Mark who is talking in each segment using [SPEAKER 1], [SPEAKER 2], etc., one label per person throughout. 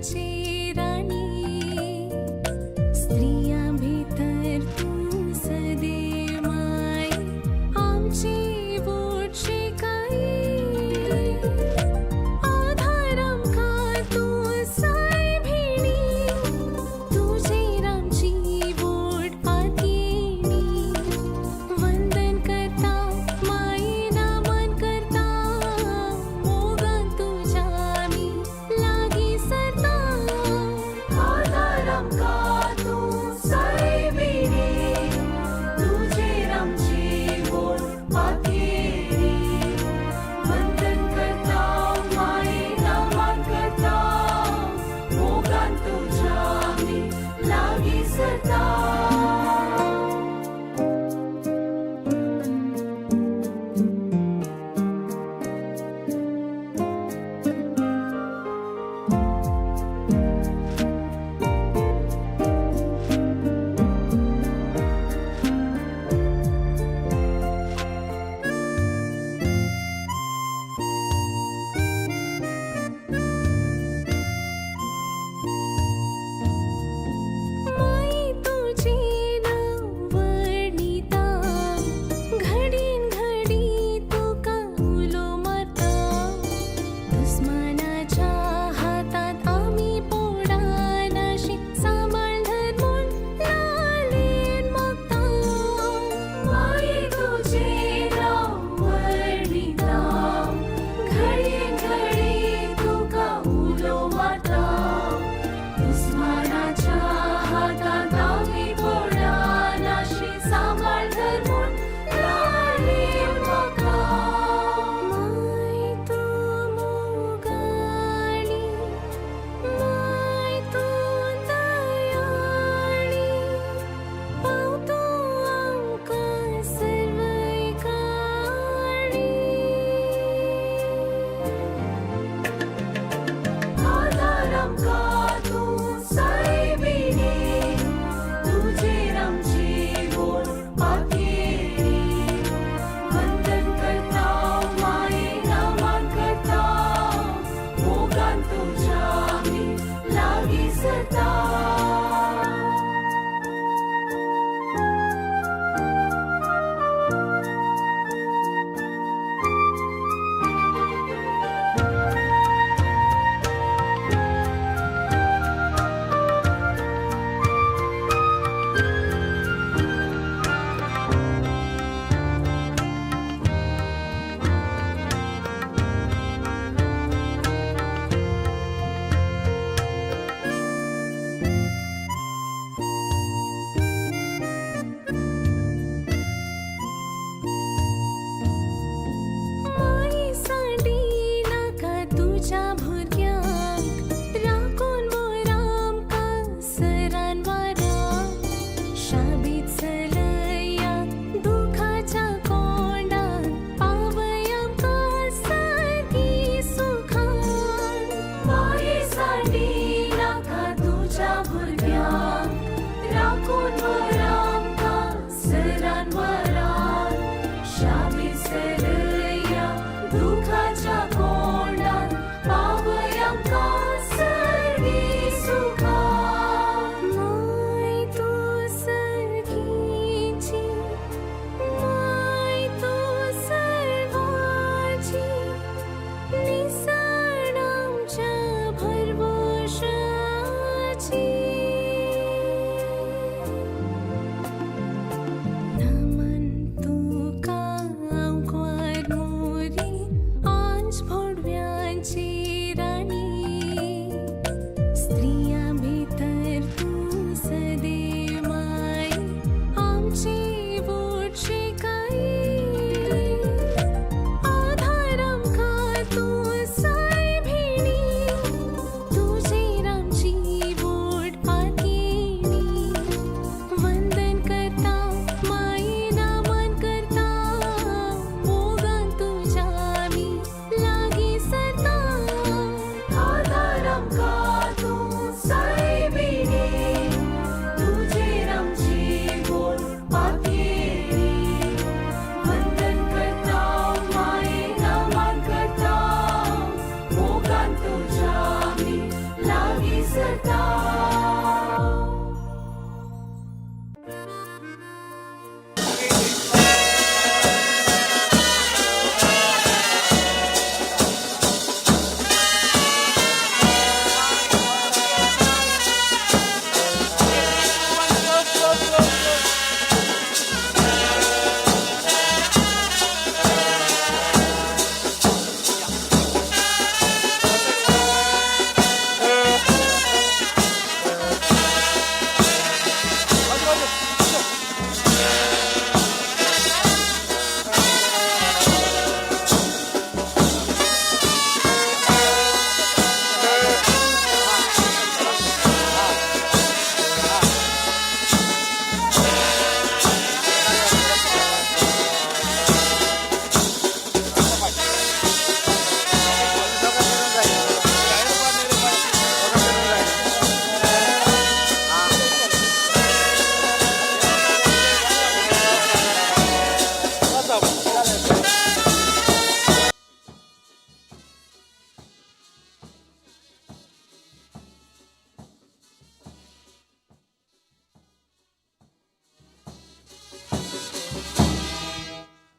[SPEAKER 1] आमची राणी, स्त्रियां भितर तूं सदे माय, आमची वोट शिकाई। आधार आमकां तूं सायबिणी, तुजेर आमची वोट पातयेणी। वंदन करता माये नमन करता, मोगान तुज्या आमी लागीं सरता। आधार आमकां तूं सायबिणी, तुजेर आमची वोट पातयेणी। वंदन करता माये नमन करता, मोगान तुज्या आमी लागीं सरता। माई तुझे नांव वर्णिता, घडीन घडी तुका उलो मारता। दुस्मानाच्या हातांत आमी पोडानाशी, सांबाळ धर म्हूण लालेन मागता। माई तुझे नांव वर्णिता, घडीन घडी तुका उलो मारता। दुस्मानाच्या हातांत आमी पोडानाशी, सांबाळ धर म्हूण लालेन मागता। माय तूं मोगाळी, माय तूं दयाळी, पाव तूं आमकां सर्वय काळी। आधार आमकां तूं सायबिणी, तुजेर आमची वोट पातयेणी। वंदन करता माये नमन करता, मोगान तुज्या आमी लागीं सरता। सरता.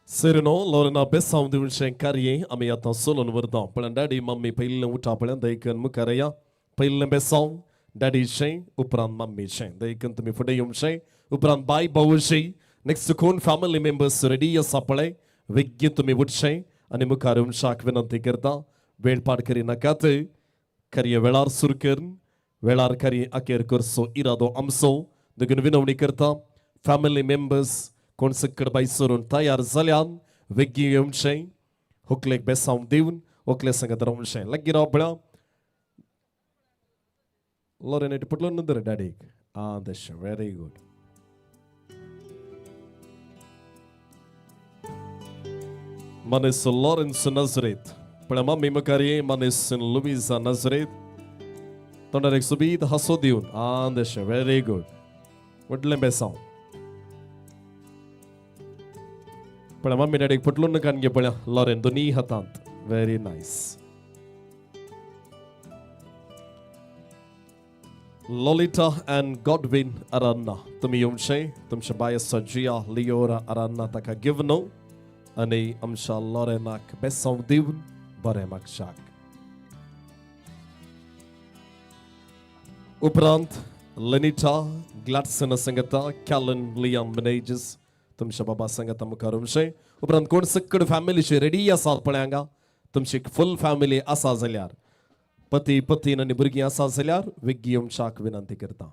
[SPEAKER 2] सेरेनो लोरेना बेसांव दिवचें कार्य आमी आतां सोलून व्हरता. पण डॅडी मम्मी पयलें उठा पळय देखून मुखार या. पयलें बेसांव डॅडीचें, उपरांत मम्मीचें. देखून तुमी फुडें येवचें. उपरांत बाय भाऊची. नेक्स्ट कोण फॅमिली मेंबर्स रेडी आसा पळय, वेगीन तुमी उठचें आनी मुखार येवच्याक विनंती करता. वेळ पाड करिनाकात. कार्य वेळार सुरू करून वेळार कार्य अखेर करचो इरादो आमचो. देखून विनवणी करता, फॅमिली मेंबर्स कोण सकड बाय सरून तयार जाल्यान वेगीन येवचें. होकलेक बेसांव दिवन होकले संगत रावचें. लागीं राव पळया. लोरेन पटलो नदर डॅडीक. आं, तशें, व्हेरी गूड. मानेस लॉरेन्स नजरेत पळय. मम्मी मुखार ये. मानेस लुविजा नजरेत, तोंडार एक सोबीत हांसो दिवन. आं, तशें, व्हेरी गूड. व्हडलें बेसांव पळय. मम्मी डॅडीक पटलून कान घे पळया लॉरेन, दोनी हातांत. Very nice. Lolita and Godwin Aranha, तुमी येवचें. तुमच्या बाय आसा जिया लियोरा अरान्ना, ताका घेवन आनी आमच्या लॉरेनाक बेसांव दिवन बरें मागशाक. उपरांत लेनिटा ग्लॅडसन संगता कॅलन लियम मिनेजस, तुमच्या बाबा संगता मुखार येवचें. उपरांत कोण सकड फॅमिलीची रेडी आसात पळय हांगा, तुमची फूल फॅमिली आसा जाल्यार, पती पत्नी आनी भुरगीं आसा जाल्यार वेगीं येवच्याक विनंती करता.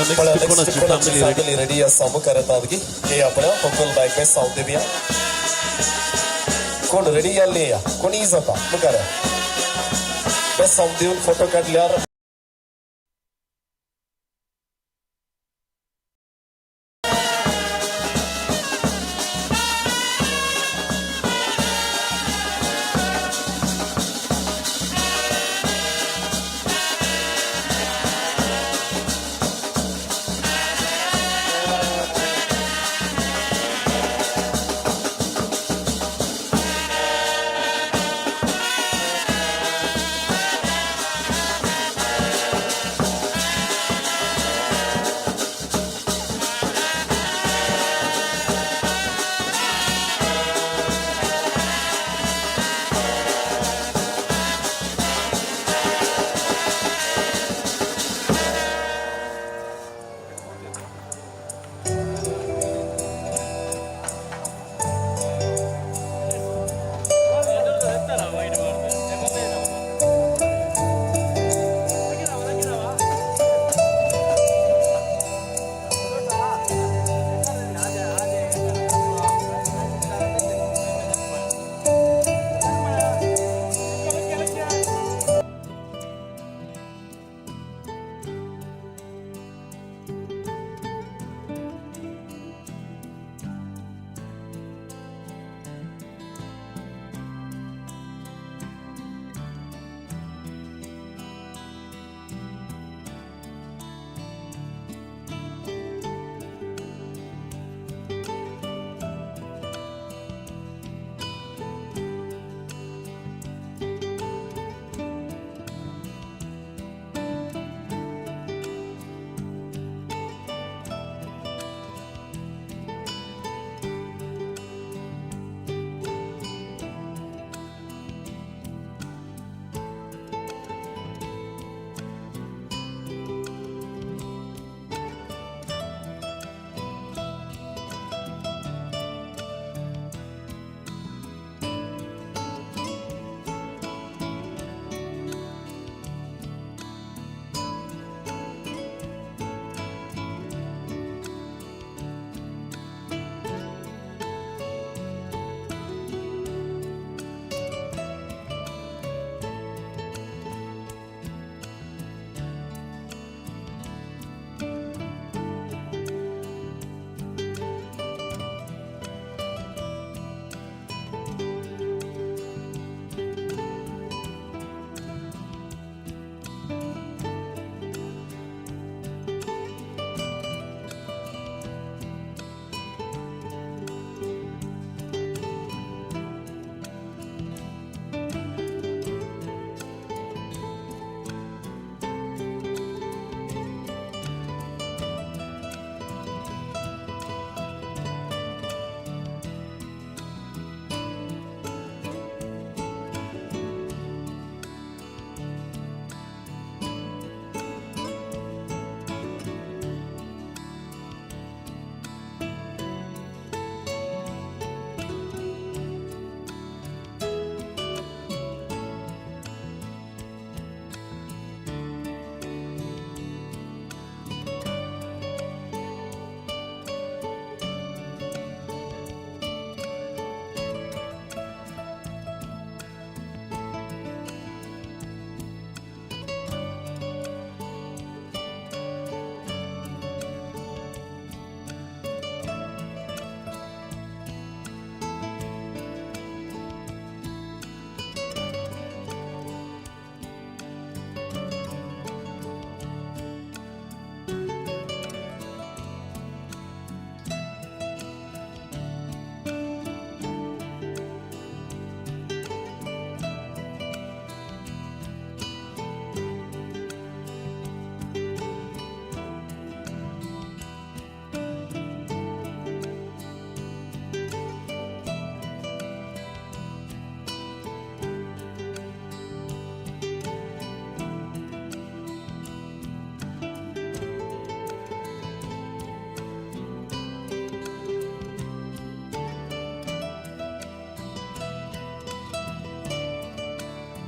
[SPEAKER 2] नेक्स्ट कोणाची फॅमिली
[SPEAKER 3] फॅमिली रेडी आसा मुखार येतात की येया पळय होकल बायक बेसांव दिवया. कोण रेडी जाल्ली या कोणीय जाता मुखार बेसांव दिवन फोटो काडल्यार.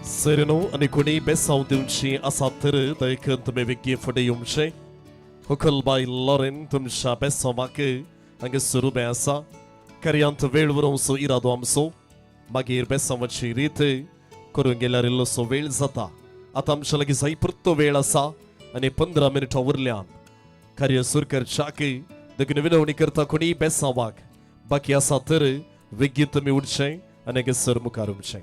[SPEAKER 2] सेरेनो आनी कोणी बेसांव दिवची आसा तर दयकन तुमी वेगळी फुडें येवचें. होकलबाय लॉरेन तुमच्या बेसांवाक हांगासर उबें आसा. कार्यांत वेळ व्हरूंचो इरादो आमचो. मागीर बेसांवाची रीत करूंक गेल्यार इल्लोसो वेळ जाता. आतां आमच्या लागीं जाय पुरतो वेळ आसा आनी 15 मिनटां उरल्यान कार्य सुरू करच्याक. देखून विनवणी करता, कोणी बेसांवाक बाकी आसा तर वेगीन तुमी उठचें आनी हांगासर मुखार उरचें.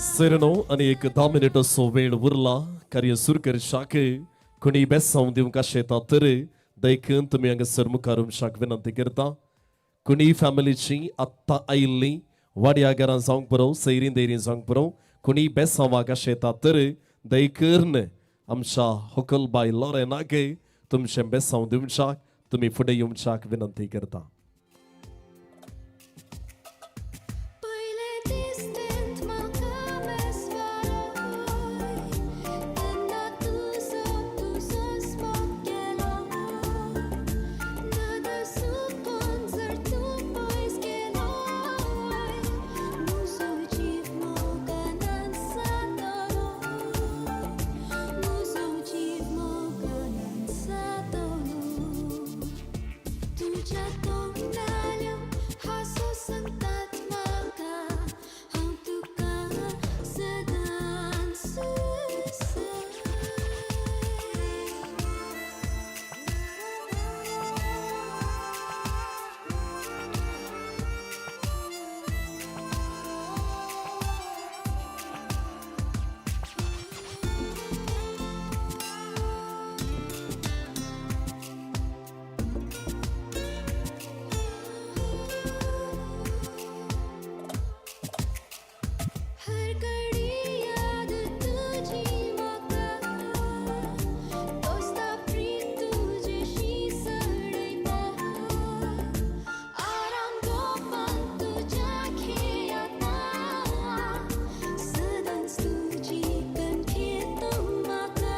[SPEAKER 2] सेरनो आनी एक 10 मिनटाचो वेळ उरला. कार्य सुरू करशाक कोणी बेसांव दिवंक आशेता तर देखून तुमी हांगासर मुखार वचपाक विनंती करता. कोणी फॅमिलीची आत्तां आयिल्ली वाड्या घरां जावंक पुरो, सैरीं दैरीं जावंक पुरो, कोणी बेसांवाक आशेता तर दयकर्न आमच्या होकलबाय लॉरेनाक तुमचें बेसांव दिवच्याक तुमी फुडें येवच्याक विनंती करता.
[SPEAKER 1] पयले दिसतेंत म्हाका बेसवालोय, तेन्ना तुजो तुजोच मोग केलो. नदर चुकोन जर तूं पयस गेलोय, म्हजो जीव मोगानान जातलो, म्हजो जीव मोगानान जातलो. तुज्या तोंडाल्यो हांसो सांगतात म्हाका, हांव तुका सदांच जाय. हर घडी याद तुजी म्हाका, दोस्ता प्रीत तुजेशी चडयता, आराम गोपान तुज्या खेळता, सदांच तुजी कणखें तूं म्हाका,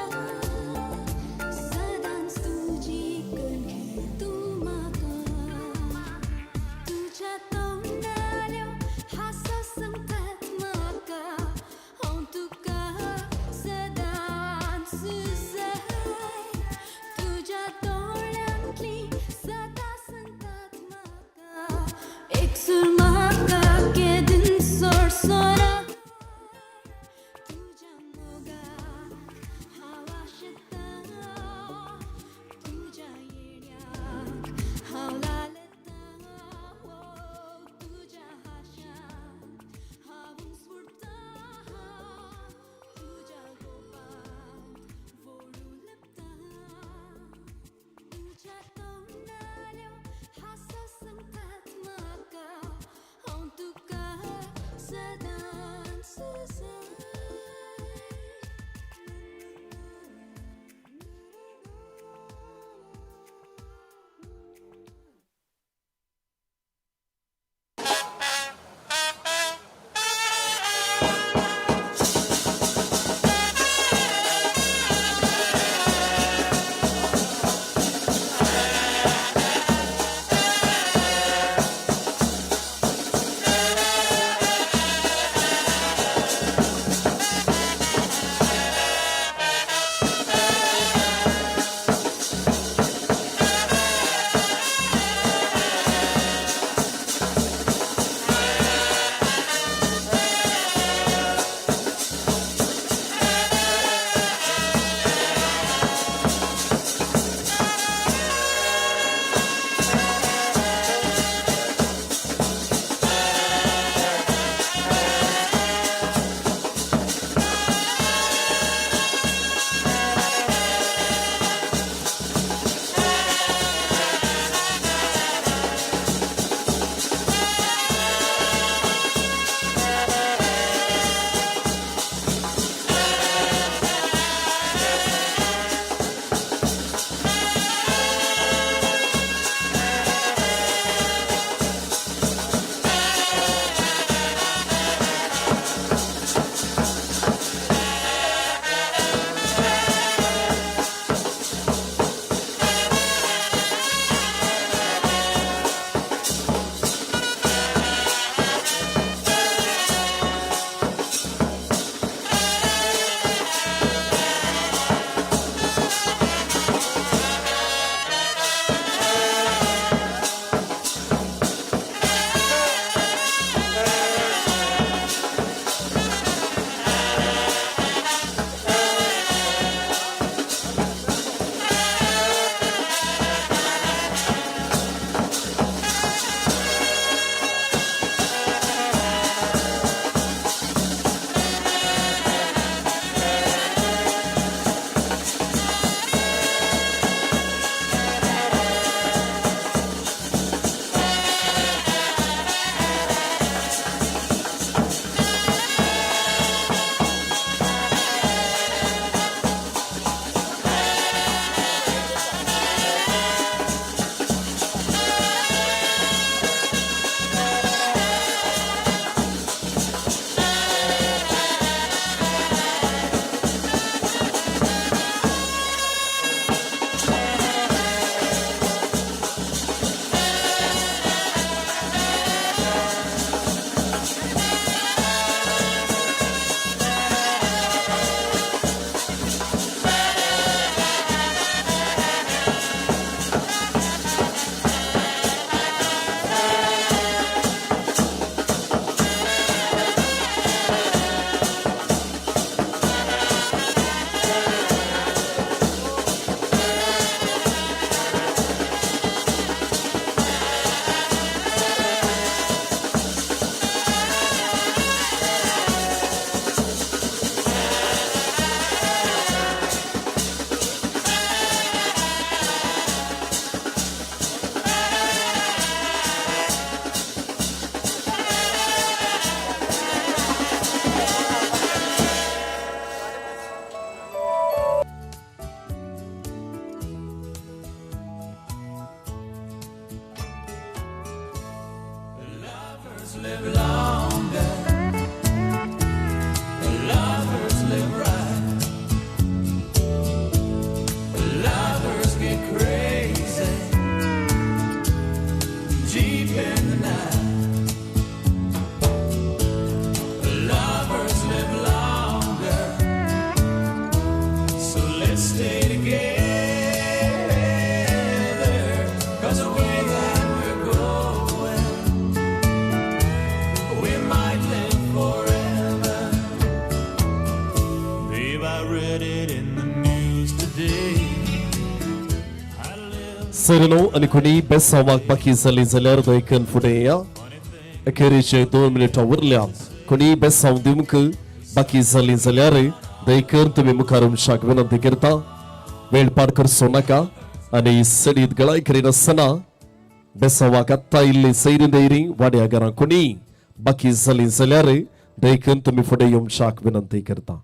[SPEAKER 1] सदांच तुजी कणखें तूं म्हाका. तुज्या तोंडाल्यो हांसो सांगतात म्हाका, हांव तुका सदांच जाय. तुज्या दोळ्यांतली सदां सांगतात म्हाका, एकसूर म्हाका केदीन सोडसोना. तुज्या मोगाक हांव आशेता, तुज्या येण्याक हांव लालता, तुज्या हांशाक हांव स्फुरता, तुज्या गोपांत वळून लिपता. तुज्या तोंडाल्यो हांसो सांगतात म्हाका, हांव तुका सदांच जाय.
[SPEAKER 2] सोयऱ्यांनो आनी कोणी बेसांवाक बाकी जाली जाल्यार देखून फुडें या. अखेरीचे 2 मिनटां उरल्यात. कोणी बेसांव दिवंक बाकी जाली जाल्यार देखून तुमी मुखार वचपाक विनंती करता. वेळ पाड करचो नाका आनी सडीत गळाय करिनासतना बेसांवाक आत्तां इल्ली सैरी दैरी वाड्या घरां कोणी बाकी जाली जाल्यार देखून तुमी फुडें येवच्याक विनंती करता.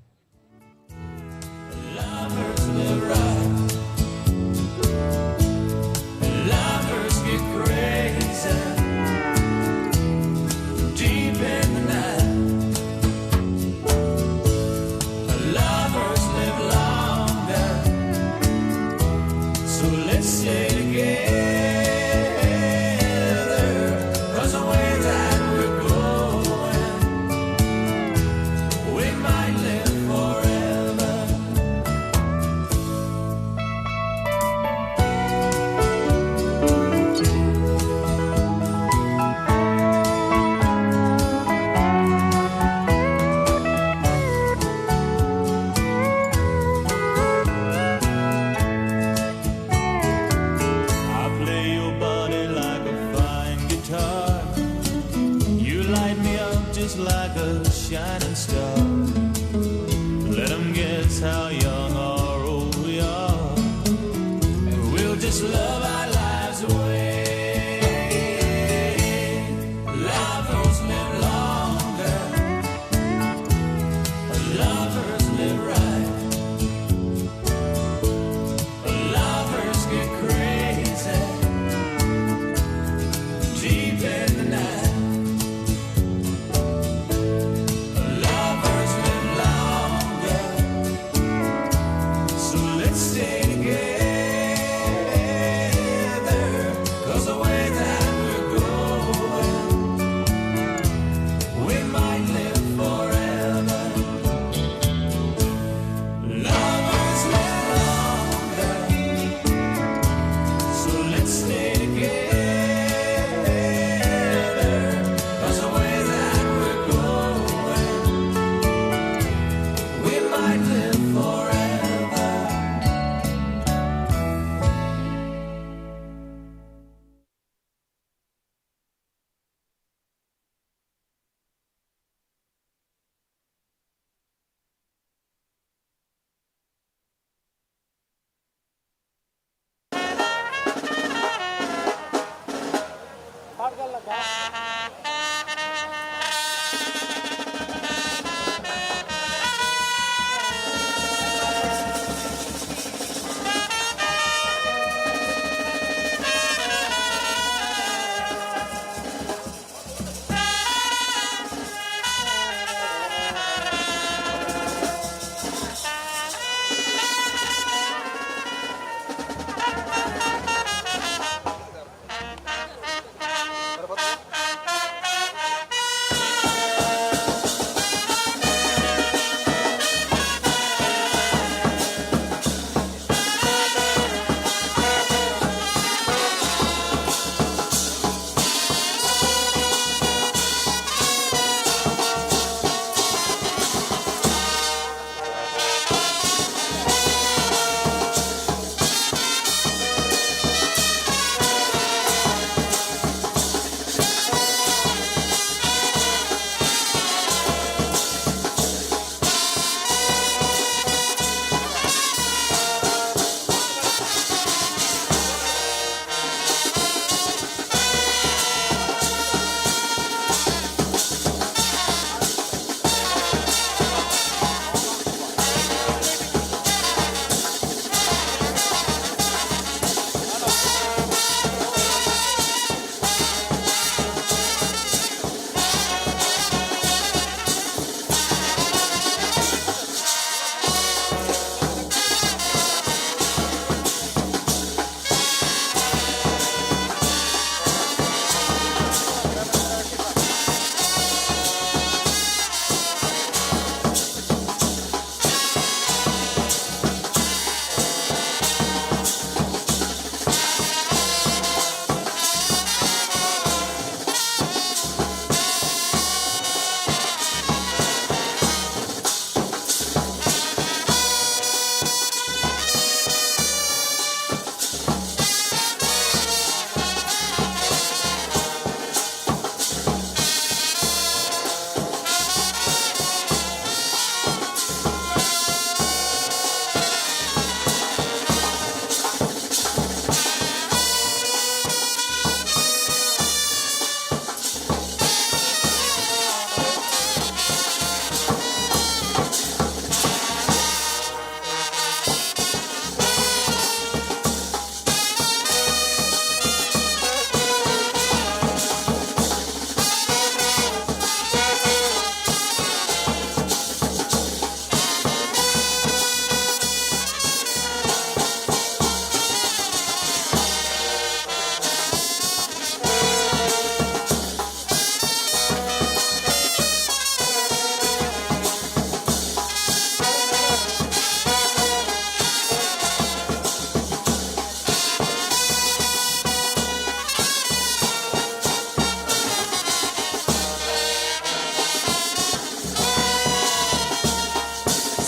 [SPEAKER 4] Stay together.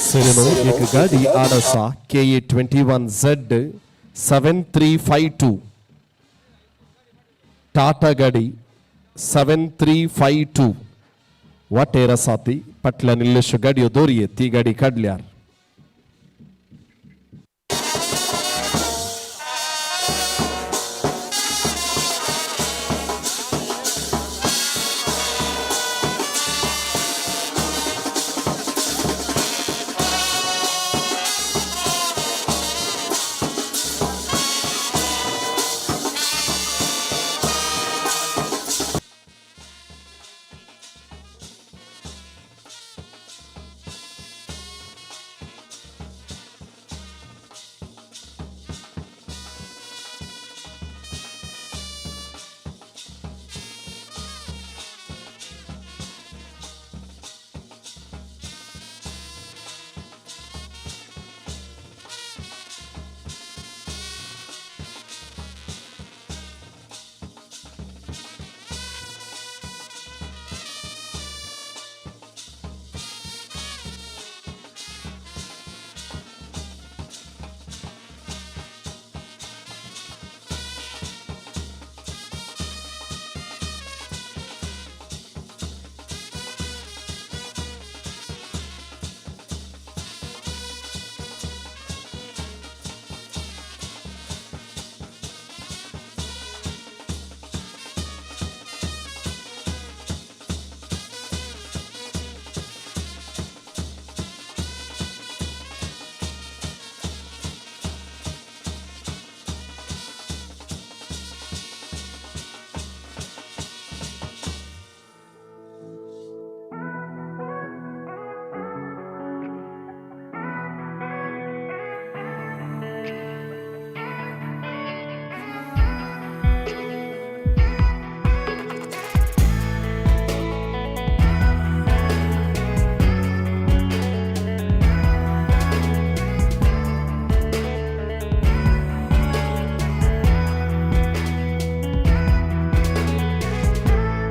[SPEAKER 2] सोयऱ्यांनो, एक गाडी आड आसा KA 21 Z 7352. Tata गाडी 7352 वाटेर आसा. ती फाटल्यान इल्ल्योश्यो गाडयो दोरये ती गाडी काडल्यार.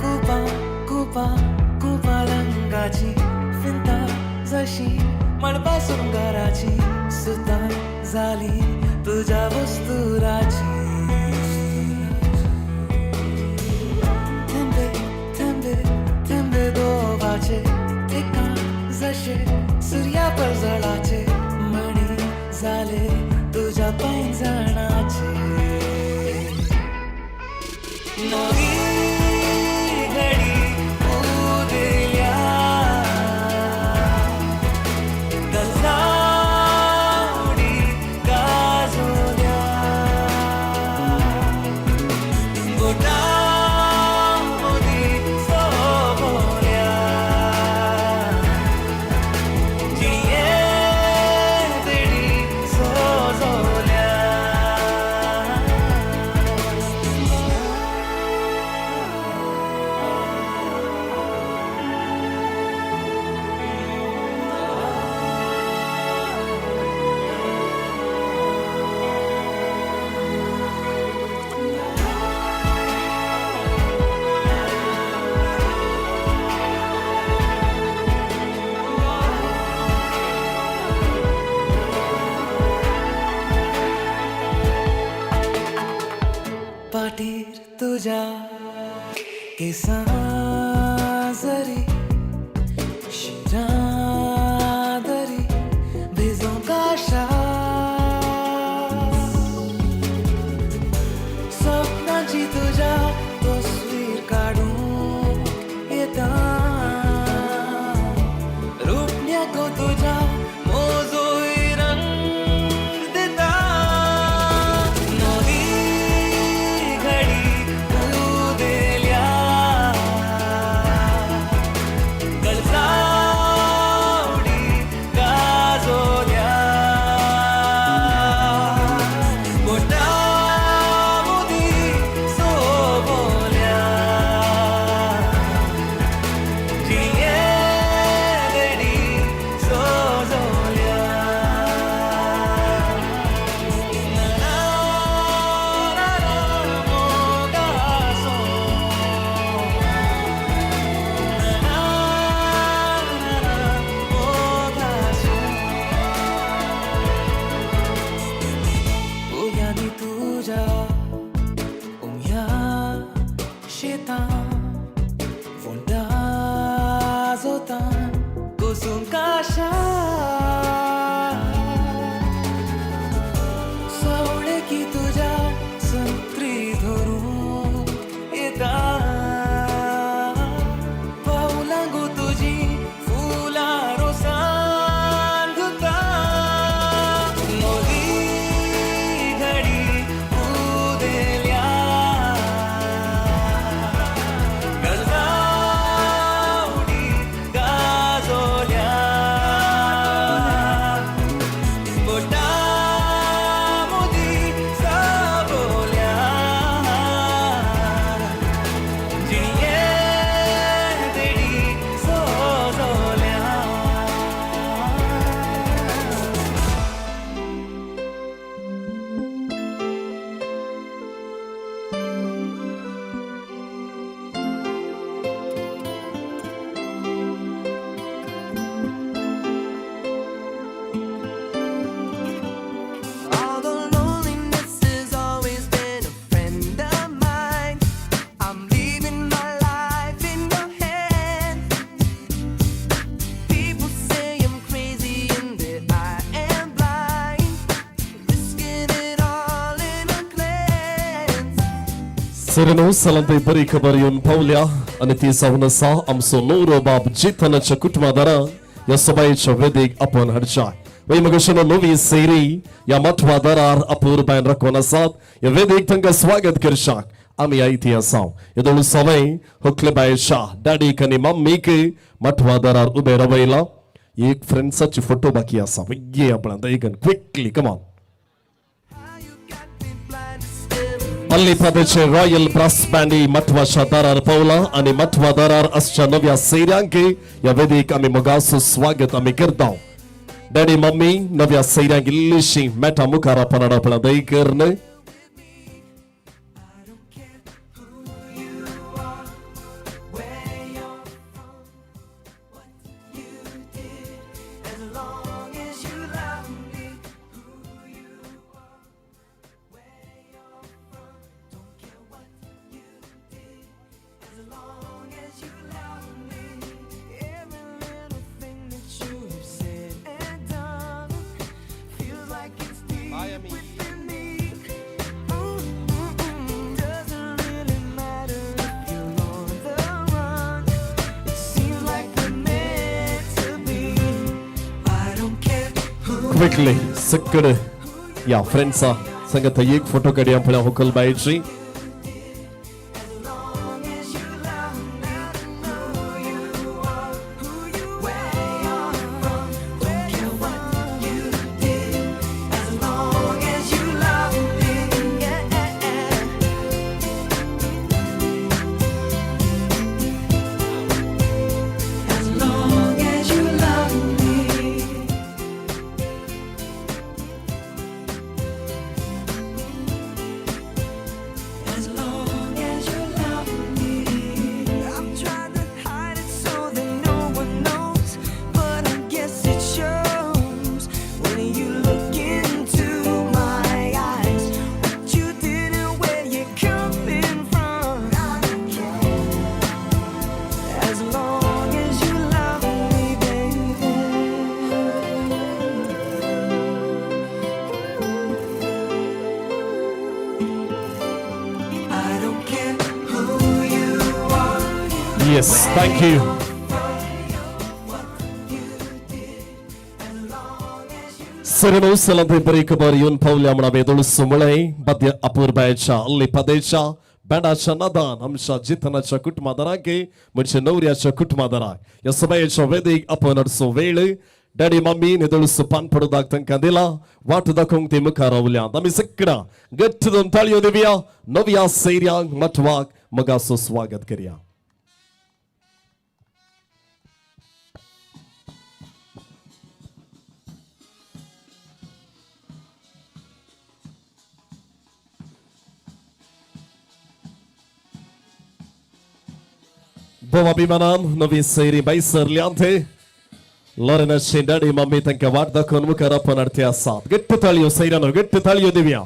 [SPEAKER 4] कुपां कुपां कुपां रंगाची फिंता जशी मळबा सुंगराची सुतां जाली तुज्या वस्तुराची. थेंबे थेंबे थेंबे दोवाचे तिका जशे सुर्या परजळाचे मणी जाले तुज्या पैंजणाचे. नवी घडी उदेल्या, गल्लावडी गाजोल्या, बोटां सोबोल्या, जिये पिढी सोजोल्या. पाटीर तुझ्या केसां जरी शिरादरी भिजोवंक आशा, स्वप्नांची तुझ्या तस्वीर काडूंक येता, रुपण्याको तुझ्या मोजोय रंग दिता. नवी घडी उदेल्या,
[SPEAKER 2] सेरेनो सलांतय बरी खबर येवन पावल्या आनी ती जावन आसा आमचो नवरो बाब जितनाच्या कुटुंबादारां ह्या सबायेच्या वेदीक आपोवन हाडच्या. वय मगशनो नवी सैरी ह्या मठवा दारार अपुरबायन राखून आसात. ह्या वेदीक तांकां स्वागत करशाक आमी आयती आसा. येदोळ सवय होकलेबायच्या डॅडीक आनी मम्मीक मठवा दारार उबे रावयला. एक फ्रेंड्साची फोटो बाकी आसा. ये आपणां एक क्विकली, कमॉन. अल्लीपादेचे रॉयल ब्रास बँडी मठवाच्या दारार पावला आनी मठवा दारार आसच्या नव्या सैऱ्यांक ह्या वेदीक आमी मोगाचो स्वागत आमी करता. डॅडी, मम्मी नव्या सैऱ्यांक इल्लीशी मेटा मुखार आपण आपणा दय करन.
[SPEAKER 4] As long as you love me, who you are, where you're from, don't care what you did. As long as you love me, every little thing that you have said and done feels like it's deep within me. Ooh, ooh, ooh. Doesn't really matter if you're on the run. It seems like we're meant to be. I don't care who
[SPEAKER 2] quickly सकड या फ्रेंड्सा संगत एक photo काडया पळया होकल बायची.
[SPEAKER 4] Long as you love me, who you are, who you where you're from, don't care what you did. As long as you love me, yeah. As long as you love me. As long as you love me. I've tried to hide it so that no one knows, but I guess it shows when you look into my eyes. What you did and where you're coming from. I don't care. As long as you love me, baby. I don't care who you are.
[SPEAKER 2] Yes, thank you. सरणो सलांतय बरी खबर येवन पावल्या म्हणा वेदोळ सुमळे बद्य अपुरबायच्या अल्ली पदेच्या बँडाच्या नादान आमच्या जितनाच्या कुटुंबादाराक, म्हणजे नवऱ्याच्या कुटुंबादाराक ह्या सबायेच्या वेदीक आपण हाडचो वेळ. डॅडी, मम्मी निदळसो पान पडोदाक तांकां दिला वाट दाखोवंक ती मुखार रावल्यात. आमी सगळ्यां गट्ट दोन ताळयो दिवया. नव्या सैऱ्यांक मठवाक मगाचो स्वागत करया. भोव अभिमानान नवी सैरी बाय सरल्यांत. लॉरेनाची डॅडी, मम्मी तांकां वाट दाखोवन मुखार आपण हाडते आसात. गट्ट ताळयो सैऱ्यानो, गट्ट ताळयो दिवया.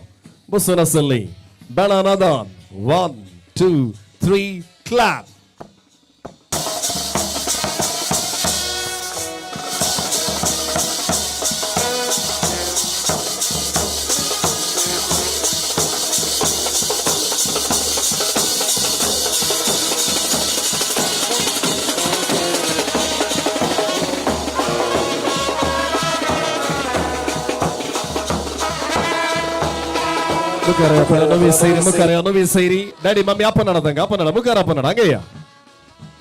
[SPEAKER 2] बसून आसली बेणा नादान. One, two, three, clap. मुखार या पळय नवी सैरी, मुखार या नवी सैरी. डॅडी, मम्मी आपण हाडा तांकां, आपण हाडा मुखार, आपण हाडा हांगा या.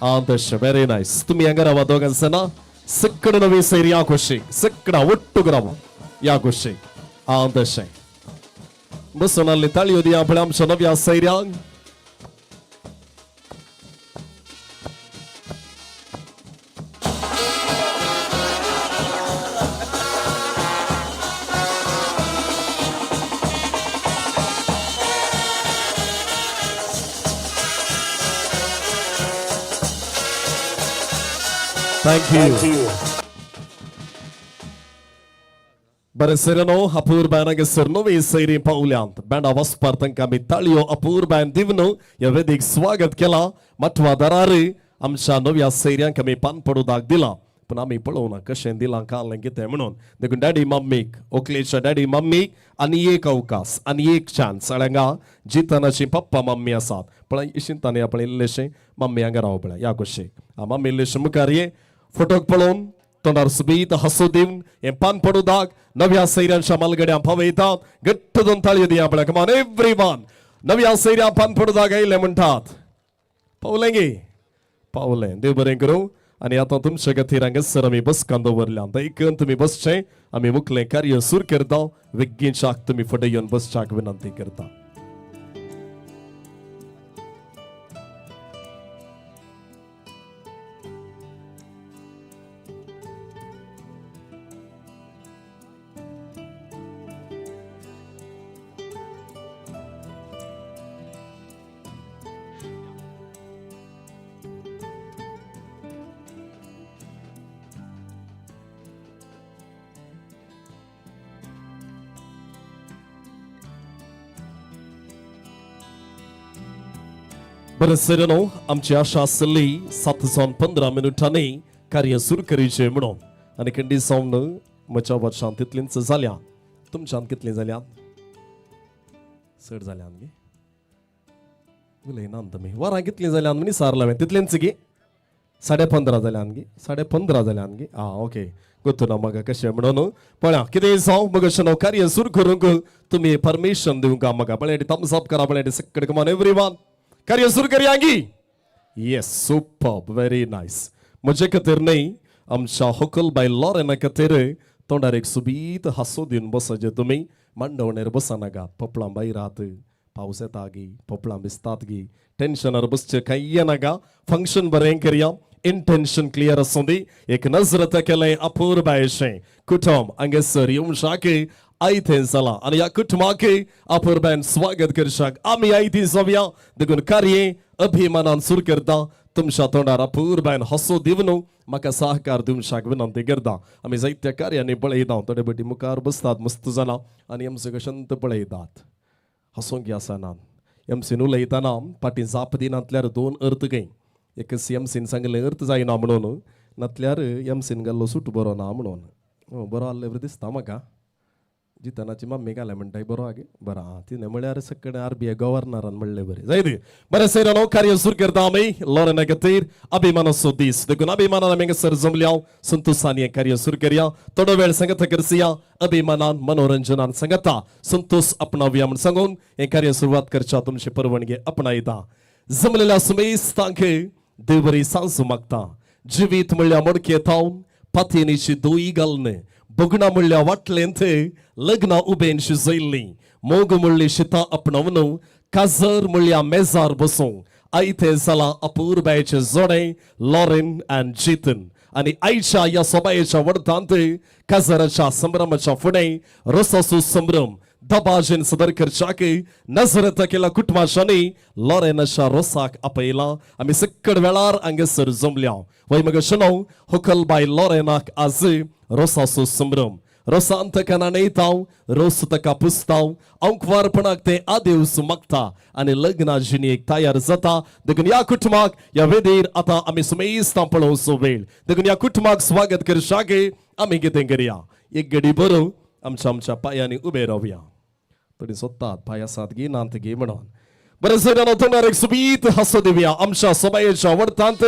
[SPEAKER 2] आं, तशें, व्हेरी नायस. तुमी हांगा रावा दोगां जाणां. सकड नवी सैरी या कुशीक, सकडा ಒಟ್ಟುಗು रावा या कुशीक. आं, तशें बसून आहली. ताळयो दिया पळय आमच्या नव्या सैऱ्यांक. Thank you. बरें सैऱ्यानो, अपुरबायन हांगासर नवी सैरी पावल्यांत. बँडा वचपार तांकां आमी ताळयो अपुरबायन दिवन ह्या वेदीक स्वागत केलां. मठवा दारार आमच्या नव्या सैऱ्यांक आमी पान पडोदाक दिलां. पूण आमी पळोवना कशें दिलां काडलें कितें म्हणून. देखून डॅडी मम्मीक, व्हंकलेच्या डॅडी मम्मीक आनी एक अवकाश आनी एक चान्स. हांगा जितनाची पप्पा मम्मी आसात पळय, इशिंतांनी आपण इल्लेशें मम्मी हांगा राव पळय ह्या कुशीक. आं, मम्मी इल्लेशें मुखार ये. फोटोक पळोवन तोंडार सुबीत हांसो दिवन हें पान पडू दाग नव्या सैऱ्यांच्या मालगड्यां पावयतात. घट्ट दोन ताळयो दिया पळय. कमान एवरी वन. नव्या सैऱ्यां पान पडू दाग आयले म्हणटात. पावलें गे? पावलें. देव बरें करूं. आनी आतां तुमचे खातीर हांगासर आमी बसकां दवरल्या. देखून तुमी बसचें, आमी मुखलें कार्य सुरू करता. बेगीनच्याक तुमी फुडें येवन बसच्याक विनंती करता. बरें सर, आमची आशा आसली 7 जावन 15 मिनटांनी कार्य सुरू करीचें म्हणून आनी खंडी जावन म्हज्या वर्षान तितलींच जाल्या. तुमच्यान कितलीं जाल्या? चड जाल्या गे? उलयना तुमी. वरां कितलीं जाल्यान म्हणी सारला. तितलींच गे? 15.30 जाल्यान गे? 15.30 जाल्यान गे? आं, ओके. गोतू ना म्हाका कशें म्हणून. पळया, कितें जावं, मग कार्य सुरू करूंक तुमी परमिशन दिवंक म्हाका. पळय, थम्स अप करा पळय सकड. कमान एवरी वन, कार्य सुरू करया गी? येस, सुपर, व्हेरी नायस. म्हजे खातीर न्हय, आमच्या होकल बाय लॉरेना खातीर तोंडार एक सुबीत हांसो दिवन बसाचे तुमी. मांडवणेर बसनाका. पपळां भायरात, पावस येता गी, पपळां भिजतात गी, टेन्शनार बसचें कांय येनाका. फंक्शन बरें करया, इंटेन्शन क्लियर आसूं दी. एक नजरत केलें अपुरबायेचें कुटुंब हांगासर येवशाक आयतें जालां आनी ह्या कुटुंबाक अपुरबायेन स्वागत करशाक आमी आयती जावया. देखून कार्य अभिमानान सुरू करता. तुमच्या तोंडार अपुरबायेन हांसो दिवन म्हाका सहकार दिवशाक विनंती करता. आमी जायत्या कार्यांनी पळयता, थोडे बेटी मुखार बसतात मस्त जाणां आनी आमचे कशंत पळयतात, हांसूंक आसना. एमसीन उलयतना फाटीं जाप दिनातल्यार दोन अर्थ खंय. एक एमसीन सांगलें अर्थ जायना म्हणून, नातल्यार एमसीन घाल्लो सूट बरो ना म्हणून. बरो आहले बरें दिसता म्हाका. जितनाची मम्मी घाल्या म्हणटाय बरो आगे बरो. आं, तिणें म्हळ्यार सकड आरबीआय गव्हर्नरान म्हणलें बरें जायत. बरें सैरानो, कार्य सुरू करता आमी. लॉरेना खातीर अभिमानाचो दीस, देखून अभिमानान आमी हांगासर जमल्या. संतोशान हें कार्य सुरू करया. थोडो वेळ सांगता करसिया, अभिमानान मनोरंजनान सांगता संतोष आपणावया म्हूण सांगून हें कार्य सुरवात करच्या तुमची परवानगी आपणायता. जमलेल्या सुमेस्तांक देव बरी सांजू मागता. जिवीत म्हणल्या मडके थावन पातयेनीची दोई घालून, भोगणां म्हणल्या वाटलेंत लग्नां उबेन शिजयल्ली, मोग म्हणली शितां आपणावन काजर म्हणल्या मेजार बसूं आयतें जालां अपुरबायेचें जोडें लॉरेन अँड जितन. आनी आयच्या ह्या सोबायेच्या वडतांत काजराच्या संभ्रमाच्या फुडें रोसाचो संभ्रम दबाजेन सदर करच्याक नजरत केला कुटुंबाच्यानी लॉरेनाच्या रोसाक आपयला. आमी सकड वेळार हांगासर जमल्या वय मग शनो होकल बाय लॉरेनाक आज रोसाचो संभ्रम. रोसान ताका न्हाणयताव, रोस ताका पुसताव, अंकवारपणाक ते आदेवस मागता आनी लग्ना जिणेक तयार जाता. देखून ह्या कुटुंबाक ह्या वेदीर आतां आमी सुमेस्तां पळोवचो वेळ. देखून ह्या कुटुंबाक स्वागत करशाक आमी कितें करया, एक गडी बरो आमच्या आमच्या पांयांनी उबे रावया. थोडी सोदतात पांय आसात गी नात गी म्हणून. बरें सैरानो, तोंडार एक सुबीत हांसो दिवया. आमच्या सबायेच्या वडतांत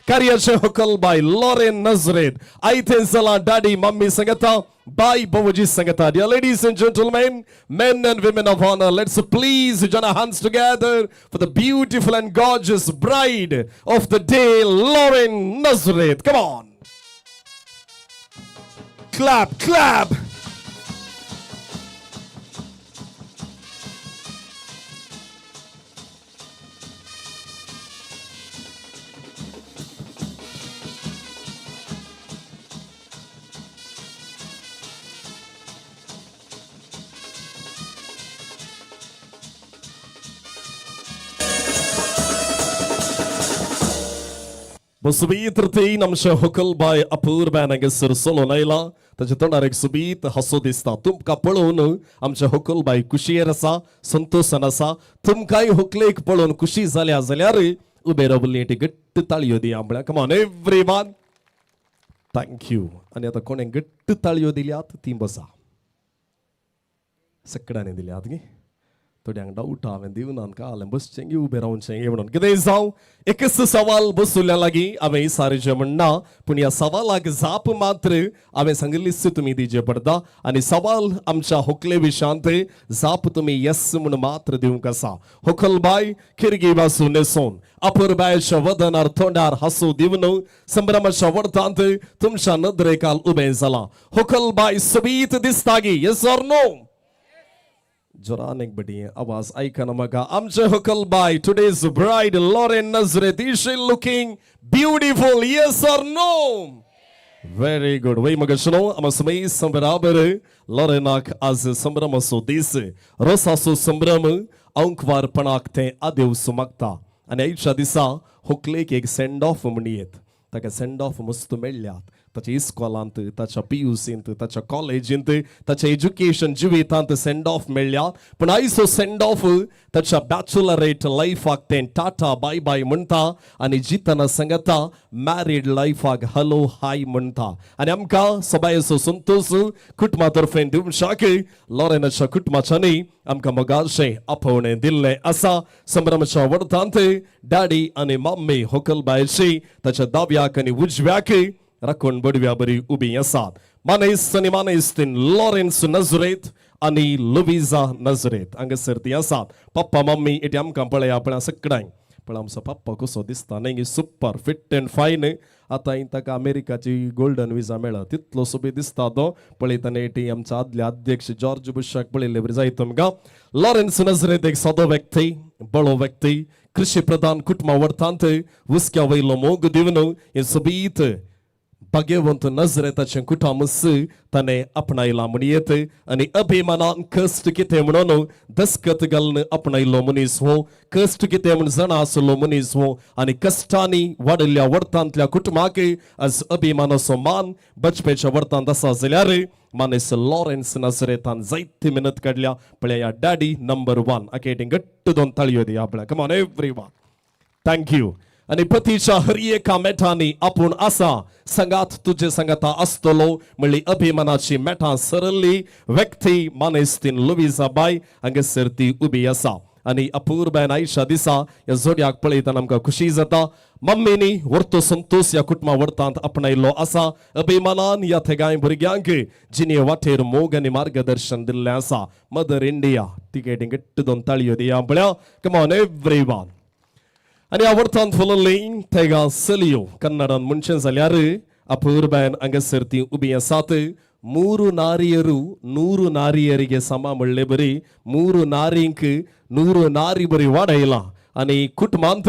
[SPEAKER 2] कार्याचे होकल बाय लॉरेन नजरेत आयतें जालां डॅडी मम्मी सांगता, बाय बाबूजी सांगता. Dear ladies and gentlemen, men and women of honor, let's please join our hands together for the beautiful and gorgeous bride of the day, Lauren Nazareth. Come on. Clap, clap. सुबीत तीन आमच्या होकल बाय अपुरबायन हांगासर सोलोन आयला. ताच्या तोंडार एक सुबीत हांसो दिसता. तुमकां पळोवन आमच्या होकल बाय खुशयेर आसा, संतोशान आसा. तुमकांय होकलेक पळोवन खुशी जाल्या जाल्यार उबे रावल्ली ती घट्ट ताळयो दिया म्हळ्यार. Come on every one. Thank you. आनी आतां कोणें घट्ट ताळयो दिल्यात ती बसा. सगळ्यांनी दिल्यात गे. थोड्यांक डावट हांवें दिवनान कालें बसचें गी उबें रावचें गे म्हणून. कितेंय जावं, एकच सवाल बसुल्ल्या लागीं हांवें विचारचें म्हणना, पूण ह्या सवालाक जाप मात्र हांवें सांगिल्लीच तुमी दिवचें पडटा. आनी सवाल आमच्या होकले विशयांत जाप तुमी येस म्हूण मात्र दिवंक आसा. होकलबाय खिरगी बाजू न्हेसून अपुरबायेच्या वदनार तोंडार हांसू दिवन संभ्रमाच्या वरतांत तुमच्या नदरेकाल उबें जालां. होकलबाय सोबीत दिसता गी? Yes or no? जोरान एक बडी आवाज आयकना म्हाका. आमचे होकलबाय, today's bride, Lauren Nazareth, is she looking beautiful? Yes or no? Very good. वय मग सुनो, आमा समय बराबर लॉरेनाक आज संभ्रमाचो दीस, रोसाचो संभ्रम, अंकवारपणाक तें आदेवस मागता. आनी आयच्या दिसा होकलेक एक सेंड ऑफ म्हणयेत. ताका सेंड ऑफ मस्त मेळ्ळ्यात. ताच्या इस्कॉलांत, ताच्या पीयूसींत, ताच्या कॉलेजींत, ताच्या एज्युकेशन जिवितांत सेंड ऑफ मेळ्ळ्या. पूण आयचो सेंड ऑफ ताच्या बॅचुलरेट लायफाक तें टाटा बाय बाय म्हणटा आनी जितना सांगता मॅरीड लायफाक हॅलो हाय म्हणटा. आनी आमकां सबायेचो संतोश कुटुंबा तर्फेन दिवशाक लॉरेनाच्या कुटुंबाच्यानी आमकां मोगाचें आपोवणें दिल्लें आसा. संभ्रमाच्या वरतांत डॅडी आनी मम्मी होकलबायची ताच्या दाव्याक आनी उजव्याक राखून बडव्या बरी उबी आसात. मानेस्त आनी मानेस्तीन, लॉरेन्स नजरेत आनी लुविजा नजरेत हांगासर ती आसात. पप्पा मम्मी इटी आमकां पळया. पळया सगळ्यांक पण आमचो पप्पा कसो दिसता न्ही? Super fit and fine. आतां ताका अमेरिकाची गोल्डन विजा मेळ्ळा, तितलो सोबीत दिसता तो. पळयतना एटी आमचो आदले अध्यक्ष जॉर्ज बुशाक पळयल्ले बरी जायत तुमकां. लॉरेन्स नजरेत एक सादो व्यक्ती, बळो व्यक्ती, कृषी प्रधान कुटुंबा वरतांत हुस्क्या वयलो मोग दिवन हे सोबीत भाग्यवंत नजरेताचें कुटुंबस ताणें आपणायलां म्हणयेत. आनी अभिमानान कश्ट कितें म्हणून दस्कत घालून आपणायलो मनीस हो. कश्ट कितें म्हूण जाणा आसलो मनीस हो. आनी कश्टांनी वाडिल्ल्या वरतांतल्या कुटुंबाक आज अभिमानाचो मान बचपेच्या वरतांत आसा जाल्यार मानेस लॉरेन्स नजरेतान जायती मेहनत काडल्या. पळया, डॅडी नंबर वन. अकेटी घट्ट दोन ताळयो दिया आपल्या. Come on everyone, thank you. आणि पतीच्या हर एका मेठांनी आपूण आसा, संगात तुजे संगाता आसतलो म्हणली अभिमानाची मेठां सरल्ली व्यक्ती मानेस्तीन लुविजा बाय हांगासर ती उबी आसा. आनी अपूर्बायन आयच्या दिसा ह्या जोडयाक पळयतना आमकां खुशी जाता. मम्मीनी वर्तो संतोष ह्या कुटुंबा वरतांत आपणायल्लो आसा. अभिमानान ह्या थेगाय भुरग्यांक जिणे वाटेर मोग आनी मार्गदर्शन दिल्लें आसा. मदर इंडिया तिकेटी घट्ट दोन ताळयो दिया पळया. Come on everyone. आनी आवडतान फुलल्ली तेगा चलयो, कन्नडान म्हणचें जाल्यार अपूर्बायन हांगासर ती उबी आसात. ಮೂರು ನಾರಿಯರು ನೂರು ನಾರಿಯರಿಗೆ ಸಮ म्हणले बरी ಮೂರು नारींक नूರು नारी बरी वाडयला. आनी कुटुंबांत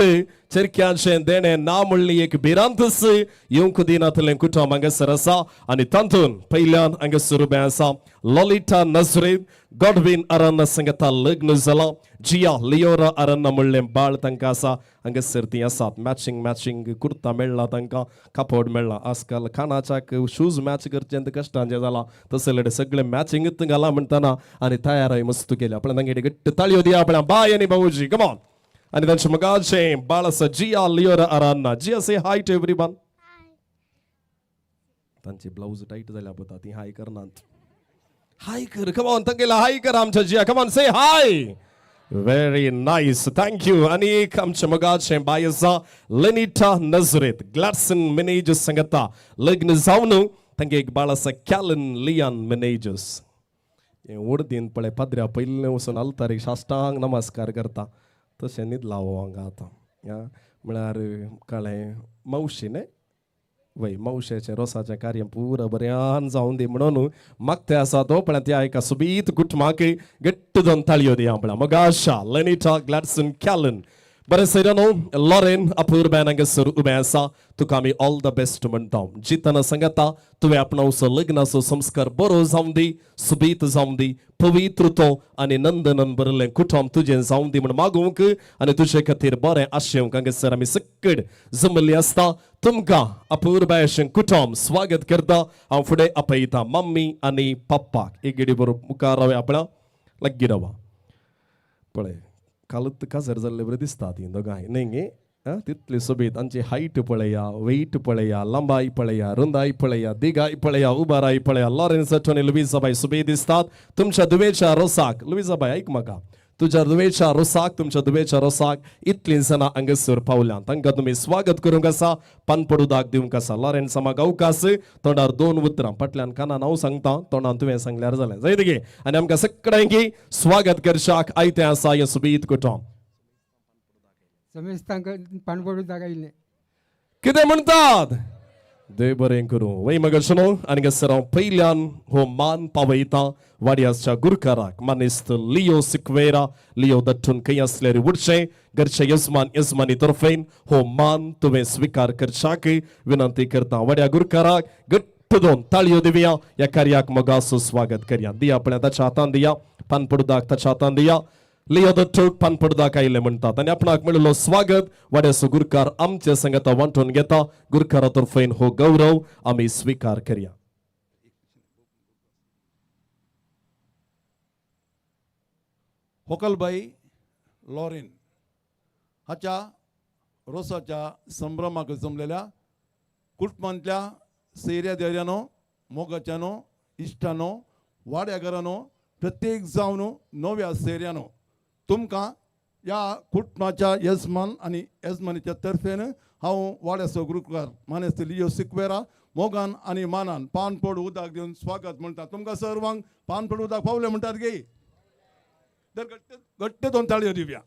[SPEAKER 2] चरख्याचें देणें ना म्हणली एक भिरांतच येवंक दिनातलें कुटुंब हांगासर आसा. आनी तातूंत पयल्यान हांगासर उबें आसा लॉलिटा नजरेत. गॉडविन अरण्य संगता लग्न जालां. जिया लियोरा अरण्य म्हणलें बाळ तांकां आसा. हांगासर ती आसात. मॅचिंग मॅचिंग कुर्ता मेळ्ळा तांकां, कापड मेळ्ळा. आजकाल खाणाच्याक शूज मॅच करचें तर कश्टांचें जालां, तसले सगळें मॅचिंगच घालां म्हणटाना. आनी तयारय मस्त केल्या. आपल्या तांगे घट्ट ताळयो दिया आपल्या बाय आनी भाऊजी. कमॉन. आनी तांचे मुखारचें बाळ आसा जिया लियोरा अरान्ना. Jiya, say hi to everyone. तांची ब्लाऊज टायट जाल्या पळता, ती हाय करनात. हाय कर, कमॉन, तांगेला हाय कर आमच्या जिया. Come on, say hi. Very nice, thank you. आनी एक आमच्या मोगाचें बाय आसा लेनिटा नजरेत. ग्लॅडसन मिनेजस संगता लग्न जावन तांगे एक बाळ आसा कॅलन लियान मिनेजस. हें उडदीन पळय पाद्र्या पयलें वचून आल्तारीक साश्टांग नमस्कार करता तशें न्हिदला हो हांगा आतां. म्हळ्यार कळ्ळें, मावशी न्हय वय, मावशेचें रोसाचें कार्य पुरा बऱ्यान जावन दी म्हणून मागते आसा तो. पण त्या एका सोबीत कुटुंबाक घट्ट दोन ताळयो दिया पळया. मोगाशा लेनिटा ग्लॅडसन कॅलन. बरें सैरानो, लॉरेन अपूर्बायन हांगासर उबें आसा. तुका आमी ऑल the best म्हणटा. जितना सांगता तुवें आपणावचो लग्नाचो संस्कार बरो जावन दी, सोबीत जावन दी, पवित्र तो आनी नंदनन भरलें कुटुंब तुजें जावन दी म्हण मागूंक आनी तुजे खातीर बरें आशेवंक हांगासर आमी सकड जमल्ली आसता. तुमकां अपूर्बायेचें कुटुंब स्वागत करता. हांव फुडें आपयता मम्मी आनी पप्पाक. एक गेडी बरोबर मुखार रावया, आपणा लागीं रावा. पळय, कालूच काजार जाल्ले बरें दिसता ती दोगांय न्ही गे? तितली सोबीत आमची हायट पळया, वेट पळया, लांबाय पळया, रुंदाय पळया, दिगाय पळया, उबाराय पळया. लॉरेन्स आनी लुईजाबाय सोबीत दिसतात तुमच्या दुवेच्या रोसाक. लुईजाबाय, ऐक म्हाका, तुज्या दुवेच्या रोसाक, तुमच्या दुवेच्या रोसाक इतलीं जाणां हांगासर पावल्या, तांकां तुमी स्वागत करूंक आसा, पानपड उदक दिवंक आसा. लॉरेन्स, म्हाका अवकाश, तोंडार दोन उतरां, फाटल्यान कानान हांव सांगता, तोंडान तुवें सांगल्यार जालें जायत गे. आनी आमकां सगळ्यांकी स्वागत करशाक आयतें आसा हें सोबीत कुटुंब.
[SPEAKER 5] समेस्तांक पानपड उदक आयिल्लें.
[SPEAKER 2] कितें म्हणटात? देव बरें करूं. वय मगो सुनो, आनी सर हांव पयल्यान हो मान पावयता वाड्याच्या गुरकाराक, मानेस्त लियो सिक्वेरा. लियो दट्टून खंय आसल्यार उडचें. घरचे यजमान यजमानी तर्फेन हो मान तुवें स्विकार करच्याक विनंती करता. वाड्या गुरकाराक घट्ट दोन ताळयो दिवया. ह्या कार्याक मोगासो स्वागत करया. दिया पळया, ताच्या हातान दिया, पानपडुदाक ताच्या हातान दिया. लियो दट्टूक पानपडदाक आयले म्हणटात आनी आपणाक मेळिल्लो स्वागत वाड्याचो गुरकार आमच्या संगता वांटून घेता. गुरकारा तर्फेन हो गौरव आमी स्विकार करया.
[SPEAKER 6] होकलबाई लॉरेन हाच्या रोसाच्या संभ्रमाक जमलेल्या कुटुंबांतल्या सैऱ्या देऱ्यानो, मोगाच्यानो, इश्टानो, वाड्या घरानो, प्रत्येक जावन नव्या सैऱ्यानो, तुमकां ह्या कुटुंबाच्या येजमान आनी येजमानीच्या तर्फेन हांव वाड्याचो गुरुकार मानेस्त लियो सिक्वेरा मोगान आनी मानान पान पड उदक दिवन स्वागत म्हणटा. तुमकां सर्वांक पान पड उदक पावले म्हणटात गे, तर घट्ट घट्ट दोन ताळयो दिवया.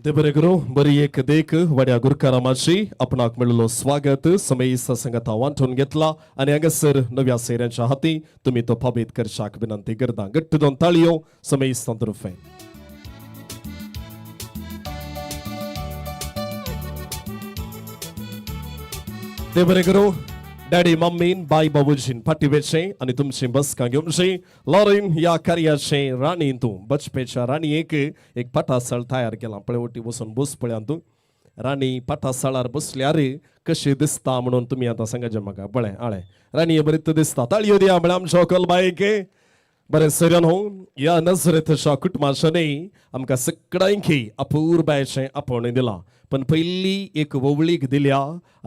[SPEAKER 2] ते बरें करूं. बरी एक देख वाड्या गुरकारा मातशी आपणाक मेळिल्लो स्वागत समय संगता वांटून घेतला आनी हांगासर नव्या सैऱ्यांच्या हाती तुमी तो पाबीत करच्याक विनंती करता. घट्ट दोन ताळयो समय तर्फे. ते बरें करूं. डॅडी मम्मीन, बाय बाबूजीन फाटी वेचें आनी तुमची बसका घेवची. लॉरीन, ह्या कार्याचें राणी तूं. बचपेच्या राणयेक एक पाटासाळ तयार केला. पळय, वटी बसून बस. पळया तूं, राणी पाटासाळार बसल्यार कशी दिसता म्हणून तुमी आतां सांगाचें म्हाका. पळय, आळे राणी बरीच दिसता. ताळयो दिया म्हळ्यार आमच्या बायक. बरें सर, न्हू ह्या नजरेतच्या कुटुंबाच्यानी आमकां सगळ्यांकी अपुरबायेचें आपोवणें दिलां, पण पयली एक वोवळीक दिल्या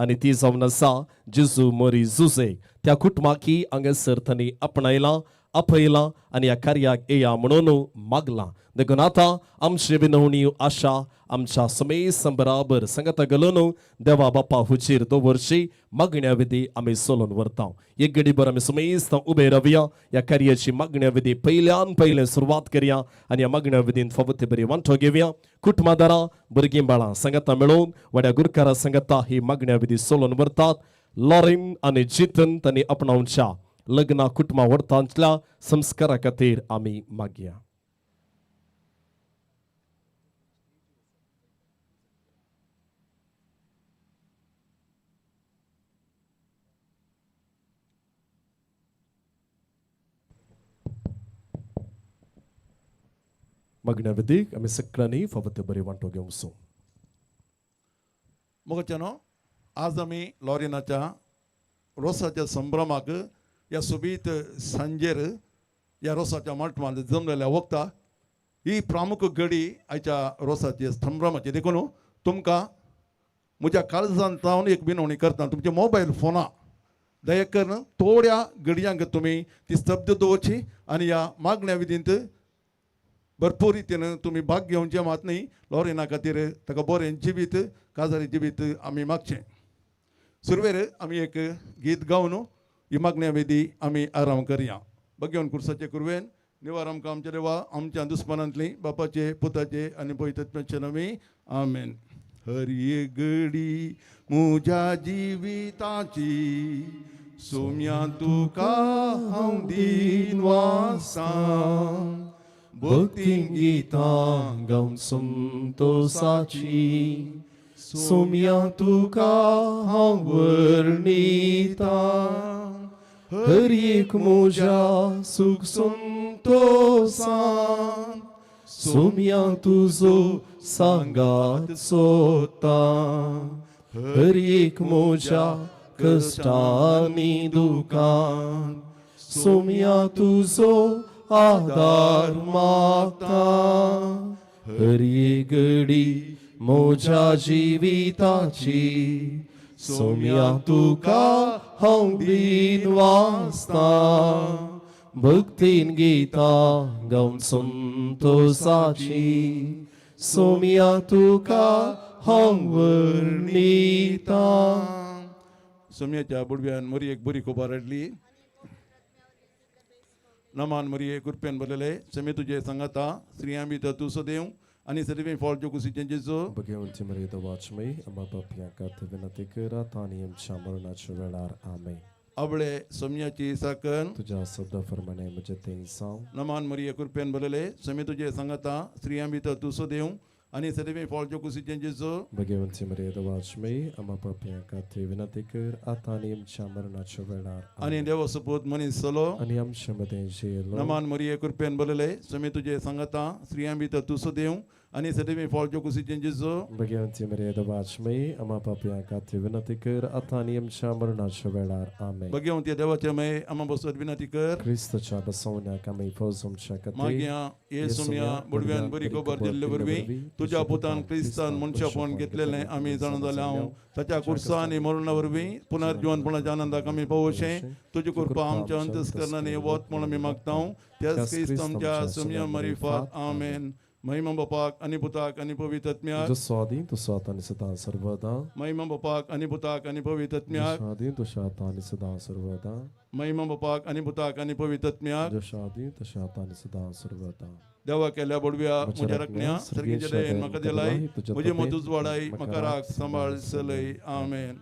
[SPEAKER 2] आनी ती जावन आसा जेजू मोरी जुजे. त्या कुटुंबाकी हांगासर तांणी आपणायलां, आपयलां आनी ह्या कार्याक येया म्हणून मागलां. देखून आतां आमची विनवणी आशा आमच्या समेस बराबर संगता घालून देवा बापा हुजीर दवरची मागण्या विधी आमी चलोवन व्हरता. एक घडीभर आमी समेस्त उबे रावया. ह्या कार्याची मागण्या विधी पयल्यान पयलें सुरवात करया आनी ह्या मागण्या विधीन फावो ते बरी वांटो घेवया. कुटुंबादारां, भुरगीं बाळां संगता मेळोवन वाड्या गुरकारा संगता ही मागण्या विधी चलोवन व्हरतात. लॉरीन आनी जितन तांणी आपणावच्या लग्ना कुटुंबा वडतांतल्या संस्कारा खातीर आमी मागया. मागण्या विधीक आमी सगळ्यांनी फावो ते बरी वांटो घेवचो.
[SPEAKER 6] मोगाच्यानो, आज आमी लॉरिनाच्या रोसाच्या संभ्रमाक ह्या सोबीत सांजेर ह्या रोसाच्या माटवांत जमलेल्या वखता. ही प्रामुख घडी आयच्या रोसाची, संभ्रमाची. देखून तुमकां म्हज्या काळजान जावन एक विनवणी करता, तुमचे मोबायल फोनां दया करून थोड्या घडयांक तुमी ती स्तब्ध दवरची आनी ह्या मागण्या विधींत भरपूर रितीन तुमी भाग घेवचे मात न्ही, लॉरिना खातीर ताका बरें जिवीत, काजारी जिवीत आमी मागचें. सुरवेर आमी एक गीत गावन ही मागण्या विधी आमी आराम करया. बगेवन कुर्साचे कुरवेन निवार आमकां आमच्या देवा, आमच्या दुस्मानांतली, बापाचे, पुताचे आनी पवित्र नवी, आमेन. हर एक घडी मुज्या जिविताची सोम्या तुका हांव दीन वासां,
[SPEAKER 2] भक्ती गीतां गावन संतोसाची सोम्या तुका हांव वर्णिता. हर एक म्हज्या सुख संतोसान सोम्या तुजो सांगात सोता. हर एक म्हज्या कश्टांनी दुकान सोम्या तुजो आदार मागता. हर एक घडी म्हज्या जिविताची सोम्या तुका हांव दिन वाचता भक्तीन गीतां गावन संतोसाची सोम्या तुका हांव वर्णिता.
[SPEAKER 6] सोम्याच्या बुडव्यान मरियेक बरी खबर हाडली. नमान मरिये, कृपेन भरलेले, समे तुजे सांगाता, स्त्रियां भितर तूं सदैव आनी सदैव फळ ज्यो कुशीचें जेजू.
[SPEAKER 2] भगवंती मरियेदो वाचमय आम्हा पापयां खातीर विनंती कर आतां आनी आमच्या मरणाच्या वेळार. आमेन.
[SPEAKER 6] आवळे सोम्याची साकन.
[SPEAKER 2] तुझ्या शब्दा प्रमाणे म्हजें तें जावं.
[SPEAKER 6] नमान मरिये, कृपेन भरलेले, समे तुजे सांगाता, स्त्रियां भितर तूं सदैव आनी सदैव फळ ज्यो कुशीचें जेजू.
[SPEAKER 2] भगवंती मरियेदो वाचमय आम्हा पापयां खातीर विनंती कर आतां आनी आमच्या मरणाच्या वेळार.
[SPEAKER 6] आनी देव सपूत मनीस जालो.
[SPEAKER 2] आनी आमच्या मदें जियेलो.
[SPEAKER 6] नमान मरिये, कृपेन भरलेले, समे तुजे सांगाता, स्त्रियां भितर तूं सदैव आनी सदैव फळ ज्यो कुशीचें जेजू.
[SPEAKER 2] भगवंती मरियेदो वाचमय आम्हा पापयां खातीर विनंती कर आतां आनी आमच्या मरणाच्या वेळार. आमेन.
[SPEAKER 6] भगवंती देवाचे मय आम्हा बसत विनंती कर.
[SPEAKER 2] क्रिस्तच्या बसवण्याक आमी फौजमच्या खातीर.
[SPEAKER 6] मागया ये सोम्या बुडव्यान बरी खबर दिल्ले वरवीं तुज्या पुतान क्रिस्तान मनशापण घेतलेलें आमी जाणा जाले हांव ताच्या कुर्सा आनी मरणा वरवीं पुनर्जिवनपणाच्या आनंदाक आमी पावोवचें. तुजी कृपा आमच्या अंतस्करणांनी वत म्हूण आमी मागता त्याच क्रिस्त आमच्या सोम्या मरिफात. आमेन. महिमा बापाक आनी पुताक आनी पवित्र आत्म्याक.
[SPEAKER 2] जसो आदी तसो आतां आनी सदां सर्वदा.
[SPEAKER 6] महिमा बापाक आनी पुताक आनी पवित्र आत्म्याक.
[SPEAKER 2] जसो आदी तसो आतां आनी सदां सर्वदा.
[SPEAKER 6] महिमा बापाक आनी पुताक आनी पवित्र आत्म्याक.
[SPEAKER 2] जसो आदी तसो आतां आनी सदां सर्वदा.
[SPEAKER 6] देवा केल्या बोडव्या म्हज्या राखण्या, सर्गीच्या दयेन म्हाका दिलाय, म्हजे मदूच वाडाय, म्हाका राख सांबाळ चलय. आमेन.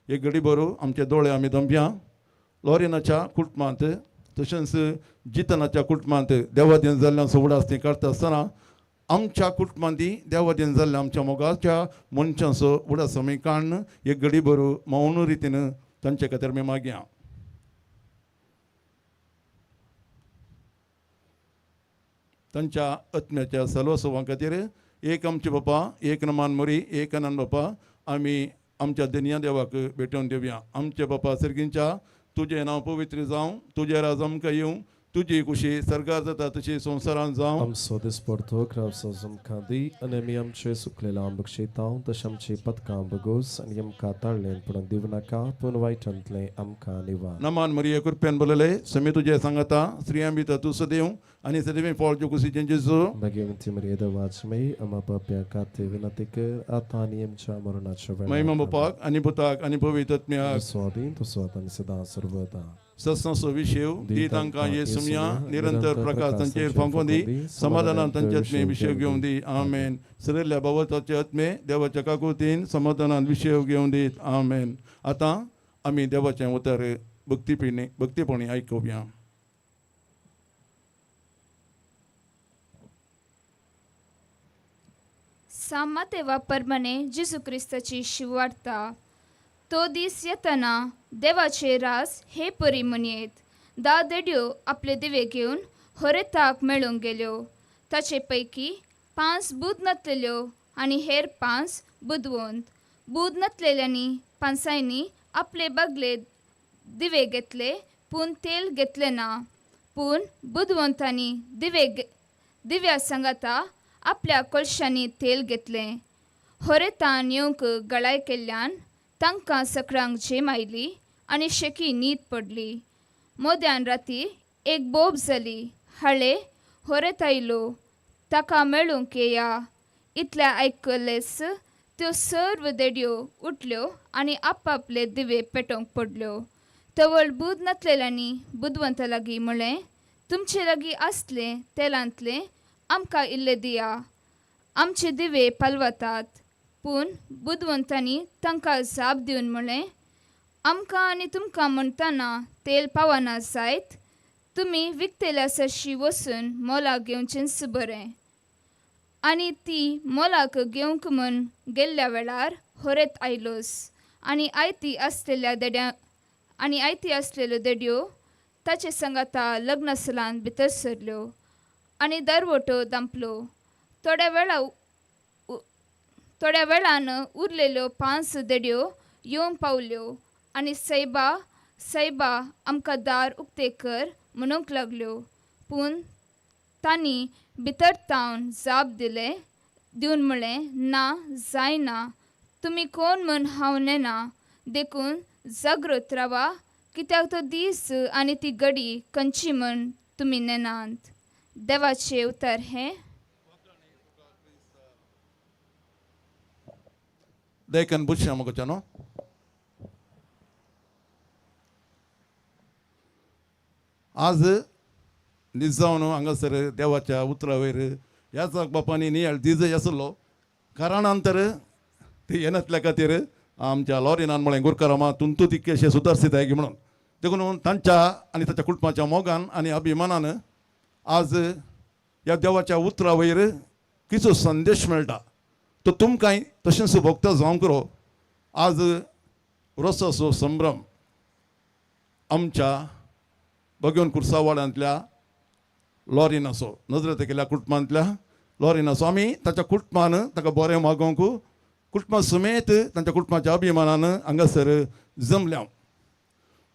[SPEAKER 6] एक घडी बरो आमचे दोळे आमी दमया. लॉरिनाच्या कुटुंबांत तशेंच जितनाच्या कुटुंबांत देवादीन जाल्ल्यान सोवडास ती काडटा आसतना आमच्या कुटुंबांत देवादीन जाल्ल्या आमच्या मोगाच्या मनशांचो उडास आमी काडून एक घडी बरो मौन रितीन तांचे खातीर आमी मागया. तांच्या आत्म्याच्या सलवसवां खातीर एक आमचे बापा, एक नमान मोरी, एक अनंत बापा, आमी आमच्या दनिया देवाक भेटोवन दिवया. आमचे बापा सर्गींच्या, तुजें नांव पवित्र जावं, तुजें राज आमकां येवं, तुजी कुशी सर्गार जाता तशी संवसारांत जावं.
[SPEAKER 2] आमचो दिसपडतो क्रावसो आमकां दी आनी आमी आमचे सुकलेल्या बक्षयता तशें आमची पदकां बगोस आनी आमकां ताळ्ळें पूण दिवं नाका पूण वायटांतलें आमकां निवार.
[SPEAKER 6] नमान मरिये, कृपेन भरलेले, समी तुजें सांगाता, स्त्रियां भितर तूं सदैव आनी सदैव फळ ज्यो कुशीचें जेजू.
[SPEAKER 2] भगवंती मरियेदो वाचमय आम्हा पापयां खातीर विनंती कर आतां आनी आमच्या मरणाच्या वेळार.
[SPEAKER 6] महिमा बापाक आनी पुताक आनी पवित्र आत्म्याक.
[SPEAKER 2] जसो आदी तसो आतां आनी सदां सर्वदा.
[SPEAKER 6] सत्संसो विशेव दी तांकां ये सुमया, निरंतर प्रकाश तांचेर फांकोवन दी, समाधानान तांचे आत्मे विशेव घेवन दी. आमेन. सरिल्ल्या बाबताचे आत्मे देवाच्या काकुतीन समाधानान विशेव घेवन दीत. आमेन. आतां आमी देवाचें उतर भक्तीपणी भक्तीपणी आयकुया.
[SPEAKER 7] सामातेवा परमाने जेजू क्रिस्ताची शिवार्ता. तो दीस येतना देवाचे रास हे परी म्हणयेत. 10 देड्यो आपले दिवे घेवन होरेताक मेळूंक गेल्यो. ताचे पैकी 5 बुद नातलेल्यो आनी हेर 5 बुदवंत. बुद नातलेल्यांनी पांसांनी आपले बागले दिवे घेतले पूण तेल घेतलें ना. पूण बुदवंतांनी दिवे दिव्या सांगाता आपल्या कळशांनी तेल घेतलें. होरेतान येवंक गळाय केल्ल्यान तांकां सकरांक झेम आयली आनी शेकी न्हीद पडली. मोद्यान राती एक बोब जाली, हाळे होरेत आयलो, ताका मेळूंक येया. इतलें आयकलेच त्यो सर्व देडयो उठल्यो आनी आपापले दिवे पेटोवंक पडल्यो. तवळ बुद नातलेल्यांनी बुदवंता लागीं म्हळें, तुमचे लागीं आसलें तेलांतलें आमकां इल्लें दिया, आमचे दिवे पालवतात. पूण बुदवंतांनी तांकां जाप दिवन म्हळें, आमकां आनी तुमकां म्हणटना तेल पावना जायत, तुमी विकतेल्या सरशी वचून मोलाक घेवचेंच बरें. आनी ती मोलाक घेवंक म्हूण गेल्ल्या वेळार होरेत आयलोस आनी आयती आसलेल्या देड्या आनी आयती आसलेल्यो देड्यो ताचे सांगाता लग्नसलान भितर सरल्यो आनी दरवटो दांपलो. थोड्या वेळान उरलेल्यो 5 देड्यो येवंक पावल्यो आनी सैबा सैबा आमकां दार उक्तें कर म्हणूंक लागल्यो. पूण तांणी भितर तावन जाप दिलें, दिवन म्हळें, ना जायना, तुमी कोण म्हूण हांव नेना. देखून जागृत रावा, कित्याक तो दीस आनी ती घडी खंयची म्हूण तुमी नेनात. देवाचें उतर हें.
[SPEAKER 6] देखून बुशया मुखाच्या न्हू. आज निजावन हांगासर देवाच्या उतरा वयर ह्याच बापांनी नियाळ दिजय आसलो कारणान तर ती येनातल्या खातीर आमच्या लॉरिनान म्हळें गुरकारामा तुमतू तितकेशें सुदारसीत की म्हणून. देखून तांच्या आनी ताच्या कुटुंबाच्या मोगान आनी अभिमानान आज ह्या देवाच्या उतरा वयर किचो संदेश मेळटा तो तुमकांय तशेंच भोगता जावंक करो. आज रोसाचो संभ्रम आमच्या बगेवन कुर्सावाड्यांतल्या लॉरिनाचो नजरेत केल्या कुटुंबांतल्या लॉरिनाचो आमी ताच्या कुटुंबान ताका बरें मागोवंक कुटुंबा समेत तांच्या कुटुंबाच्या अभिमानान हांगासर जमल्या.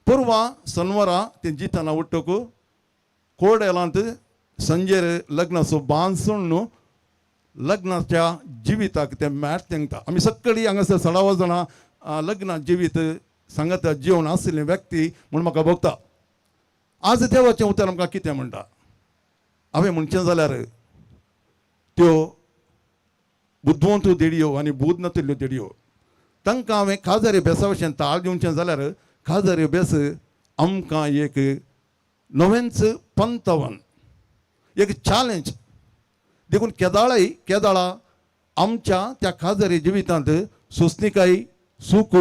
[SPEAKER 6] परवां सनवारा ते जिताना उठ्ठक कोडेलांत संजेर लग्नाचो बांद सोडून लग्नाच्या जिविताक तें मॅट तेंगता. आमी सगळीं हांगासर सडावा जाणां लग्ना जिवीत सांगाता जिवन आशिल्ली व्यक्ती म्हूण म्हाका भोगता. आज देवाचें उतर आमकां कितें म्हणटा? हांवें म्हणचें जाल्यार त्यो बुदवंत देडयो आनी बूद नातिल्ल्यो देडयो तांकां हांवें काजारी बेसा भशेन ताळ दिवचें जाल्यार काजारी बेस आमकां एक नवेंच पंतवन एक चॅलेंज. देखून केदाळाय केदाळा आमच्या त्या काजारी जिवितांत सोंसणीकाय सूख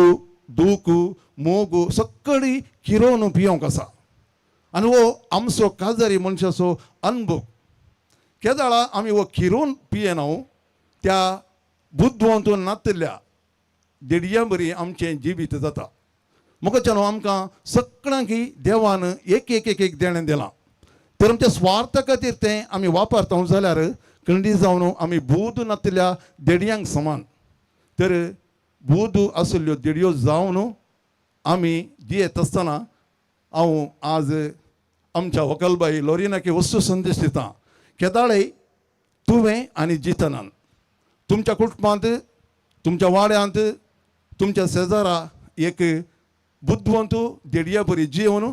[SPEAKER 6] दूख मोग सगळी किरोवन पियोंक आसा आनी हो आमचो काजारी मनशाचो अनुभव. केदाळा आमी हो किरोवन पियेना त्या बुदवंत नातिल्ल्या देडया बरी आमचें जिवीत जाता. मुखाच्यान आमकां सगळ्यांक देवान एक एक एक एक देणें दिलां तर आमच्या स्वार्था खातीर तें आमी वापरता जाल्यार खंडी जावन आमी बूद नातिल्ल्या देडयांक समान. तर बूद आशिल्ल्यो देडयो जावन आमी जियेत आसतना हांव आज आमच्या व्हंकलबाई लोरिनाक वस्तू संदेश दिता. केदाळय तुवें आनी जितनान तुमच्या कुटुंबांत तुमच्या वाड्यांत तुमच्या शेजारा एक बुदवंत देडया बरी जिवन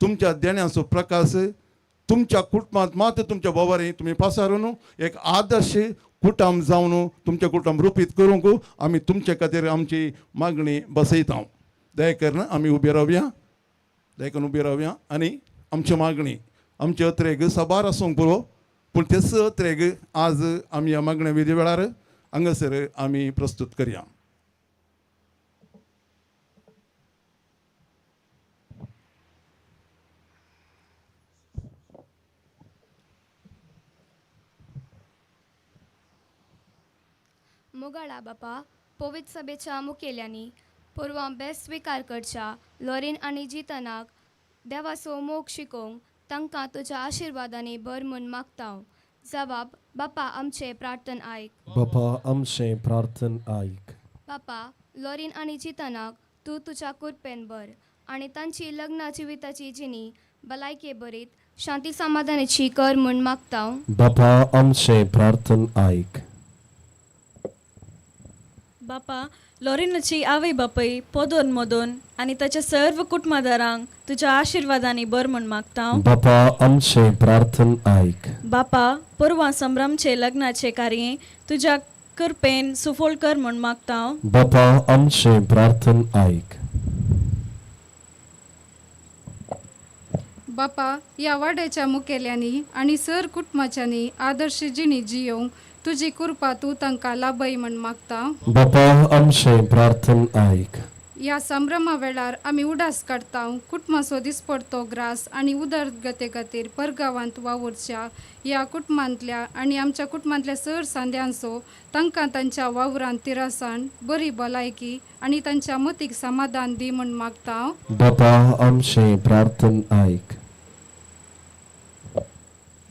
[SPEAKER 6] तुमच्या देण्याचो प्रकाश तुमच्या कुटुंबांत मात तुमच्या बोवारी तुमी पासारून एक आदर्श कुटुंब जावन तुमचें कुटुंब रुपीत करूंक आमी तुमचे खातीर आमची मागणी बसयता. दया करून आमी उबे रावया, दया करून उबे रावया आनी आमची मागणी आमचे अत्रेग साबार आसूंक पुरो पूण तेच अत्रेग आज आमी ह्या मागण्या विधी वेळार हांगासर आमी प्रस्तूत करया.
[SPEAKER 8] मोगाळा बापा, पवित्र सभेच्या मुखेल्यांनी पोरवां बेस स्विकार करच्या लॉरीन आनी जितनाक देवाचो मोग शिकोवंक तांकां तुज्या आशिर्वादांनी भर म्हूण मागता. जवाब बापा आमचें प्रार्थन आयक.
[SPEAKER 2] बापा आमचें प्रार्थन आयक.
[SPEAKER 8] बापा, लॉरीन आनी जितनाक तूं तुज्या कुरपेन भर आनी तांची लग्न जिविताची जिणी भलायके बरीत शांती समाधानाची कर म्हूण मागता.
[SPEAKER 2] बापा आमचें प्रार्थन आयक.
[SPEAKER 9] बापा, लॉरिनाची आवय बापय पोदोन मोदोन आनी ताच्या सर्व कुटुंबादारांक तुज्या आशिर्वादांनी भर म्हूण मागता.
[SPEAKER 2] बापा आमचें प्रार्थन आयक.
[SPEAKER 9] बापा, पोरवां संभ्रमचे लग्नाचे कार्य तुज्या कृपेन सुफळ कर म्हूण मागता.
[SPEAKER 2] बापा आमचें प्रार्थन आयक.
[SPEAKER 10] बापा, ह्या वाड्याच्या मुखेल्यांनी आनी सर कुटुंबाच्यांनी आदर्श जिणी जियोवंक तुजी कृपा तूं तांकां लाभय म्हूण मागता.
[SPEAKER 2] बापा आमचें प्रार्थन आयक.
[SPEAKER 10] ह्या संभ्रमा वेळार आमी उडास काडटा कुटुंबाचो दिसपडतो ग्रास आनी उदरगते खातीर परगांवांत वावुरच्या ह्या कुटुंबांतल्या आनी आमच्या कुटुंबांतल्या सर सांद्यांचो तांकां तांच्या वावरांत तिरासान बरी भलायकी आनी तांच्या मतीक समाधान दी म्हूण मागता.
[SPEAKER 2] बापा आमचें प्रार्थन आयक.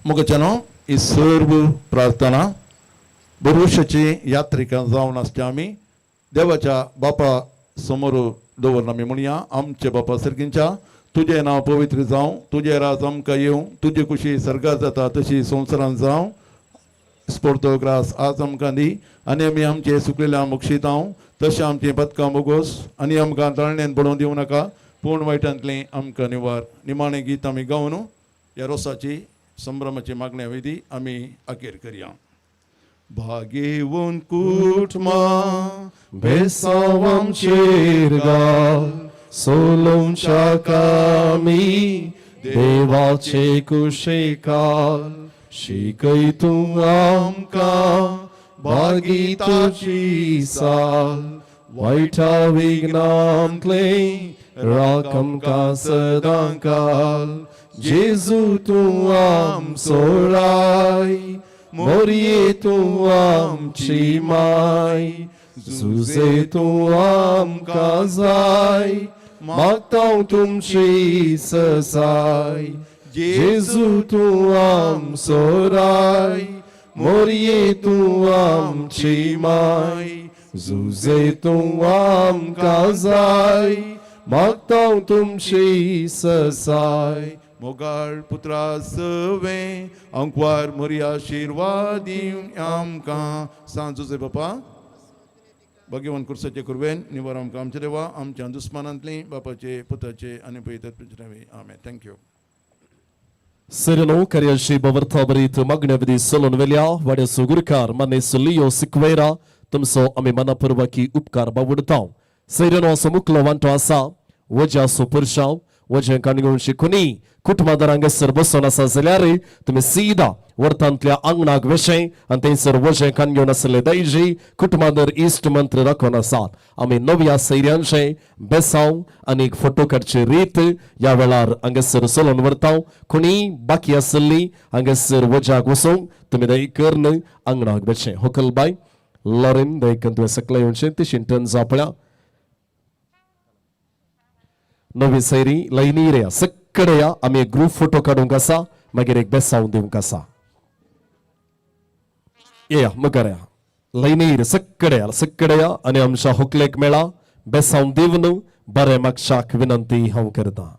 [SPEAKER 6] मुखाच्यानो ही सर्व प्रार्थना बरवशाची यात्रिकां जावन आसच्या आमी देवाच्या बापा समोर दवरना. आमी म्हणया, आमचे बापा सर्गींच्या, तुजें नांव पवित्र जावं, तुजें राज आमकां येवं, तुजी खुशी सर्गार जाता तशी संवसारांत जावं. स्पोर्तो ग्रास आज आमकां दी आनी आमी आमचे सुकलेल्या मोक्षितांव तशें आमचें पदकां बोगोस आनी आमकां ताळणेन पडोवन दिवं नाका पूण वायटांतलें आमकां निवार. निमाणें गीत आमी गावन ह्या रोसाची संभ्रमाची मागण्या विधी आमी अखेर करया. भागेवन कुटुंबा
[SPEAKER 2] बेसांव आमचेर घाल सोलोवच्या कामी देवाचे कुशेकाल शिकय तूं आमकां भागीताची साल वायटा विघ्नांतलें राख आमकां सदां काल. जेजू तूं आमचो राय मोरये तूं आमची माय जुजे तूं आमकां जाय मागता तुमची ससाय. जेजू तूं आमचो राय मोरये तूं आमची माय जुजे तूं आमकां जाय मागता तुमची ससाय.
[SPEAKER 6] मोगाळ पुत्रा सवे अंकवार मोरी आशिर्वाद दिवं आमकां. सांज जुजे बापा भगवान कुर्साचे कुरवेन निवार आमकां आमच्या देवा आमच्या दुस्मानांतली बापाचे पुताचे आनी पवित्र नांवान आमेन. Thank you.
[SPEAKER 2] सिरनो कार्याशी बवर्था बरीत मागण्या विधी सोलून वेल्या वाड्याचो गुरकार मानेस लियो सिक्वेरा तुमचो आमी मनापुर्वकी उपकार बावडता. सैरनो असो मुकलो वांटो आसा वज्याचो पुरशाव वजें काणगोवची खुनी कुटुंबादार हांगासर बसून आसा जाल्यार तुमी सीदा वर्तांतल्या आंगणाक वेशें आनी थंयसर वजें कान घेवन आसले दायजी कुटुंबादर इश्ट मंत्र राखून आसात. आमी नव्या सैऱ्यांचे बेसांव आनी एक फोटो काडची रीत ह्या वेळार हांगासर चलोवन व्हरता. कोणी बाकी आसली हांगासर वज्याक वचूंक तुमी दय करून आंगणाक वेचें. होकल बाय लॉरेन दय करून तुवें सकला येवचें तशी टर्न जापळ्या नवी सैरी लायनी रे सगळे या आमी एक ग्रुप फोटो काडूंक आसा मागीर एक बेसांव दिवंक आसा. येया मुखार या लायनी रे सगळे या सगळे या आनी आमच्या होकलेक मेळा बेसांव दिवन बरें मागशाक विनंती हांव करता.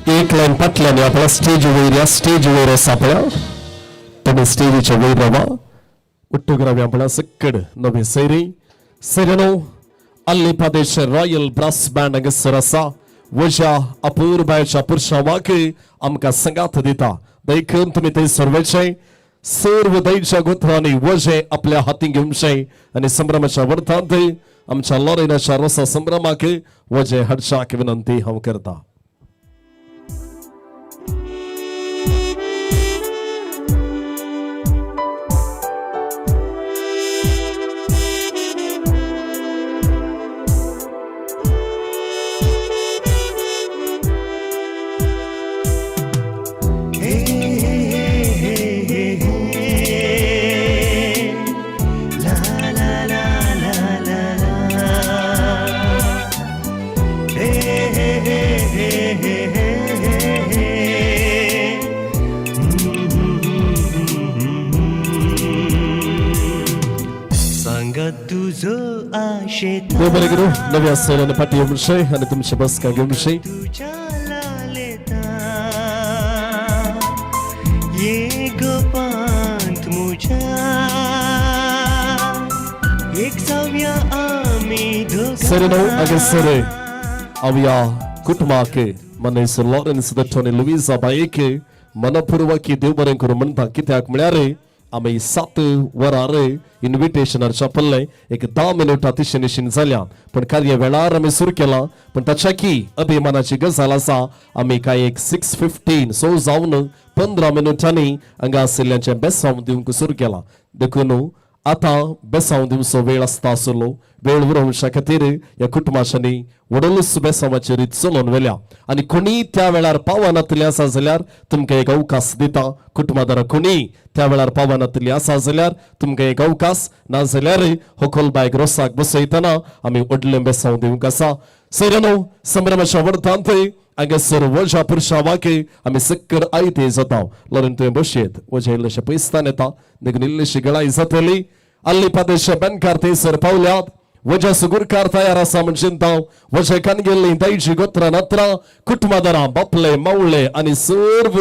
[SPEAKER 2] एक लायन फाटल्यान आपल्या स्टेज वयर या स्टेज वयर आसा पळय तुमी स्टेजीच्या वयर रावा उट्टूक रावया पळय सक्कड नवी सैरी सैऱ्यानो अल्ली प्रदेश रॉयल ब्रास बँड हांगासर आसा वज्या अपूर्बायच्या पुरशावाक आमकां संगात दिता. देखून तुमी थंयसर वयचें सर्व दैच्या गोत्रांनी वजें आपल्या हाती घेवचें आनी संभ्रमाच्या वर्थांत आमच्या लॉरेनाच्या रोसा संभ्रमाक वजें हाडच्याक विनंती हांव करता. देव बरें करूं. नव्या सैन्याने फाटी येवचे आनी तुमचे बसका घेवचे. सैऱ्यानो हांगासर हांव ह्या कुटुंबाक मनीस लॉरन्स दत्तो आनी लुईजा बायेक मनपूर्वक देव बरें करूं म्हणटा. कित्याक म्हळ्यार आमी 7 वरार इन्विटेशनार छापल्लें एक 10 मिनटां तिशे निशीन जाल्या, पण कार्य वेळार आमी सुरू केलां. पण ताच्या की अभिमानाची गजाल आसा, आमी कांय एक 6:15 सो जावन 15 मिनटांनी हांगा आशिल्ल्यांचें बेसांव दिवंक सुरू केलां. देखून आतां बेसांव दिवचो वेळ आसता आसलो वेळ उरोवच्या खातीर ह्या कुटुंबाच्यांनी व्हडलोच बेसांवाची रीत चलोवन व्हेल्या. आनी कोणीय त्या वेळार पावनातली आसा जाल्यार तुमकां एक अवकाश दिता. कुटुंबादारा कोणीय त्या वेळार पावनातली आसा जाल्यार तुमकां एक अवकाश, ना जाल्यार होकोलबायक रोसाक बसयतना आमी व्हडलें बेसांव दिवंक आसा. सैऱ्यानो संभ्रमाच्या वडतांत हांगासर वजा पुरशावाक आमी सक्कर आयते जाता. लॉरेन तुवें बशयत वजा इल्लेशें पयसतान येता, देखून इल्लीशी गळाय जातली. आल्ली पादेशे बेनकार थंयसर पावल्यात. वजा सुगुरकार तयार आसा म्हण चिंता. वजा कान गेल्ली ताईची गोत्रां नात्रां कुटुंबादारां बापले मावळे आनी सर्व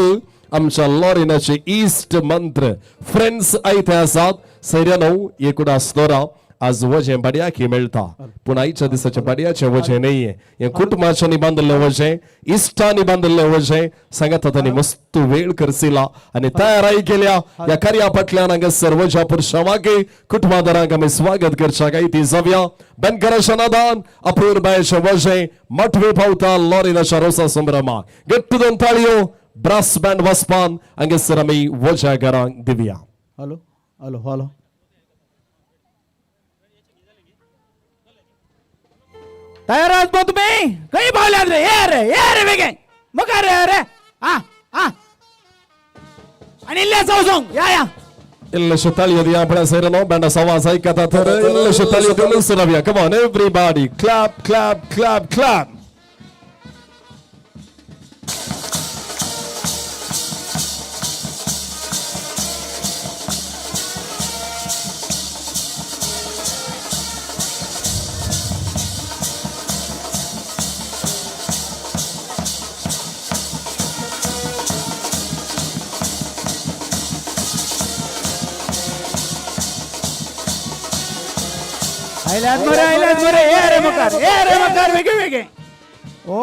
[SPEAKER 2] आमच्या लॉरिनाचे इश्ट मंत्र फ्रेंड्स आयते आसात. सैऱ्यानो एकूण आसतोरा आज वजें बाडयाकी मेळटा, पूण आयच्या दिसाचें बाडयाचें वजें न्हय, हें कुटुंबाच्यांनी बांदिल्लें वजें, इश्टांनी बांदिल्लें वजें. सांगात तांणी मस्त वेळ खर्चिला आनी तयाराय केल्या ह्या कार्या फाटल्यान. हांगासर वजा पुरशावाके कुटुंबादारांक आमी स्वागत करच्या काय ती जावया. बेनकराच्या नादान अपूर्बायचें वजें मटवे पावता लॉरिनाच्या रोसा संभ्रमाक. गट्ट दोन ताळयो ब्रास बँड वाजपान हांगासर आमी वजा घरांक दिवया.
[SPEAKER 11] हॅलो हॅलो हॅलो, तयार आहात मग तुम्ही? काही पावल्यात रे? ये रे, ये रे, वेगे मुखार रे रे. हा हा, आणि इल्ले चौसोंग या या.
[SPEAKER 2] इल्लेशे ताळयो दिया आपल्या सैरनो. बँडा आवाज ऐकता तर इल्लेशे ताळयो दिवन सुरावया. Come on everybody, clap clap clap clap.
[SPEAKER 11] आयल्यात मरे, आयल्यात मरे. ये रे मुखार, ये रे मुखार, वेगे वेगे. ओ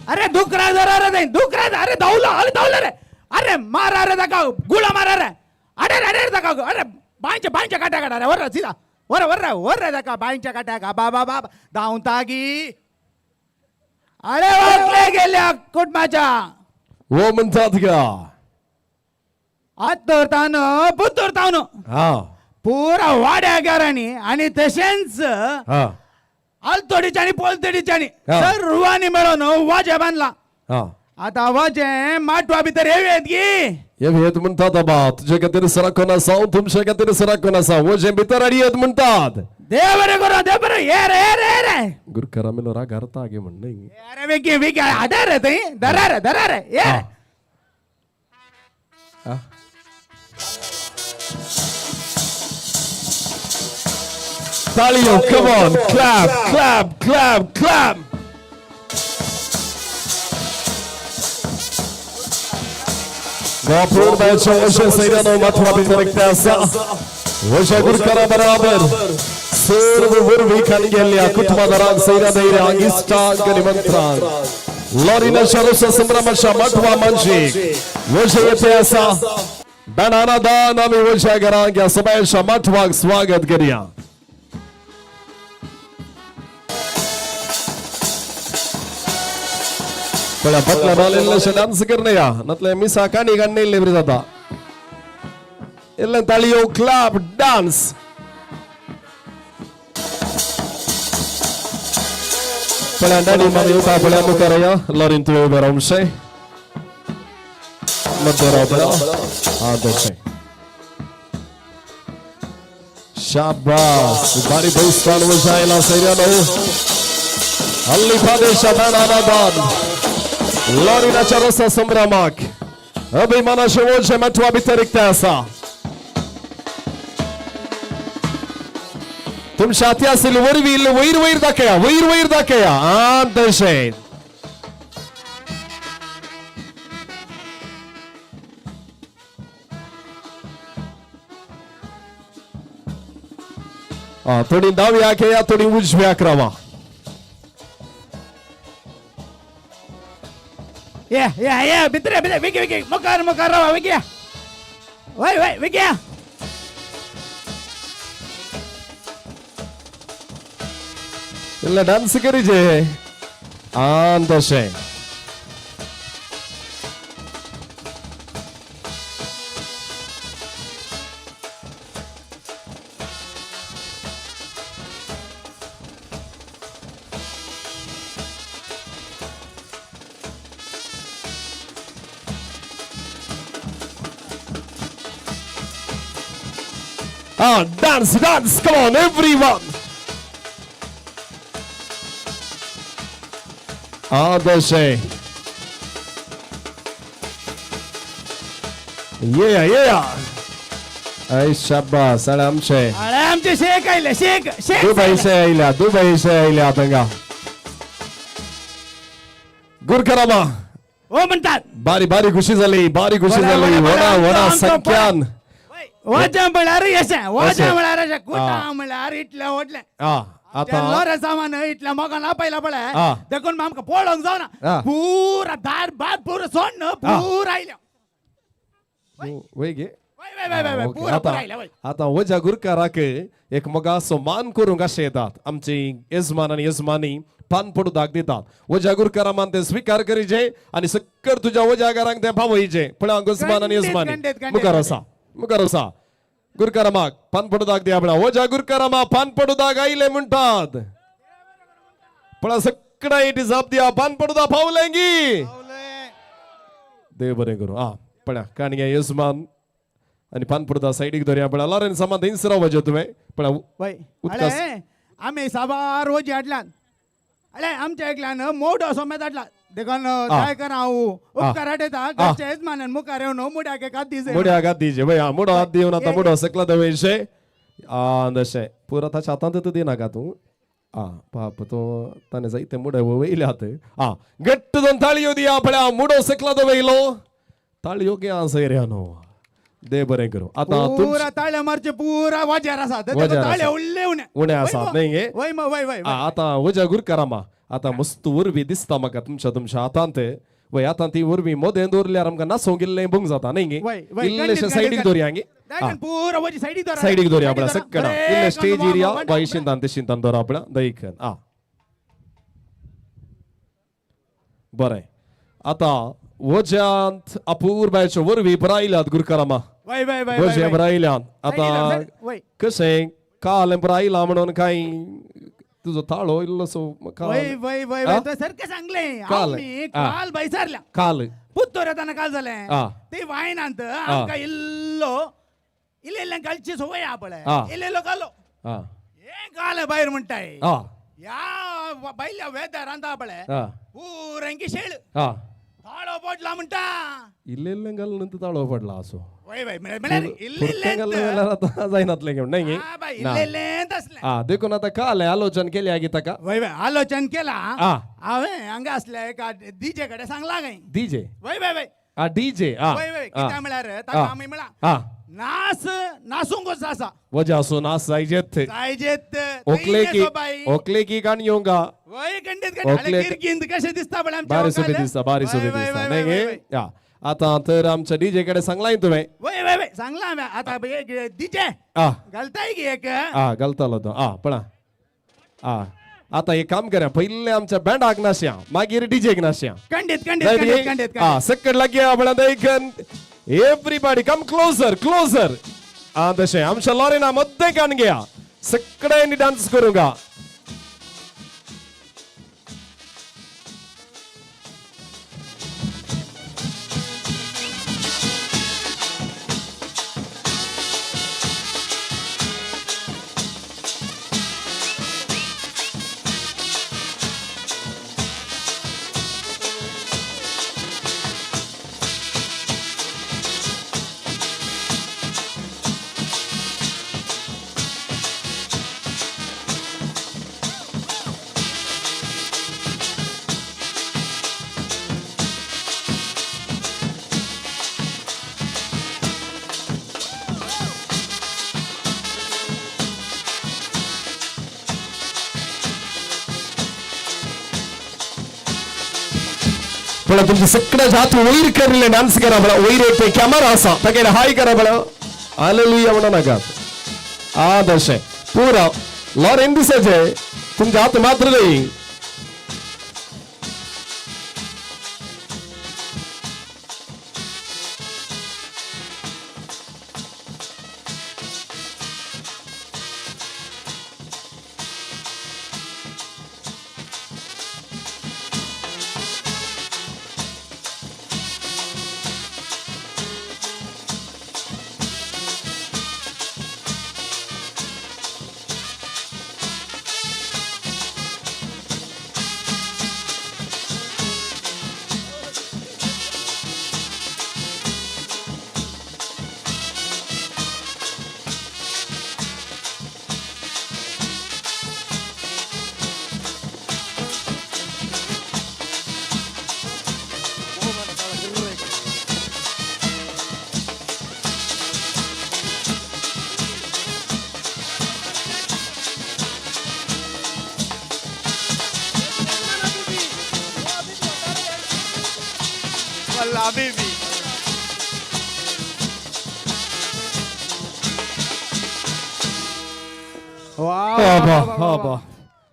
[SPEAKER 11] अरे दुकरा जरा रे, नाही दुकरा. अरे धावला, अरे धावला रे. अरे मारा रे ताका, गुळा मारा रे. अरे रे, अरे रे ताका. अरे बांयच्या बांयच्या काट्या काडा रे. वर सीधा वर वर वर रे ताका बांयच्या काट्याक. बा बा बा धांवता की. अरे वकले गेल्या कुटुंबाच्या.
[SPEAKER 2] ओ म्हणतात का?
[SPEAKER 11] आत दवरता पुत दवरता.
[SPEAKER 2] हा.
[SPEAKER 11] पुरा वाड्या घरांनी आणि तशेंच
[SPEAKER 2] हा
[SPEAKER 11] आलतोडीच्या आणि पोलतोडीच्या
[SPEAKER 2] हा.
[SPEAKER 11] सर्वांनी मिळून वाजे बांधला.
[SPEAKER 2] हा.
[SPEAKER 11] आता वाजे माटवा भितर येऊयात की.
[SPEAKER 2] येत म्हणतात बा, तुझ्या खातीर सराकोन आसा, तुमच्या खातीर सराकोन आसा. वजें भितर आडी येत म्हणतात.
[SPEAKER 11] देव बरें करूं, देव बरें. ये रे, ये रे, ये रे.
[SPEAKER 2] गुरकारा मेलो राग हारता गे म्हण न्ही.
[SPEAKER 11] अरे वेगी वेगी, आधार रे थंय, धरा रे, धरा रे, ये रे.
[SPEAKER 2] ताळयो, come on, clap clap clap clap. अपूर्बायच्या वशे सैऱ्यानो माथुरा भितर एकटे आसा. वशा गुरकारा बराबर सर्व वरवी खाली गेल्ल्या कुटुंबादारांक, सैऱ्या धैर्यांक, इश्टांक निमंत्रांक लॉरिनाच्या रोसा संभ्रमाच्या माटवा मांजीक वशे येथे आसा. बॅनाना दान आमी वशा घरांक ह्या सबायच्या माटवाक स्वागत करया. पळया पटल्या बाल इल्लेशे डान्स करणे नतले मिसा काणी काडणे इल्ले बरी जाता. इल्ले ताळयो, क्लॅप, डान्स. पळया डॅडी मम्मी उठा, पळया मुखार या. लॉरीन तुवें उबें रावशें, मध्य राव पळया. हा तशें, शाबास. बारी बैस्तान वजायला सैऱ्यानो. हल्ली पादेशा बॅनाना दान लॉरिनाच्या रसा संभ्रमाक अभिमानाचे वोजे माटवा भितर एकटे आसा. तुमच्या हाती आशिल्ली वरवी इल्ली वयर वयर दाखया, वयर वयर दाखया. आ तशें. थोडी दाव्याक येया, थोडी उजव्याक रावा.
[SPEAKER 11] ये ये ये भितर भितर विकी विकी मुखार मुखार रावा विकी वय वय विकी.
[SPEAKER 2] इल्ले डान्स करीजे आन तशें. Dance, dance, come on, everyone. तशें. Yeah, yeah. ऐ शाबास. अळे आमचे
[SPEAKER 11] अळे आमचे शेख आयले, शेख शेख
[SPEAKER 2] दुबईचे आयल्या, दुबईचे आयल्या थंगा. गुरखरामा
[SPEAKER 11] हो म्हणतात.
[SPEAKER 2] बारी बारी खुशी झाली, बारी खुशी झाली. व्हडा व्हडा संख्यान
[SPEAKER 11] वजा म्हळ्यार अशें, वजा म्हळ्यार अशें, कुटां म्हळ्यार इतलें व्हडलें.
[SPEAKER 2] आतां
[SPEAKER 11] लोरे सामान इतलें मोगान आपयला पळय, देखून आमकां पळोवंक जावना. पुरा दार भात पुरो सोडन पुरा आयल्या.
[SPEAKER 2] वय गे. आतां वजा गुरकाराक एक मोगासो मान करूंक अशें येतात आमची येजमान आनी येजमानी पान पडू दाग दितात. वजा गुरकारा मान ते स्विकार करीचे आनी सक्कर तुज्या वजागारांक ते पावयचे. पळय येजमान आनी येजमानी मुखार आसा, मुखार आसा. गुरकारामाक पान पडू दाग दिया. पळय वजा गुरकारामा पान पडू दाग आयले म्हणटात. पळय सगळ्या इटी जाप दिया. पान पडू दा पावलेंगी. देव बरें करूं. हा पळय काणग्या येजमान आनी पान पडदा सायडीक दवरया. पळय लॉरेन्स सामान थंयच रावपाचें तुवें. पळय
[SPEAKER 11] आमी साबार वजी हाडल्यात. अळे आमच्या एकल्यान मोडो समेत हाडला. देखून काय करा हांव उपकार हाडयता घरच्या येजमानान मुखार येवन मुड्याक एक हात दीजे.
[SPEAKER 2] मुड्याक हात दीजे. वय मुडो हात दिवन आतां मुडो सकला दवयशे. तशें पुरो ताच्या हातांत दिनाका तूं. पाप तो ताणें जायते मुडे वयल्यात. घट्ट दोन ताळयो दिया. पळय मुडो सकला दवयलो. ताळयो गे आसा न्हू. दे बरें करूं. आतां
[SPEAKER 11] पुरा ताळ्या मारचे पुरा वाज्यार आसा. ताळे उडले उणे
[SPEAKER 2] उणे आसात न्ही गे.
[SPEAKER 11] वय वय वय.
[SPEAKER 2] आतां वजा गुरकारामा आतां मस्त उर्वी दिसता म्हाका तुमच्या तुमच्या हातांत. वय आतां ती उर्वी मोदें दवरल्यार आमकां नासोंक इल्लें भंग जाता न्ही गे. इल्लेशें सायडीक दवरया गे. सायडीक दवरया आपल्या सक्कडा. इल्लें स्टेज एरिया वा शिंतान ते शिंतान दवर आपल्या दईकन. बरें आतां वज्यांत अपूर्बायच्यो वरवीं बरायल्यात गुरकारामा. वजें बरायल्यात. आतां कशें काल बरायला म्हणून कांय तुजो ताळो इल्लोसो
[SPEAKER 11] सारकें सांगलें. काल भायसरल्या
[SPEAKER 2] काल
[SPEAKER 11] पुत्तोर येताना काल जालें ते वायनांत आमकां इल्लो इल्लें इल्लें घालची संवय आहा पळय. इल्लो इल्लो घालो हें घाल भायर म्हणटाय. ह्या भायल्या वेदरांत आहा पळय पुरेंकी शेळ ताळो पडला म्हणटा.
[SPEAKER 2] इल्लें इल्लें घालून ताळो पडला असो.
[SPEAKER 11] वय वय म्हळ्यार इल्लें इल्लें
[SPEAKER 2] जायनातलें घेवन न्ही. देखून आतां काल आलोचन केल्या गी ताका.
[SPEAKER 11] वय वय आलोचन केला हांवें हांगा आसल्या एका डीजे कडेन सांगला काय.
[SPEAKER 2] डीजे
[SPEAKER 11] वय वय वय
[SPEAKER 2] डीजे.
[SPEAKER 11] वय वय कित्याक म्हळ्यार ताका आमी म्हळां नास नासूंकच आसा.
[SPEAKER 2] वजा आसूं नास जायजेत
[SPEAKER 11] जायजेत.
[SPEAKER 2] ओकले की ओकले की काण येवंका.
[SPEAKER 11] वय खंडीत खंडीत कशें दिसता पळय आमच्या
[SPEAKER 2] बारी सोबीत दिसता, बारी सोबीत दिसता न्ही गे. आतां तर आमच्या डीजे कडेन सांगलाय तुवें.
[SPEAKER 11] वय वय वय सांगलां हांवें. आतां एक डीजे घालताय की एक.
[SPEAKER 2] घालतालो तो. पळय आतां एक काम करा, पयलें आमच्या बँडाक नाशया मागीर डीजेक नाशया.
[SPEAKER 11] खंडीत खंडीत खंडीत खंडीत.
[SPEAKER 2] सक्कड लागया पळय. Everybody come closer closer. तशें आमच्या लॉरेना मद्दे काण घ्या. सगळ्यांनी डान्स करूंक. पण तुमचे सगळे हात वयर करिल्ले डान्स करा बळा वयर एक कॅमेरा आसा ताका हाय करा बळा हालेलुया म्हणू नाकात आ तशें पुरा लॉरेन दिसाचे तुमचे हात मात्र न्ही.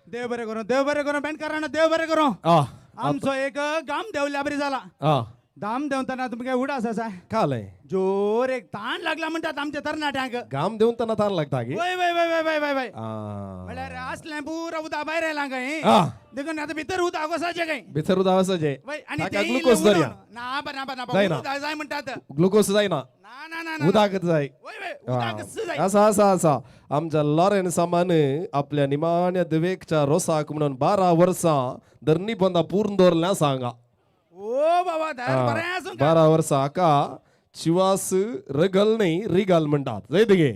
[SPEAKER 11] देव बरें करूं, देव बरें करूं बेणकारांनो, देव बरें करूं. आमचो एक गाम देवल्या बरी जाला. दाम देंवतना तुमकां उडास आसा
[SPEAKER 2] कालय
[SPEAKER 11] जोर एक ताण लागला म्हणटात आमच्या तरणाट्यांक.
[SPEAKER 2] गाम देंवतना ताण लागता की?
[SPEAKER 11] वय वय वय वय वय वय म्हळ्यार असलें पुरा उदक भायर आयलां काय देखून आतां भितर उदक वसाचें काय
[SPEAKER 2] भितर उदक वसाचें
[SPEAKER 11] आनी
[SPEAKER 2] ग्लुकोज धरया
[SPEAKER 11] ना बा ना बा ना बा जाय म्हणटात
[SPEAKER 2] ग्लुकोज जायना उदक जाय आसा आसा आसा. आमच्या लॉरेन सामान आपल्या निमाण्या दिवेकच्या रोसाक म्हणून 12 वर्सां धरणी बंदा पूर्ण दवरल्या सांगा.
[SPEAKER 11] ओ बाबा
[SPEAKER 2] 12 वर्सां हाका चिवास रगल न्ही रिगल म्हणटात जाय तिगे.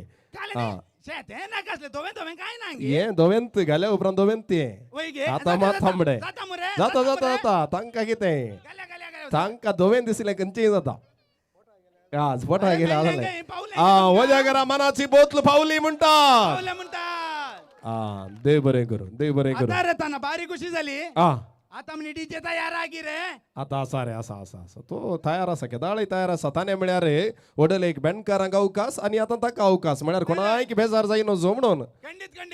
[SPEAKER 2] हें दोवेंत घाल्या उपरांत दोवेंत तें आतां मात थांबडे जाता जाता जाता तांकां कितें तांकां दोवें दिसलें खंयचेंय जाता. आज पोटा गेला वजा करा मनाची बोतल पावली म्हणटा. देव बरें करूं, देव बरें करूं.
[SPEAKER 11] बारी खुशी जाली आता म्हणे डीजे तयार आ की रे
[SPEAKER 2] आता आसा रे आसा आसा आसा तो तयार आसा केदाळय तयार आसा. ताणें म्हळ्यार व्हडले एक बेणकारांक अवकाश आनी आतां ताका अवकाश म्हळ्यार कोणायक बेजार जायना म्हणून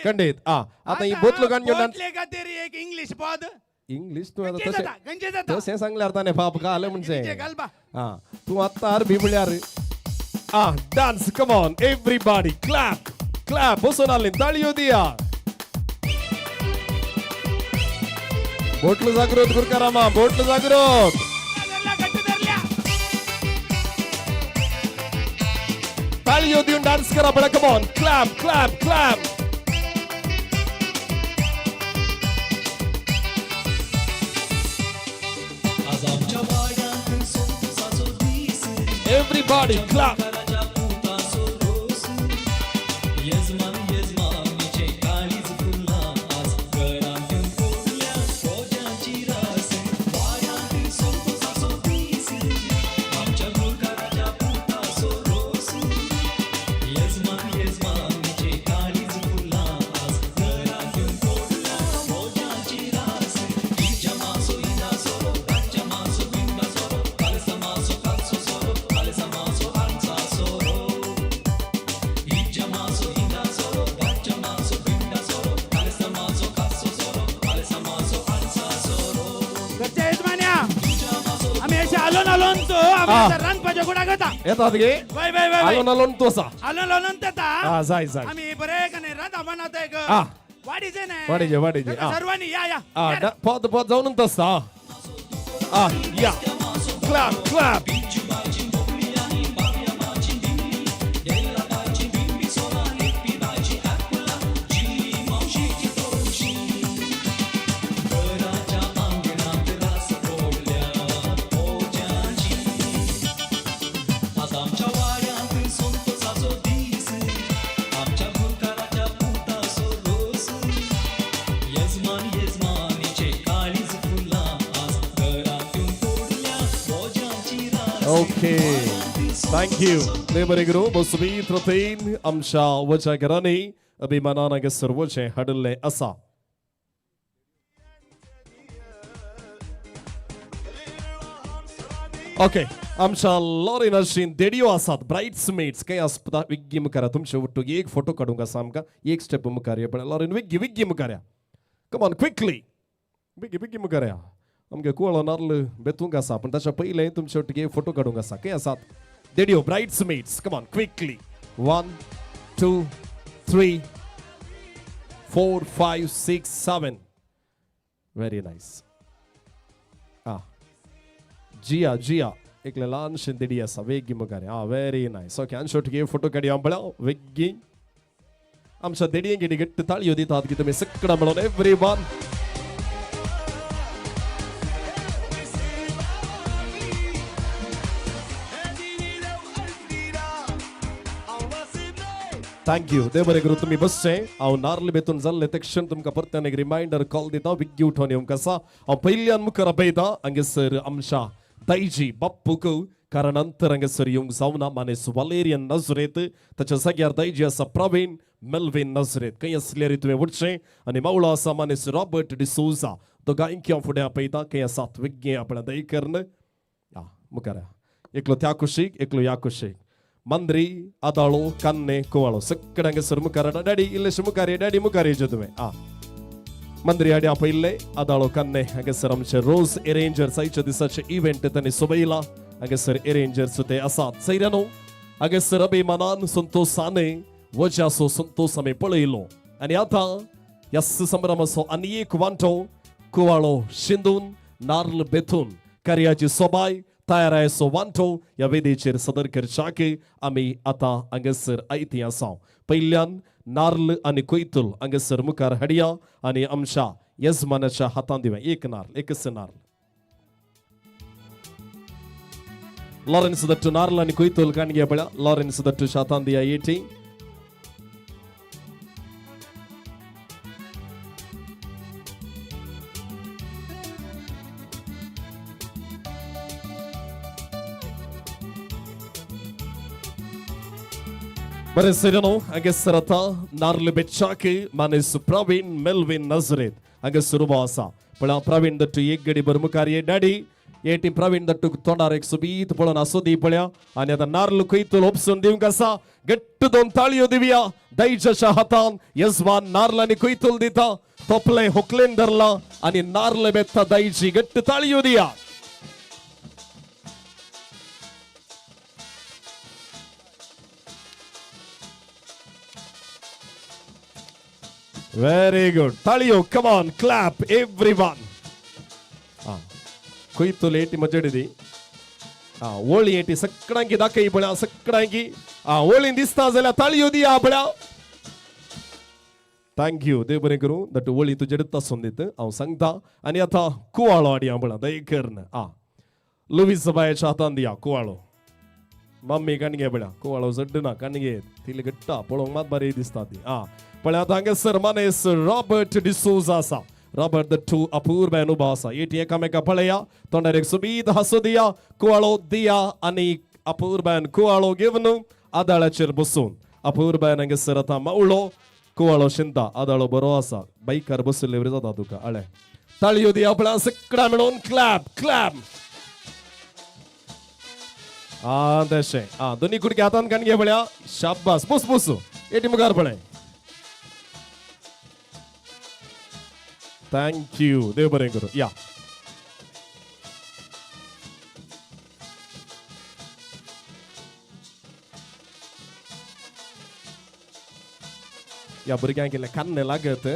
[SPEAKER 2] खंडीत. आतां ही बोतल काडून
[SPEAKER 11] खातीर एक इंग्लीश पद
[SPEAKER 2] इंग्लीश तूं आतां तशें तशें सांगल्यार ताणें बाप घालें म्हणजे तूं आतां अरबी म्हळ्यार dance come on everybody clap clap बसून आसली ताळयो दिया. बोटल जागृत गुरकारामा बोटल जागृत. ताळयो दिवन डान्स करा बळा come on clap clap clap. Everybody clap. येतात गे आलोन आलोन तोसा
[SPEAKER 11] आलोन आलोन तेता
[SPEAKER 2] जाय जाय
[SPEAKER 11] आमी बरे कने रांदा बनात एक वाडीचे ने
[SPEAKER 2] वाडीचे वाडीचे
[SPEAKER 11] सर्वांनी या या
[SPEAKER 2] पद पद जाऊन तसा या clap clap. Okay thank you. देव बसमी त्रतेन आमच्या वजा घरांनी अभिमानान सर्वोचें हाडिल्लें आसा. ओके आमच्या लॉरिनाशी देडियो आसात ब्राईड्स मेड्स काय आसता विग्गी मुखार तुमचे उट्टूक एक फोटो काडूंक आसा आमकां एक स्टेप मुखार या. पण लॉरिन विग्गी विग्गी मुखार या, कमॉन क्विकली, बेगी बेगी मुखार या. आमगे कुवळो नार्ल बेतूंक आसा पण ताच्या पयलें तुमचे ಒಟ್ಟಿಗೆ एक फोटो काडूंक आसा. खंय आसात देडियो bridesmaids? Come on quickly, 1 2 3 4 5 6 7. Very nice. आं जिया जिया एकले ल्हानशें देडी आसा, वेगी मुखार. आं व्हेरी नायस. ओके आनी शेवटी फोटो काडया पळय वेगी. आमच्या देडयेंक घट्ट ताळयो दितात की तुमी सगळ्या मेळोन एवरी वन. Thank you. देव बरें करूं तुमी बसचें. हांव नार्ल बेतून जाल्लें ते क्षण तुमकां परत्यान एक रिमायंडर कॉल दिता. विग्गी उठोवन येवंक आसा. हांव पयल्यान मुखार आपयता हांगेसर आमच्या दायजी बाप्पूक, कारण अंतर हांगेसर येवंक जावना मानेस वालेरियन नजरेत. ताच्या जाग्यार दायजी आसा प्रवीण मेल्विन नजरेत. खंय आसल्यार तुवें उठचें. आनी मावळो आसा मानेस रॉबर्ट डिसोजा. दोगांयकी हांव फुडें आपयता. खंय आसात विग्गी आपणा दय करून मुखार. एकलो त्या कुशीक, एकलो ह्या कुशीक. मंद्री आदाळो कन्ने कुवाळो सगळ्यांक हांगासर मुखार. डॅडी इल्लेशे मुखार ये, डॅडी मुखार येचे तुवें. आ मंद्री आडी आपयल्ले आदाळो कन्ने हांगासर आमचे रोज एरेंजर्स आयच्या दिसाचे इव्हेंट तांणी सोबयला. हांगासर एरेंजर्स ते आसात. सैऱ्यानो हांगासर अभिमानान संतोषाने वज्याचो संतोष आमी पळयलो आनी आतां ह्या संभ्रमाचो आनी एक वांटो कुवाळो शिंदून नार्ल बेथून कार्याची सोबाय तयारायचो वांटो ह्या वेदीचेर सदर करच्याक आमी आतां हांगासर आयती आसा. पयल्यान नार्ल आनी कोयतूल हांगासर मुखार हाडया आनी आमच्या येजमानाच्या हातांत दिवया. एक नार्ल, एकच नार्ल. लॉरेन्स दट्टू नार्ल आनी कोयतूल काणगे पळया. लॉरेन्स दट्टूच्या हातांत दिया एटी. बरें सैऱ्यानो हांगासर आतां नार्ल बेचाक मानेस प्रवीण मेल्विन नजरेत हांगासर उबो आसा. पण प्रवीण दट्टू एक गडी भर मुखार ये. डॅडी एटी प्रवीण दट्टूक तोंडार एक सोबीत पळोवन आसो दी पळया. आनी आतां नार्ल खंयतूल ओपसून दिवंक आसा. घट्ट दोन ताळयो दिवया. दायजाच्या हातान यजमान नार्ल आनी कोयतूल दिता. तोपलें होकलेन धरला आनी नार्ल बेत्ता दायजी. घट्ट ताळयो दिया. Very good. ताळयो, come on, clap everyone. आं कोयतूल एटी मजेडी दी. आं ओळी एटी सगळ्यांकी दाखय पळया सगळ्यांकी. आं ओळी दिसता जाल्यार ताळयो दिया पळया. Thank you. देव बरें करूं. That ओळी तुजेर आसून दित हांव सांगता. आनी आतां कुवाळो हाडया पळया दयकर्न. आं लुवीस बायाच्या हातान दिया कुवाळो. मम्मी कणगे पळया कुवाळो जड्ड ना कणगे तिले घट्टा पळोवंक मात बरी दिसता ती. आं पळया आतां हांगासर मानेस रॉबर्ट डिसोजा आसा. रॉबर्ट दट्टू अपूर्व उबो आसा. एटी एकामेका पळया तोंडार एक सोबीत हांसो दिया. कुवाळो दिया आनी अपूर्बायन कुवाळो घेवन आदाळाचेर बसून अपूर्बायन हांगासर आतां मावळो कुवाळो शिंता. आदाळो बरो आसा बायकार बशिल्ले वरी जाता तुका. अळे ताळयो दिया पळया सगळ्या मेळून. Clap clap. आं तशें. आं दोनी कुडके हातान काणगे पळया. शाबास. बस बस एटी मुखार पळय. Thank you. देव बरें करूं. या या भुरग्यांक इल्लें कान्ने लागत.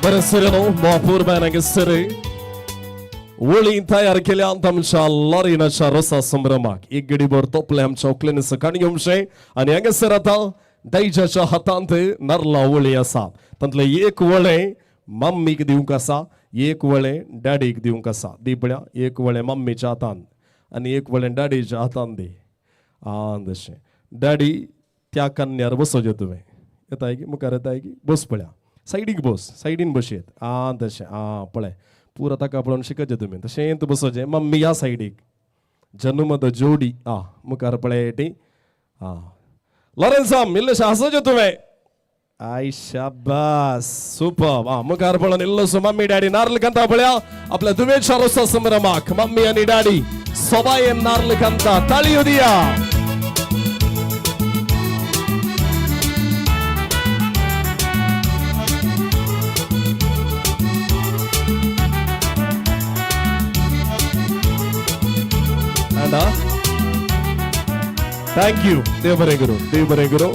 [SPEAKER 2] बरें सर अपूर्बायन हांगासर वळी तयार केल्या आमच्या लॉरिनाच्या रोसा संभ्रमाक. एक गडीभर तोपले आमच्या ओकलेन सकाळी घेवचें. आनी हांगासर आतां दैजाच्या हातांत नारला वळी आसा. तांतलें एक वळें मम्मीक दिवंक आसा, एक वळें डॅडीक दिवंक आसा. दी पळया एक वळें मम्मीच्या हातांत आनी एक वळें डॅडीच्या हातांत दी. आं तशें डॅडी त्या कन्यार बसोवचें तुवें. येताय की मुखार येताय की बस पळया सायडीक बस, सायडीन बसयत. आं तशें. आं पळय पुरा ताका पळोवन शिकचें तुमी. तशें बसोवचें. मम्मी ह्या सायडीक, जनुमद जोडी आ मुखार पळयटी आ लॉरेन्साम इल्लेशें हांसोचें तुवें I शाबास सुपर आ मुखार पळोवन इल्लोसो मम्मी डॅडी नार्ल कंता पळया आपल्या दुवेच्या रोसा संभ्रमाक मम्मी आनी डॅडी सोबायेन नार्ल कंता ताळयो दिया. Thank you देव बरें करूं देव बरें करूं.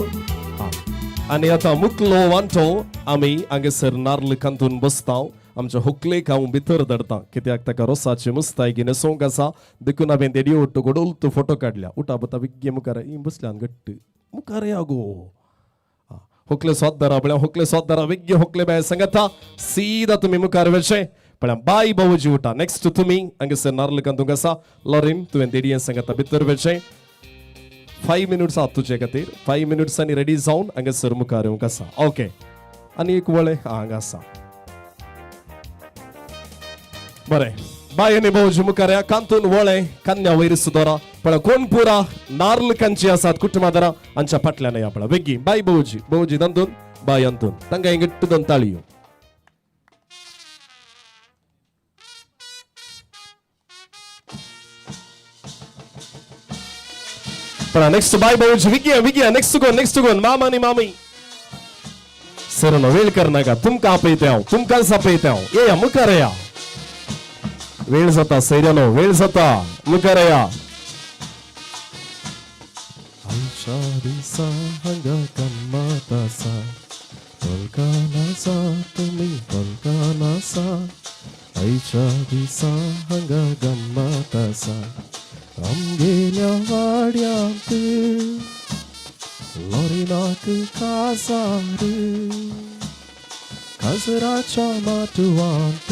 [SPEAKER 2] आनी आतां मुकलो वांटो आमी हांगासर नार्ल कांतून बसता आमच्या होकलेक हांव भितर धाडटा कित्याक ताका रोसाची मुस्तायकी न्हेसोवंक आसा देखून हांवें देडयो उट्टो गोडोल फोटो काडल्या उठा बता विग्गे मुखार ही बसल्यान घट्ट मुखार या गो होकले सोददारा पळया होकले सोददारा विग्गे होकले बाय सांगता सीदा तुमी मुखार वचचें पळया बाय भाऊजी उठा नेक्स्ट तुमी हांगासर नार्ल कांतूंक आसा लॉरीन तुवें देडयेन सांगता भितर वचचें 5 मिनट्स आसा तुजे खातीर 5 मिनट्सांनी रेडी जावन हांगासर मुखार येवंक आसा. ओके आनी एक वळे हांगा आसा बरें बाय आनी भाऊजी मुखार या कांतून वळे कन्या वयर सुदोरा पळय कोण पुरा नार्ल कांची आसात कुटुंबादारां हांच्या फाटल्यान या पळय बेगी बाय भाऊजी भाऊजी तांतून बाय अंतून तांकां घट्ट दोन ताळयो. पळा नेक्स्ट बाय भाऊजी विग्या विग्या नेक्स्ट कोण नेक्स्ट कोण मामा आनी मामी सर वेळ करनाका तुमकां आपयता हांव तुमकांच आपयता हांव येया मुखार या वेळ जाता सैऱ्यानो वेळ जाता मुखार या. आमच्या दिसा हांगा गम्मत आसा तोलकान आसा तुमी तोलकान आसा आयच्या दिसा हांगा गम्मत आसा आमगेल्या वाड्यांत लॉरिनाक काजार काजराच्या माटवांत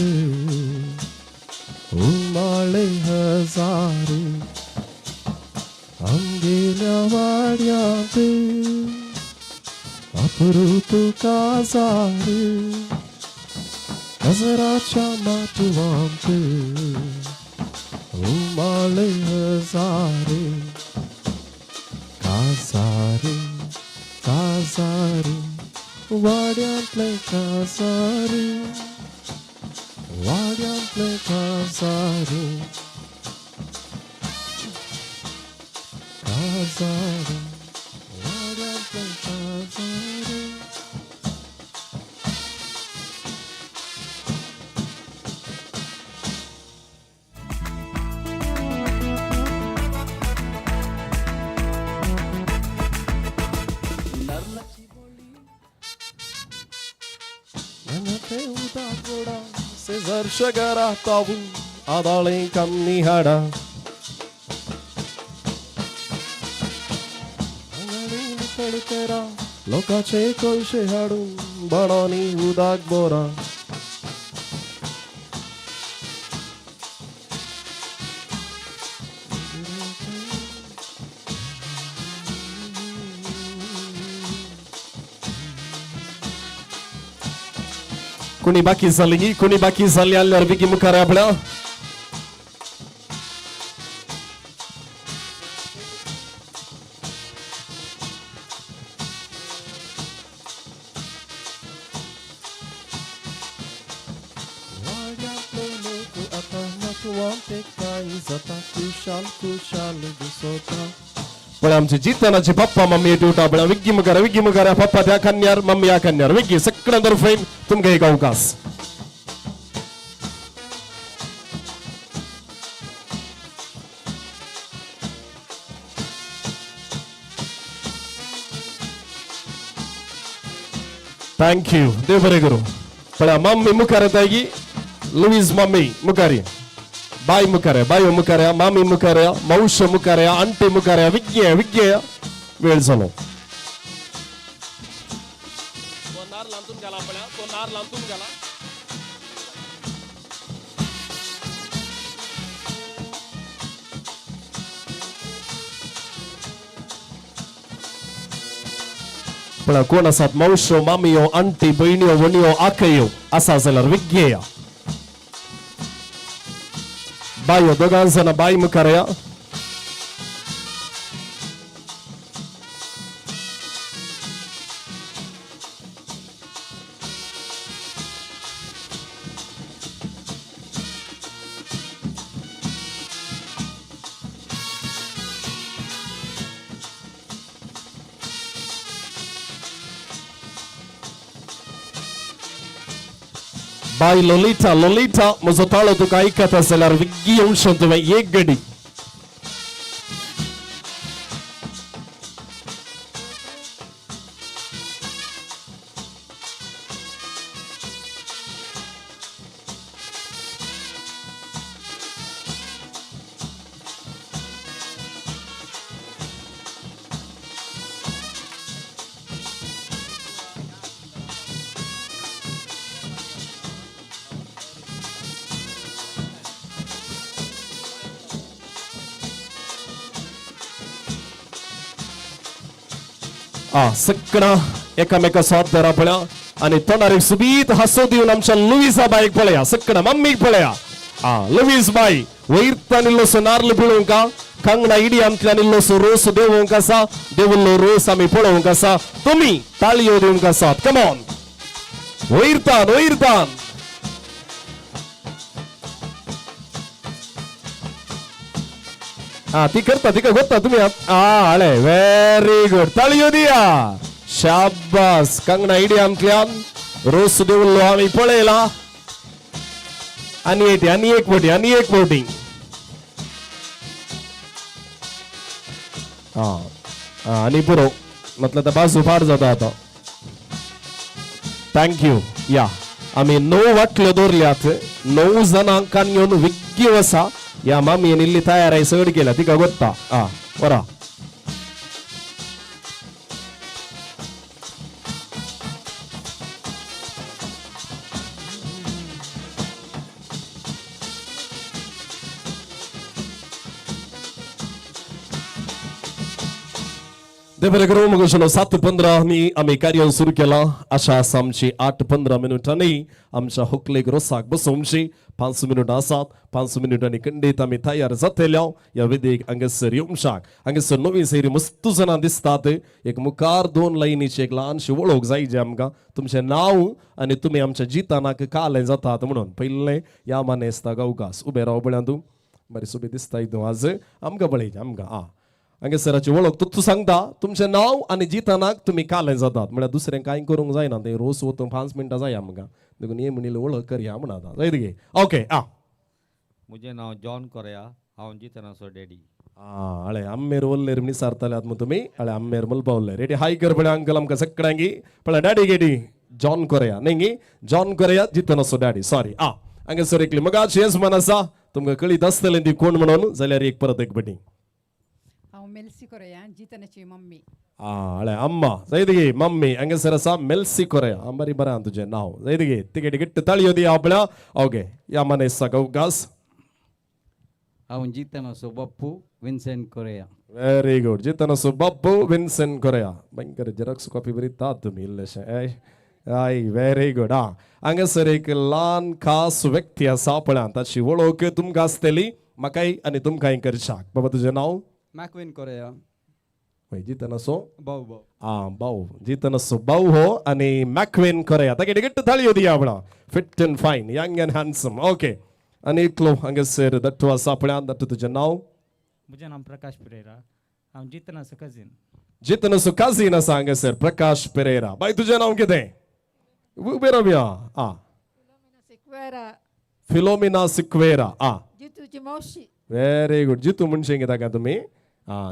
[SPEAKER 2] उमाळे हजार आमगेल्या वाड्यांत अप्रूप काजार काजराच्या माटवांत उमाळे हजार काजार काजार वाड्यांतले काजार वाड्यांतले काजार काजार वाड्यांतले काजार. शेजरशगरा तावू आदाळे कन्नी हाडा तळतेरा लोकांचे कोळशे हाडून बाणांनी उदक बोरा कोणी बाकी जाली कोणी बाकी जाली आल्यार बेगी मुखार आपल्या पण आमचे जितानाचे पप्पा मम्मी येते उठा पळया विग्गी मुखार विग्गी मुखार पप्पा त्या कन्यार मम्मी या कन्यार विग्गी सगळ्यां तरफेन तुमकां एक अवकाश. Thank you देव बरें करूं. पळया मम्मी मुखार येताय की लुईज मम्मी मुखार ये बाय मुखार या बायो मुखार या मामी मुखार या मावशे मुखार या आंटी मुखार या विज्ञ विज्ञ वेळ जालो. पळया कोण आसात मावश्यो मामियो आंटी भयण्यो व्हणयो आकयो आसा जाल्यार विज्ञ बायो दोगां जाणां बाय मुखार या. बाय लोलिटा लोलिटा म्हजो ताळो तुका आयकत आसा जाल्यार विग्गी येवशें तुवें एक गडी. सगळा एकामेका साथ धरा पळया आनी तोंडार एक सुबीत हांसो दिवन आमच्या लुईसा बाईक पळया सगळा मम्मीक पळया. लुईस बाई वयरतान इल्लोसो नार्ल पिळोवंक कंगणा इडियांतल्यान इल्लोसो रोस देवोवंक आसा देवल्लो रोस आमी पळोवंक आसा तुमी ताळयो दिवंक आसात. कमॉन वयरतान वयरतान. ती करता तिका गोत्ता तुमी. आळे व्हेरी गुड ताळयो दिया शाबास. कंगणा इडियांतल्यान रोस देवल्लो आमी पळयला. आनी एक आनी एक बोटी आनी एक बोटी. आनी पुरो म्हटलं तर बाजू फार जाता आतां. Thank you. या आमी 9 वाटल्यो दवरल्यात 9 जाणांक येवन विग्गी आसा. या मामयेन इल्ली तयार चड केल्या तिका गोत्ता. बरा देवरे करू मग 7:15 आम्ही कार्य सुरू केला. अशा आसा आमची 8:15 मिनिटांनी आमच्या होकलेक रोसाक बसोवची 5 मिनिटां आसात. 5 मिनिटांनी खंडीत आमी तयार जातल्या ह्या विधीक हांगासर येवशाक. हांगासर नवी सैरी मस्त जाणां दिसतात. एक मुखार 2 लायनीची एक ल्हानशी वळख जाय जे आमकां तुमचें नांव आनी तुमी आमच्या जितानाक कालें जातात म्हणून पयलें ह्या मानेस्ता अवकाश उबें राव पळया तूं बरें सोबीत दिसता तूं आज आमकां पळयता आमकां. हांगासराची वळख तूं सांगता तुमचें नांव आनी जितानाक तुमी कालें जातात म्हळ्यार दुसरें कांय करूंक जायना तें रोस वतून 5 मिनटां जाय आमकां देखून हे म्हणिल्लें वळख करया म्हणा जायत गे. ओके.
[SPEAKER 12] म्हजें नांव जॉन कोरेया हांव जितनाचो डॅडी.
[SPEAKER 2] हळे आम्मेर उरलेर निसारताल्यात मग तुमी हळे आम्मेर मुलपा उरलेर रेडी हाय कर पळय अंकल आमकां सगळ्यांगी पळय डॅडी गेडी जॉन कोरेया न्ही गी जॉन कोरेया जितनाचो डॅडी सॉरी. हांगासर एकली मगाची येजमान आसा तुमकां कळीत आसतलें ती कोण म्हणून जाल्यार एक परत एक बटी.
[SPEAKER 13] हांव मेल्सी कोरेया जितनाची मम्मी.
[SPEAKER 2] हळे अम्मा जायत गे मम्मी हांगासर आसा मेल्सी कोरेया बरी बरें आहा तुजें नांव जायत गे तिकेट घट्ट ताळयो दी आपल्या. ओके या मानेस्ताक अवकाश.
[SPEAKER 14] हांव जितनाचो बाप्पू विन्सेंट कोरेया.
[SPEAKER 2] व्हेरी गुड जितनाचो बाप्पू विन्सेंट कोरेया भयंकर झेरॉक्स कॉपी बरी तात तुमी इल्लेशें I very good. हांगासर एक ल्हान खास व्यक्ती आसा पळया ताची वळख तुमकां आसतली म्हाकाय आनी तुमकांय करशाक. बाबा तुजें नांव?
[SPEAKER 14] मॅकविन कोरेया.
[SPEAKER 2] वय जितनाचो
[SPEAKER 14] भाऊ भाऊ.
[SPEAKER 2] भाऊ जितनाचो भाऊ हो आनी मॅकविन कोरेया ताका घट्ट ताळयो दिया पळया. Fit and fine young and handsome. Okay आनी इतलो हांगासर दट्टू आसा पळया दट्टू तुजें नांव?
[SPEAKER 15] म्हजें नांव प्रकाश पिरेरा हांव जितनाचो कजीन.
[SPEAKER 2] जितनाचो कजीन आसा हांगासर प्रकाश पेरेरा. बाय तुजें नांव कितें? उबें रावया.
[SPEAKER 16] सिक्वेरा.
[SPEAKER 2] फिलोमिना सिक्वेरा.
[SPEAKER 16] जितूची मावशी.
[SPEAKER 2] व्हेरी गुड जितू म्हणशें कितें ताका तुमी?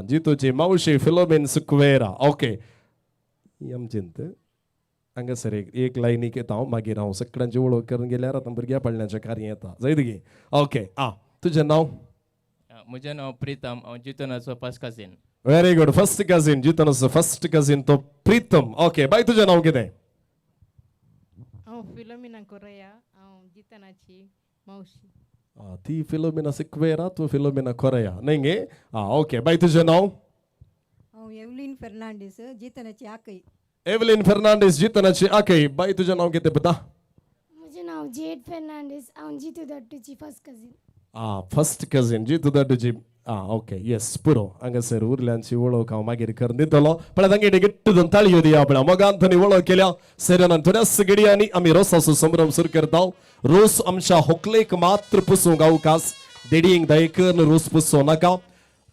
[SPEAKER 2] जितूची मावशी फिलोमिन सिक्वेरा. ओके आमचेंत हांगासर एक लायनीक येता हांव मागीर हांव सगळ्यांची वळख करून गेल्यार आतां भुरग्या पडल्याचें कार्य येता जायत गे. ओके. तुजें नांव?
[SPEAKER 17] म्हजें नांव प्रितम हांव जितनाचो first cousin.
[SPEAKER 2] Very good first cousin जितनाचो first cousin तो प्रितम. ओके बाय तुजें नांव कितें?
[SPEAKER 16] हांव फिलोमिना कोरेया हांव जितनाची मावशी.
[SPEAKER 2] ती फिलोमिना सिक्वेरा तूं फिलोमिना कोरेया न्ही गे. ओके बाय तुजें नांव?
[SPEAKER 18] हांव एवलीन फेर्नांडीस जितनाची आकय.
[SPEAKER 2] एवलीन फेर्नांडीस जितनाची आकय. बाय तुजें नांव कितें पुता?
[SPEAKER 19] म्हजें नांव जेड फेर्नांडीस हांव जितू दट्टूची first cousin.
[SPEAKER 2] First cousin Jitu दट्टूची. ओके येस पुरो हांगासर उरल्यांची वळख हांव मागीर करून दितलो. पळय तांगे घट्ट दोन ताळयो दिया पळय मोगान थंय वळख केल्या सेरेनान थोड्याच घडयांनी आमी रोसाचो संभ्रम सुरू करता. रोस आमच्या होकलेक मात्र पुसूंक अवकाश देडयेंक दयेकन रोस पुसो नाका.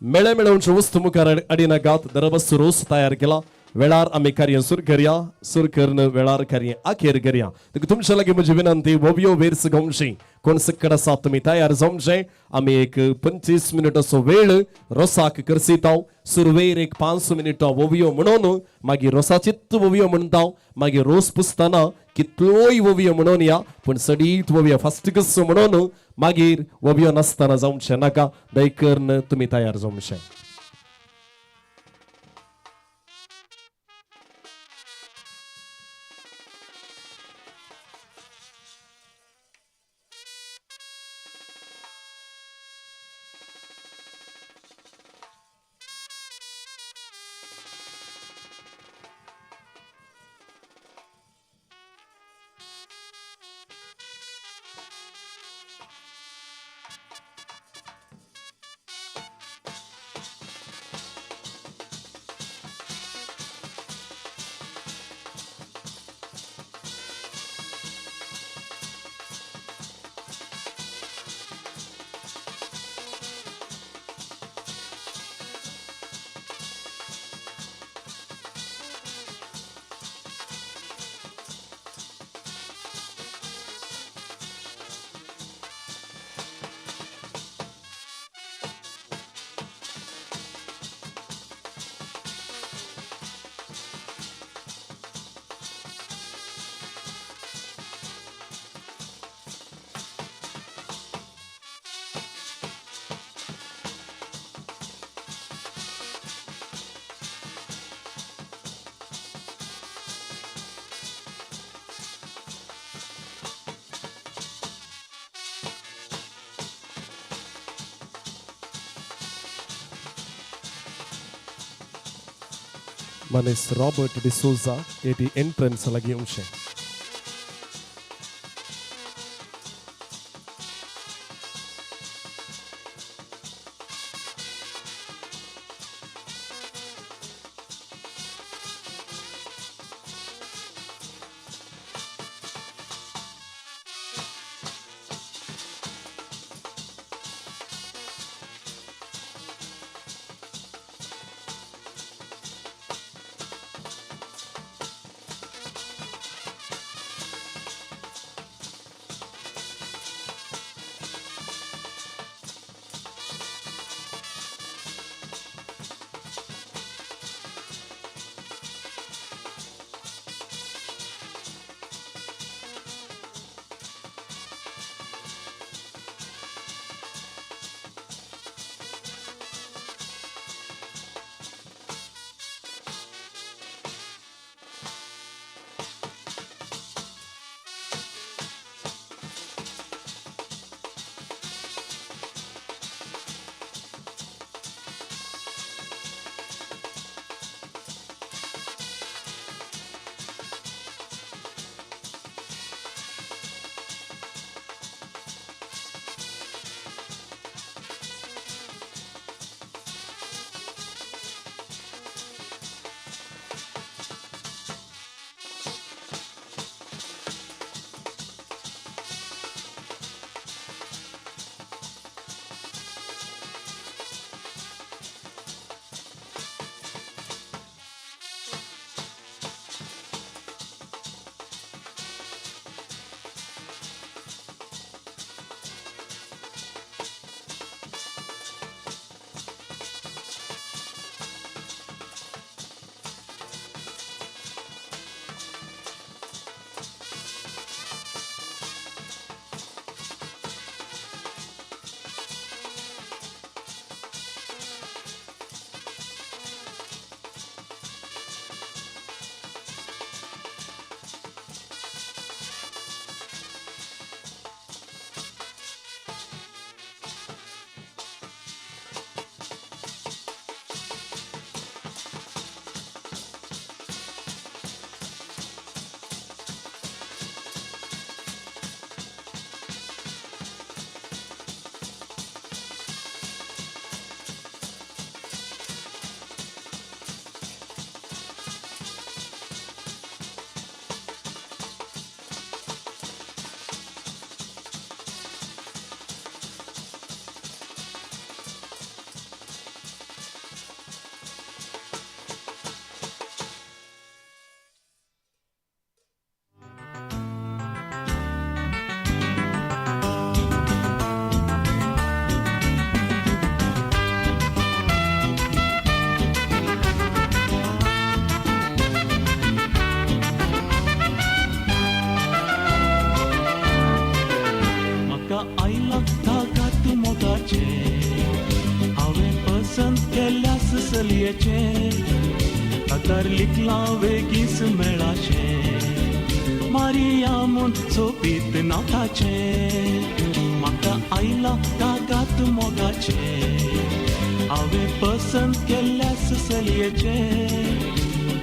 [SPEAKER 2] मेळे मेळोवचे वस्तू मुखार अडिनाकात दरबस रोस तयार केला. वेळार आमी कार्य सुरू करया, सुरू करून वेळार कार्य अखेर करया. तुमच्या लागीं म्हजी विनंती, ओवयो वेर्स गोमशी कोण सकड आसा तुमी तयार जावचे. आमी एक 25 मिनटाचो वेळ रोसाक करसिताव. सुरवेर एक 5 मिनटां ओवयो म्हणून मागीर रोसाचीच ओवयो म्हणटा, मागीर रोस पुसतना कितलोय ओवयो म्हणून या, पूण सडीत ओवयो फास्ट कस म्हणून मागीर ओवयो नासतना जावचें नाका. दयकरून तुमी तयार जावचें. मनीस रॉबर्ट डिसोजा एटी एंट्रन्स लागीं येवचें.
[SPEAKER 20] चलयेचें हातार लिखलां वेगींच मेळाशें मारिया म्हूण सोबीत नांव ताचें म्हाका आयलां कागात मोगाचें हांवें पसंत केल्ल्यास चलयेचें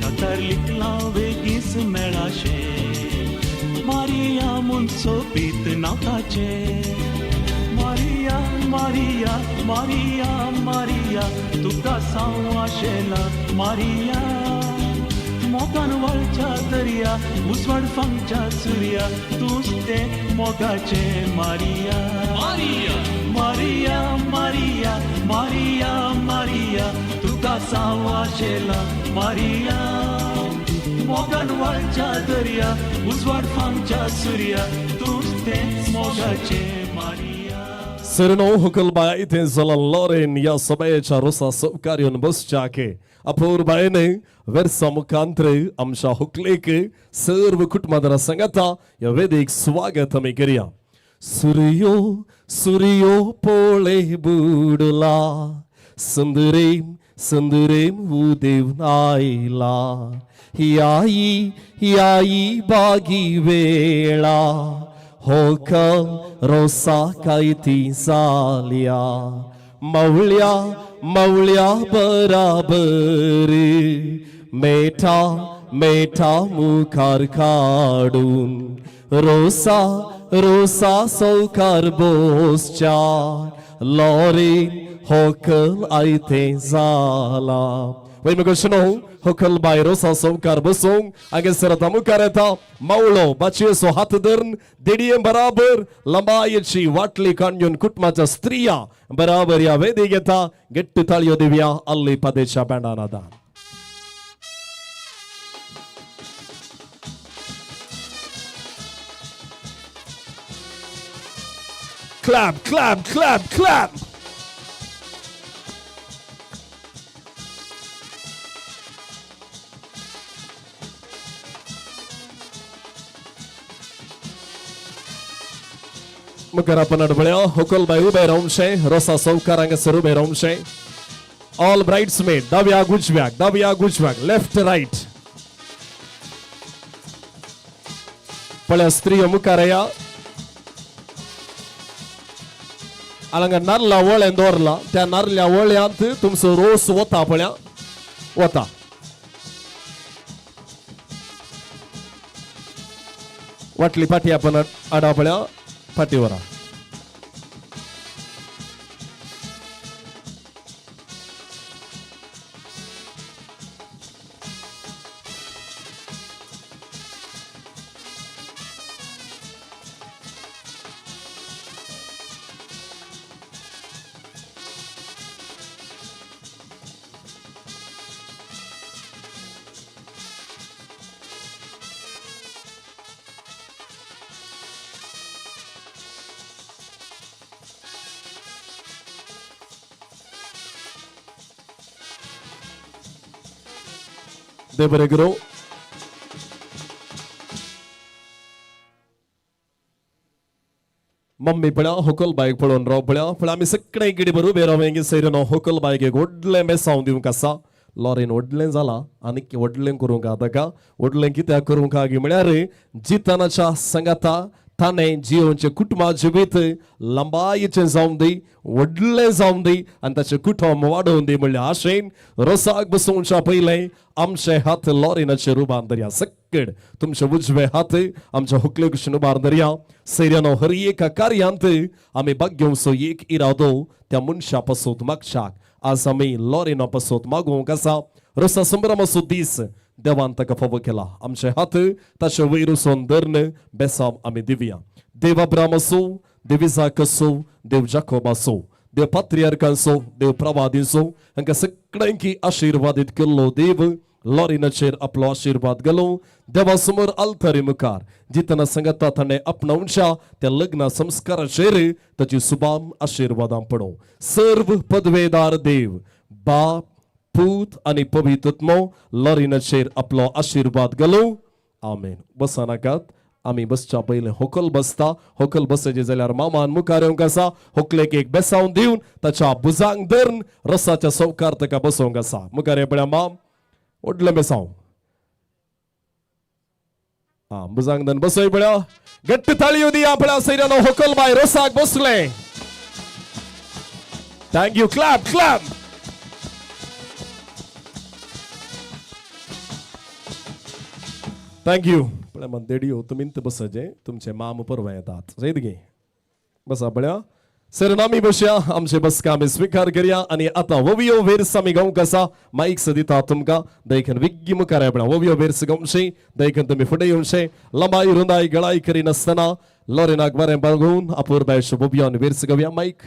[SPEAKER 20] हातार लिखलां वेगींच मेळाशें मारिया म्हूण सोबीत नांव ताचें मारिया मारिया मारिया मारिया तुका सांव आशेला मारिया मोगान वळच्या दर्या उजवाड फांगच्या सुर्या तूंच तें मोगाचें Maria Maria Maria Maria Maria Maria तुका सांव आशेला मारिया मोगान वळच्या दर्या उजवाड फांगच्या सुर्या तूंच तें मोगाचें मारिया.
[SPEAKER 2] सेरनो हुकलबाय इथे जाला लॉरेन या सभेच्या रोसा सहकार्यान बसच्याके अपूर्बायने वर्सा मुखांतर आमच्या हुकलेक सर्व कुटुंबादारा सांगता या वेदीक स्वागत आमी करया. सूर्यो सूर्यो पोळे बुडला सुंदरेम सुंदरेम उदेव आयला ही आई बागी वेळा होकम रोसा कायती जाल्या मवळ्या मवळ्या बराबर मेठा मेठा मुखार काडून रोसा रोसा सौकार बोसच्या लॉरी होकल आयते जाला. वैमगशनो होकल बाय रोसा सौकार बसूंक हांगासर आतां मुखार येता मावळो बाचयेचो हात धरून देडये बराबर लंबायेची वाटली काडून कुटुंबाच्या स्त्रिया बराबर ह्या वेदीक येता. गेट्ट ताळयो दिवया अल्ली पदेच्या बँडान आदान. Clap, clap, clap, clap. मुखार आपण अडबळ्या होकल बाय उबे रावशे रोसा सौकार हांगासर उबे रावशे. ऑल ब्राइड्समेड दाव्या उजव्याक दाव्या उजव्याक लेफ्ट रायट पळया स्त्रियो मुखार या हांगा नारला वळें दवरला त्या नारल्या वळ्यांत तुमचो रोस वता पळया वता. वाटली पाटी आपण आडा पळया पाटीवर. देव बरें. मम्मी पळया होकल बायक पळोवन राव पळया पळय आमी सगळे गिडी बरोबर उबे राव सैरनो होकल बायक व्हडलें बेसांव दिवंक आसा. लॉरीन व्हडलें जाला आनी व्हडलें करूंक आहा ताका व्हडलें कित्याक करूंक आहा म्हळ्यार जितानाच्या सांगाता ताणें जियोवचें कुटुंबा जिवीत लंबायेचें जावं दी व्हडलें जावं दी आनी ताचें कुटुंब वाडोवन दी म्हणल्या आशेन रोसाक बसोवच्या पयलें आमचे हात लॉरिनाचेर उबार धरया. सक्कड तुमचे उजवे हात आमच्या हुकले कुशीन उबार धरया. सैर्यानो हर एका कार्यांत आमी भाग्योवचो एक इरादो त्या मनशा पासून मागच्याक आज आमी लॉरिना पासून मागोवंक आसा. रोसा संभ्रमाचो दीस देवान ताका फावो केला. आमचे हात ताचे वयर वचून धरून बेसांव आमी दिवया. देव अब्राम आसूं, देव इजाक आसूं, देव जाकोब आसूं, देव पात्रियार्कांचो, देव प्रवादींचो हांकां सगळ्यांकी आशिर्वादीत केल्लो देव लॉरिनाचेर आपलो आशिर्वाद घालूं. देवा समोर आल्तारी मुखार जितना सांगता ताणें आपणावच्या त्या लग्न संस्काराचेर ताची सुबाम आशिर्वादां पडूं. सर्व पदवेदार देव बाप पूत आनी पवित्र आत्मो लॉरिनाचेर आपलो आशिर्वाद घालूं. आमेन. बसा नाकात. आमी बसच्या पयलें होकल बसता. होकल बसचे जाल्यार मामान मुखार येवंक आसा. होकलेक एक बेसांव दिवन ताच्या भुजांक धरून रसाच्या सवकार ताका बसोवंक आसा. मुखार ये पळया माम, व्हडलें बेसांव. हा, भुजांक धरून बसय पळया. घट्ट ताळयो दिया पळया सैऱ्यानो. होकल बाय रोसाक बसले. Thank you. Clap clap. Thank you. पळय मान देडियो तुमी बसचे, तुमचे माम परवा येतात. जायत गे बसा पळया. सर आमी बसया, आमचे बसका आमी स्विकार करया. आनी आतां वोवियो वेर्स आमी गावंक आसा. मायक दिता तुमकां. देखून विग्गी मुखार पळया वोवियो वेर्स गावचे. देखून तुमी फुडें येवचे. लंबाय रुंदाय गळाय करिनासतना लॉरेनाक बरें बागोवन अपुरबायच्यो वोवियो आनी वेर्स गावया. Mic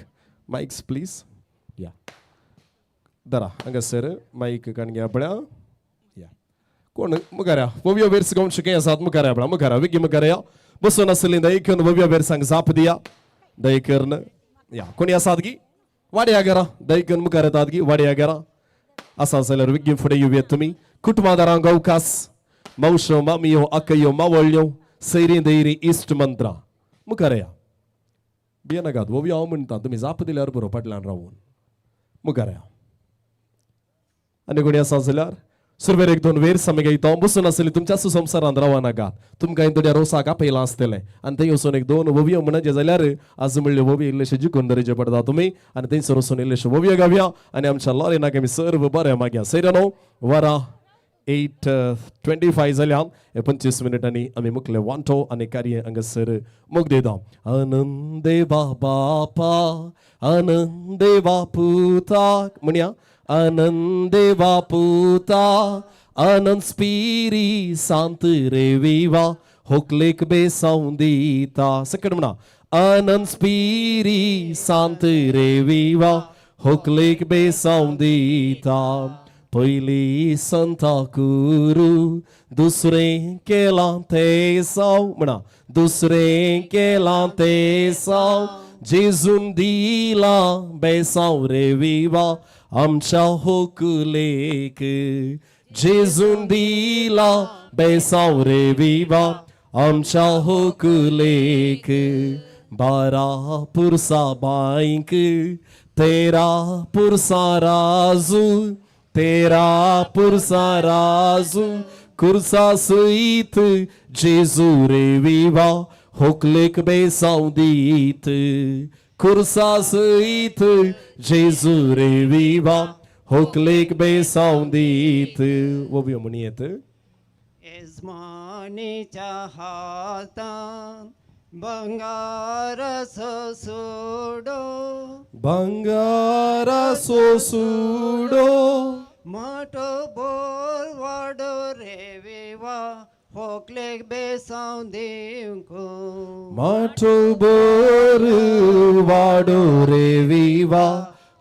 [SPEAKER 2] mics please. या धरा हांगासर मायक काणग्या पळया. या कोण मुखार या वोवियो वेर्स गावचे खंय आसात? मुखार पळया, मुखार विग्गी मुखार या. बसून आसली दयकून वोवियो वेर्सांक जाप दिया. दयकरून या कोणी आसात की वाड्या घरा दयकून मुखार येतात की वाड्या घरा आसा जाल्यार विग्गी फुडें येवया तुमी. कुटुंबादारांक अवकाश, मावश्यो मामयो आकयो मावळ्यो सैरी दैरी इश्ट मंत्रां मुखार या. भियेनाकात, वोवियो हांव म्हणटा तुमी जाप दिल्यार पुरो फाटल्यान रावून. मुखार या. आनी कोणी आसा जाल्यार सुरवेर एक दोन वेर आमी घेयता. बसून आसली तुमच्या संवसारांत रावा नाका. तुमकां थोड्या रोसाक आपयलां आसतलें आनी थंय वचून एक दोन वोवियो म्हणचे जाल्यार आज म्हणले वोवी इल्लेशे जिखून दवरचे पडटा तुमी. आनी थंयसर वचून इल्लेशे वोवियो गावया आनी आमच्या लॉरेनाक आमी सर्व बरें मागया. सैरानो वरां 8:25 जाल्या. 25 मिनटांनी आमी मुखले वांटो आनी कार्य हांगासर मोग दिता. आनंद बापा आनंद पुता म्हणया. आनंद पुता आनंद स्पिरी सांत रे विवा होकलेक बेसांव दिता. सकट म्हणा. आनंद स्पिरी सांत रे विवा होकलेक बेसांव दिता. पयली संता कुरू दुसरें केलां ते साव म्हणा. दुसरें केलां ते साव जेजून दिला बेसांव रे विवा आमच्या होकलेक. जेजून दिला बेसांव रे विवा आमच्या होकलेक. 12 पुरसा बांयक 13 पुरसा राजू 13 पुरसा राजू कुर्सा सयत जेजू रे विवा होकलेक बेसांव दीत. कुर्सा सयत जेजू रे विवा होकलेक बेसांव दीत. वोवियो म्हणयेत.
[SPEAKER 21] येजमानीच्या हातान बंगाराचो सुडो
[SPEAKER 2] बंगाराचो सुडो
[SPEAKER 21] मोटो बोर वाडो रे विवा होकलेक बेसांव दिवंक.
[SPEAKER 2] माटो बोर वाडो रे विवा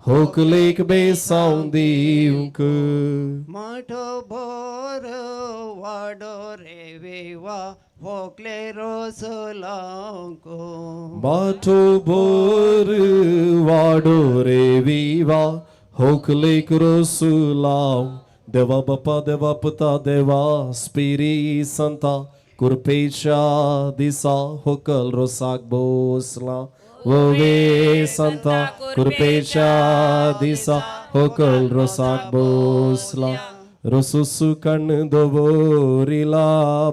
[SPEAKER 2] होकलेक बेसांव दिवंक.
[SPEAKER 21] मोटो बोर वाडो रे विवा होकले रोस लावंक.
[SPEAKER 2] माटो बोर वाडो रे विवा होकलेक रोस लाव. देवा बापा देवा पुता देवा स्पिरी संता कुरपेच्या दिसा होकल रोसाक बोसला. वोवे संता कुरपेच्या दिसा होकल रोसाक बोसला. रोसुसु कण दवरिला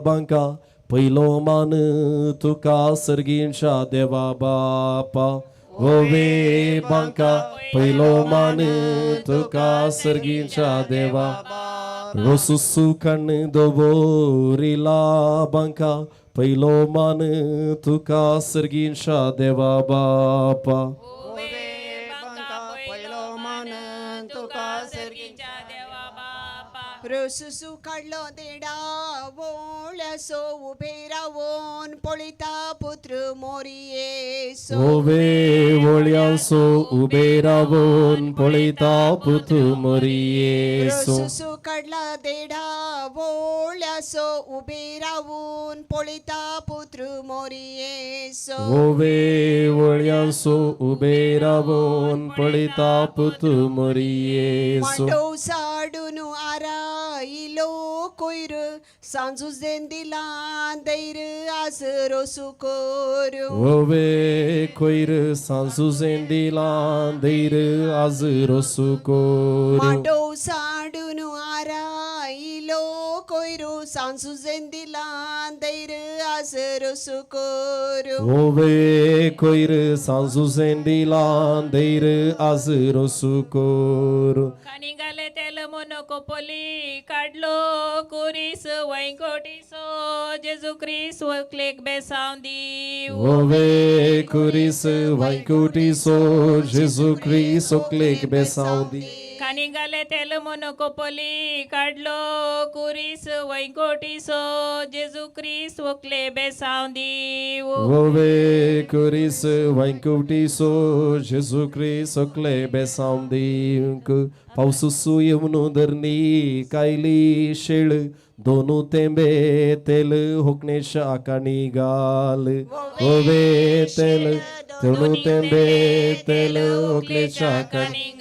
[SPEAKER 2] बांका पयलो मान तुका सर्गींच्या देवा बापा. वोवे बांका पयलो मान तुका सर्गींच्या देवा. रोसुसु कण दवरिला बांका पयलो मान तुका सर्गींच्या देवा बापा.
[SPEAKER 22] रोसुसू काडलो देडा वोळ्यासो उबे रावोन पळयता पुत्र मोरयेसो.
[SPEAKER 2] ओवे वोळ्यासो उबे रावोन पळयता पुत्र मोरयेसो.
[SPEAKER 22] रोसुसू काडला देडा वोळ्यासो उबे रावून पळयता पुत्र मोरयेसो.
[SPEAKER 2] ओवे वोळ्यासो उबे रावोन पळयता पुत्र मोरयेसो.
[SPEAKER 22] मांडो साडून आरा इलो कोयर सांजुजेन दिला दैर आज रोसू कोरू.
[SPEAKER 2] ओवे कोयर सांजुजेन दिला दैर आज रोसू कोरू.
[SPEAKER 22] माटोव साडून आरा इलो कोयर सांजुजेन दिला दैर आज रोसू कोरू.
[SPEAKER 2] ओवे कोयर सांजुजेन दिला दैर आज रोसू कोरू.
[SPEAKER 1] कानिगाले तेल मोनोकोपोली काडलो कुरीस वैंकोटिसो जेजू क्रिस्त वक्लेक बेसांव दीव.
[SPEAKER 2] ओवे कुरीस वैंकुटिसो जेजू क्रिस्त वक्लेक बेसांव दी.
[SPEAKER 1] कानिगाले तेल मोनोकोपोली काडलो कुरीस वैंकोटिसो जेजू क्रिस्त वक्ले बेसांव दीव.
[SPEAKER 2] ओवे कुरीस वैंकुटिसो जेजू क्रिस्त वक्ले बेसांव दीव. पावसुसू येवन धरणी कायली शेळ दोनू तेंबे तेल होकणेशा काणी घाल. ओवे तेल दोनू तेंबे तेल होकलेशा काणी.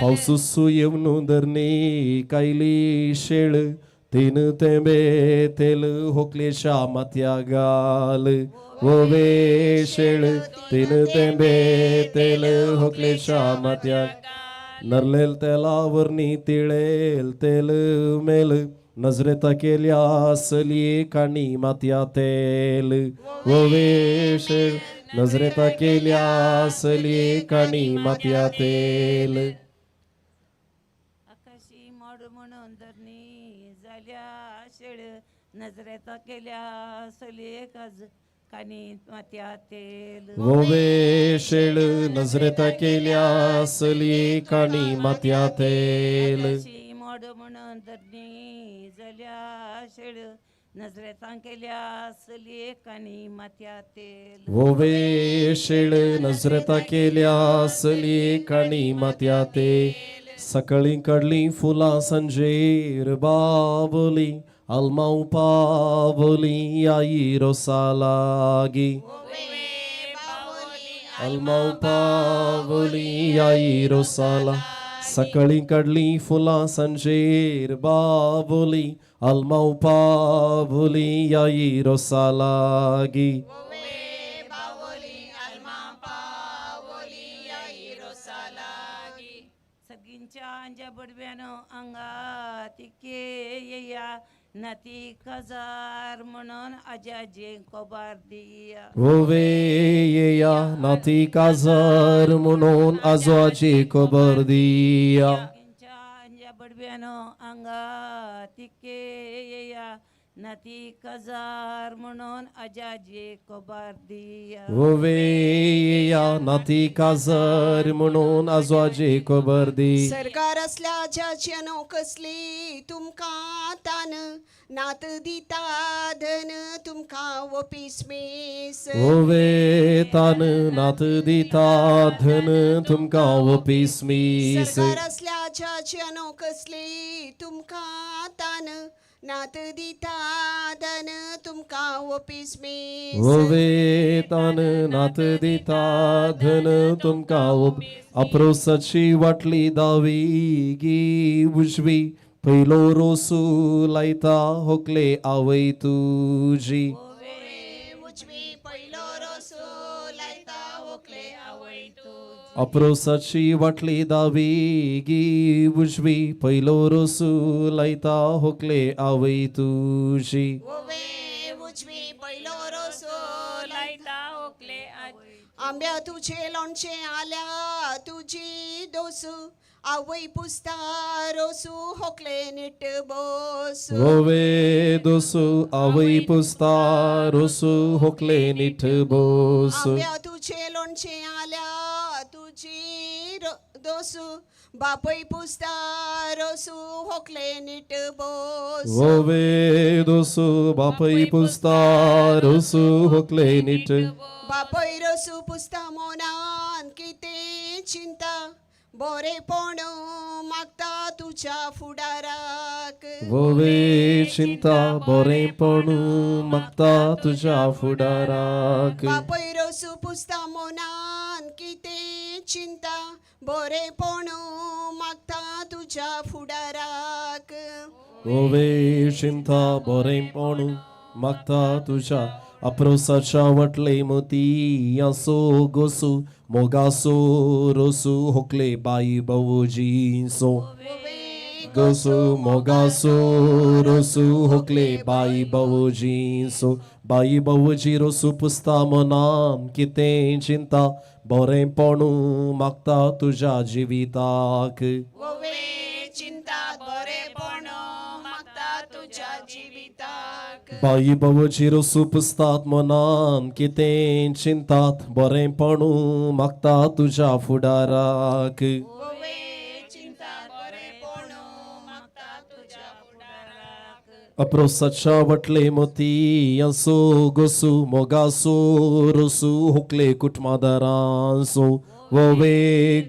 [SPEAKER 2] पावसुसू येवन धरणी कायली शेळ तीन तेंबे तेल होकलेशा माथ्या घाल. ओवे शेळ तीन तेंबे तेल होकलेशा माथ्या. नरलेल तेलावरनी तिळेल तेल मेल नजरेता केल्या सलये काणी माथ्या तेल. ओवे शेळ नजरेता केल्या सलये काणी माथ्या तेल.
[SPEAKER 3] आकाशी मोड म्हणून धरणी जाल्या शेळ नजरेता केल्या सलये काणी माथ्या तेल.
[SPEAKER 2] ओवे शेळ नजरेता केल्या सलये काणी माथ्या तेल.
[SPEAKER 3] आकाशी मोड म्हणून धरणी जाल्या शेळ नजरेता केल्या सलये काणी माथ्या तेल.
[SPEAKER 2] ओवे शेळ नजरेता केल्या सलये काणी माथ्या तेल. सकाळीं काडलीं फुलां सांजेर बाबली आल्मांव पावली आई रोसा लागी. आल्मांव पावली आई रोसाला. सकाळीं काडलीं फुलां सांजेर बाबली आल्मांव पावली आई रोसा लागी.
[SPEAKER 3] सगळींच्या आंज्या बडव्यानो अंगा तिके येया नाती कजार म्हणून आज्याजे कोबार दिया.
[SPEAKER 2] ओवे येया नाती काजार म्हणून आजोआजी खबर दिया.
[SPEAKER 3] आंज्या बडव्यानो अंगा तिके येया नाती कजार म्हणून आज्याजे कोबार दिया.
[SPEAKER 2] ओवे येया नाती काजार म्हणून आजोआजी खबर दी.
[SPEAKER 22] सरकार असल्या ज्याच्यानो कसली तुमकां तान नात दिता धन तुमकां वपीस मेस.
[SPEAKER 2] ओवे तान नात दिता धन तुमकां वपीस मीस.
[SPEAKER 22] सरकार असल्या ज्याच्यानो कसली तुमकां तान नात दिता धन तुमकां वपीस मेस.
[SPEAKER 2] ओवे तान नात दिता धन तुमकां. अप्रोसाची वाटली दावी गी उजवी पयलो रोसू लायता होकले आवय तुजी. अप्रोसाची वाटली दावी गी उजवी पयलो रोसू लायता होकले आवय तुजी.
[SPEAKER 22] आंब्या तुझे लोणचे आल्या तुजी दोसू आवय पुसता रोसू होकले निट बोसू.
[SPEAKER 2] ओवे दोसू आवय पुसता रोसू होकले निट बोसू.
[SPEAKER 22] आंब्या तुझे लोणचे आल्या तुजी दोसू बापय पुसता रोसू होकले निट बोसू.
[SPEAKER 2] ओवे दोसू बापय पुसता रोसू होकले निट.
[SPEAKER 22] बापय रोसू पुसता मोनान कितें चिंता बोरेपण मागता तुज्या फुडाराक.
[SPEAKER 2] वोवे चिंता बोरेपण मागता तुज्या फुडाराक.
[SPEAKER 22] बापय रोसू पुसता मोनान कितें चिंता बोरेपण मागता तुज्या फुडाराक.
[SPEAKER 2] ओवे चिंता बरेंपण मागता तुज्या अप्रोसाच्या वटले मोती आसो गोसू मोगासो रोसू होकले बाई भावोजींचो गोसू मोगासो रोसू होकले बाई भावोजींचो बाई भावोजी रोसू पुसता मनान कितें चिंता बरेंपण मागता तुज्या जिविताक
[SPEAKER 22] ओवे चिंता बरेपण मागता तुज्या जिविताक
[SPEAKER 2] बाई भावोजी रोसू पुसतात मनान कितें चिंतात बरेंपण मागता तुज्या फुडाराक
[SPEAKER 22] ओवे चिंता बरेपण मागता तुज्या फुडाराक
[SPEAKER 2] अप्रोसाच्या वटले मोती असो गोसू मोगासो रोसू हुकले कुटमादारांसो वोवे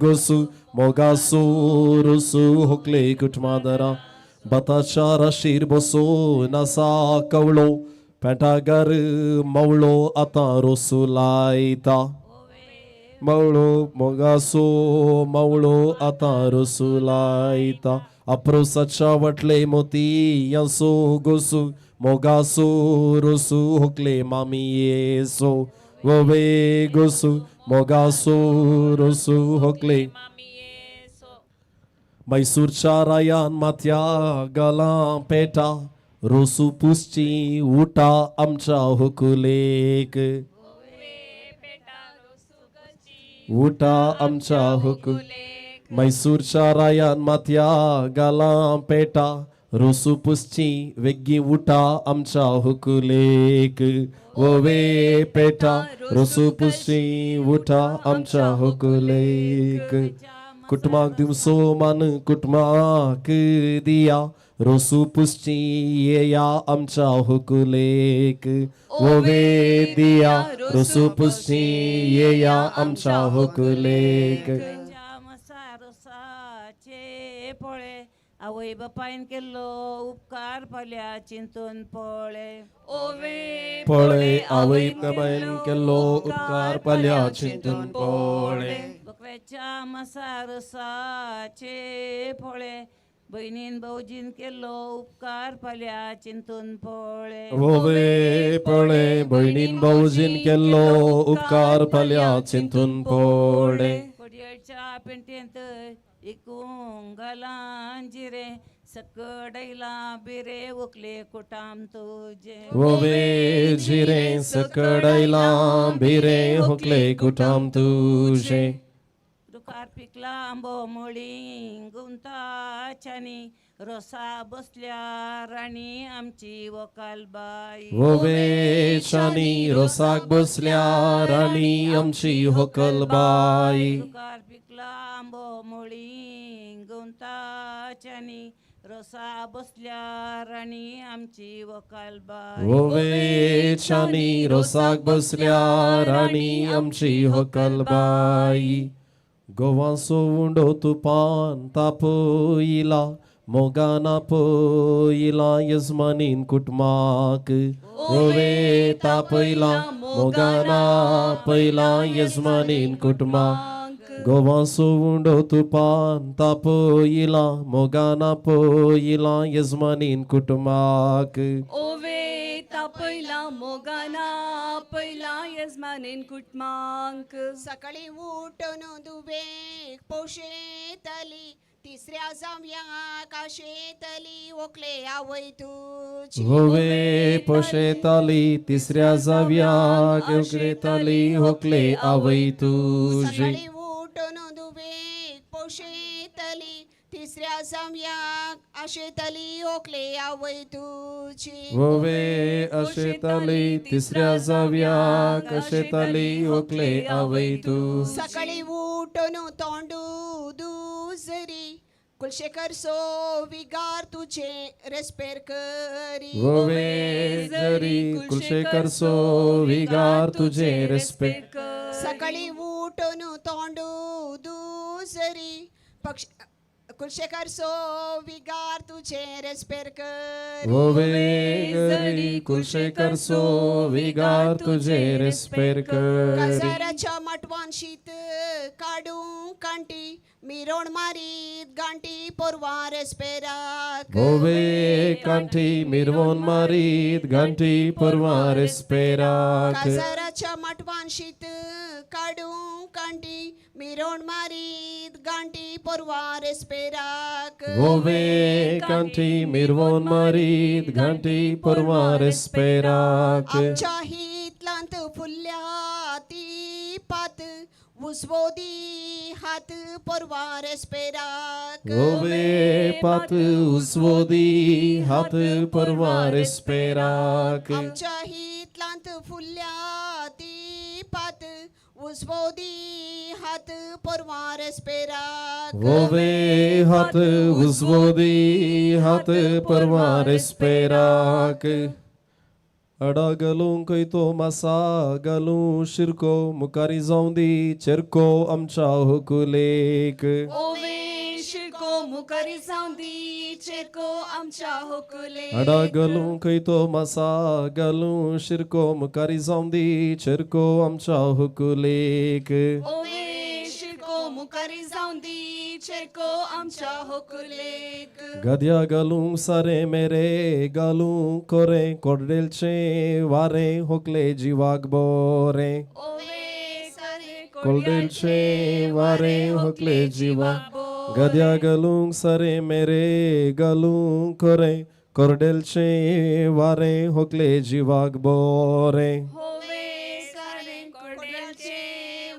[SPEAKER 2] गोसू मोगासो रोसू हुकले कुटमादारां बताच्या राशीर बसो नासा कवळो पेंटागर मवळो आतां रोसू लायता मवळो मोगासो मवळो आतां रोसू लायता अप्रोसाच्या वटले मोती असो गोसू मोगासो रोसू हुकले मामियेसो वोवे गोसू मोगासो रोसू हुकले मैसूरच्या रायान माथ्या गलां पेटा रोसू पुसची उटा आमच्या हुकुलेक उटा आमच्या हुकू मैसूरच्या रायान माथ्या गालां पेटा रोसू पुसची वेग्गी उटा आमच्या हुकुलेक ओवे पेटा रोसू पुसची उटा आमच्या हुकुलेक कुटुंबाक दिवसो मान कुटुंबाक दिया रोसू पुसची येया आमच्या हुकुलेक ओवे दिया रोसू पुसची येया आमच्या हुकुलेक
[SPEAKER 3] मसारोसाचे पोळे आवय बापायन केल्लो उपकार फाल्यां चिंतून पळे
[SPEAKER 9] ओवे
[SPEAKER 2] पळे आवय बापायन केल्लो उपकार फाल्यां चिंतून पळे
[SPEAKER 3] बकऱ्याच्या मसारोसाचे पोळे भयणीन भावजीन केल्लो उपकार फाल्यां चिंतून पळे
[SPEAKER 2] वोवे पळे भयणीन भावजीन केल्लो उपकार फाल्यां चिंतून पळे
[SPEAKER 3] कोडयेच्या पेंटेंत इकूंक घालां जिरें सकडयलां बिरें उकले कुटाम तुजें
[SPEAKER 2] वोवे जिरें सकडयलां बिरें हुकले कुटाम तुजें
[SPEAKER 3] रुखार पिकला आंबो मुळी गुंताच्यानी रोसा बसल्या राणी आमची वकालबाई
[SPEAKER 2] वोवे चानी रोसाक बसल्या राणी आमची होकलबाई
[SPEAKER 3] रुखार पिकला आंबो मुळी गुंताच्यानी रोसा बसल्या राणी आमची वकालबाई
[SPEAKER 2] वोवे चानी रोसाक बसल्या राणी आमची होकलबाई गोवासो उंडो तुपान तापयला मोगाना पयला यजमानीन कुटुंबाक ओवे तापयला मोगाना पयला यजमानीन कुटुंबाक गोवासो उंडो तुपान तापयला मोगाना पयला यजमानीन कुटुंबाक
[SPEAKER 9] ओवे तापयला मोगाना पयला यजमानीन कुटुंबांक
[SPEAKER 22] सकाळी उठून दुबेक पोशेतली तिसऱ्या जावयाक आशेतली ओकले आवय तुजी
[SPEAKER 2] होवे पोशेताली तिसऱ्या जाव्याक उकरेताली होकले आवय तुजी
[SPEAKER 22] सकाळी उठून दुबेक पोशेतली तिसऱ्या जावयाक आशेतली ओकले आवय तुजी
[SPEAKER 2] वोवे अशेताली तिसऱ्या जाव्याक अशेताली होकले आवय तुजी
[SPEAKER 22] सकाळी उठून तोंडू दुजरी कुलशेखर सो विगार तुझे रेस्पेर करी
[SPEAKER 2] वोवे जरी कुलशेखर सो विगार तुझे रेस्पेक्ट
[SPEAKER 22] सकाळी उठून तोंडू दुजरी पक्ष कुलशेखर सो विगार तुझे रेस्पेर करी
[SPEAKER 2] वोवे जरी कुलशेखर सो विगार तुझे रेस्पेर करी
[SPEAKER 22] काजाराच्या माटवान शीत काडूंक कांटी मिरोण मारीत गांठी पोरवां रेस्पेराक.
[SPEAKER 2] वोवे कांठी मिरवोन मारीत घांटी परवां रेस्पेराक.
[SPEAKER 22] काजाराच्या माटवान शीत काडूं कांटी मिरोण मारीत गांठी पोरवां रेस्पेराक.
[SPEAKER 2] वोवे कांठी मिरवोन मारीत घांटी परवां रेस्पेराक.
[SPEAKER 22] आमच्या हितलांत फुल्ल्या ती पात उसवोदी हात पोरवां रेस्पेराक.
[SPEAKER 2] वोवे पात उसवोदी हात परवां रेस्पेराक.
[SPEAKER 22] आमच्या हितलांत फुल्ल्या ती पात उसवोदी हात पोरवां रेस्पेराक.
[SPEAKER 2] वोवे हात उसवोदी हात परवां रेस्पेराक. अडा घालूं खंय तो मासा घालूं शिरको मुखारी जावं दी चेरको आमच्या होकुलेक.
[SPEAKER 9] ओवे शिरको मुखारी जावं दी चेरको आमच्या होकुले.
[SPEAKER 2] अडा घालूं खंय तो मासा घालूं शिरको मुखारी जावं दी चेरको आमच्या होकुलेक.
[SPEAKER 9] ओवे शिरको मुखारी जावं दी चेरको आमच्या होकुलेक.
[SPEAKER 2] गद्या घालूं सारे मेरे घालूं कोरे कोडरेलचे वारे होकले जिवाक बोरे.
[SPEAKER 9] ओवे सारे
[SPEAKER 2] कोल्डेलचे वारे होकले जिवाक. गद्या घालूं सारे मेरे घालूं कोरे कोरडेलचे वारे होकले जिवाक बोरे.
[SPEAKER 9] होवे सारे कोडेलचे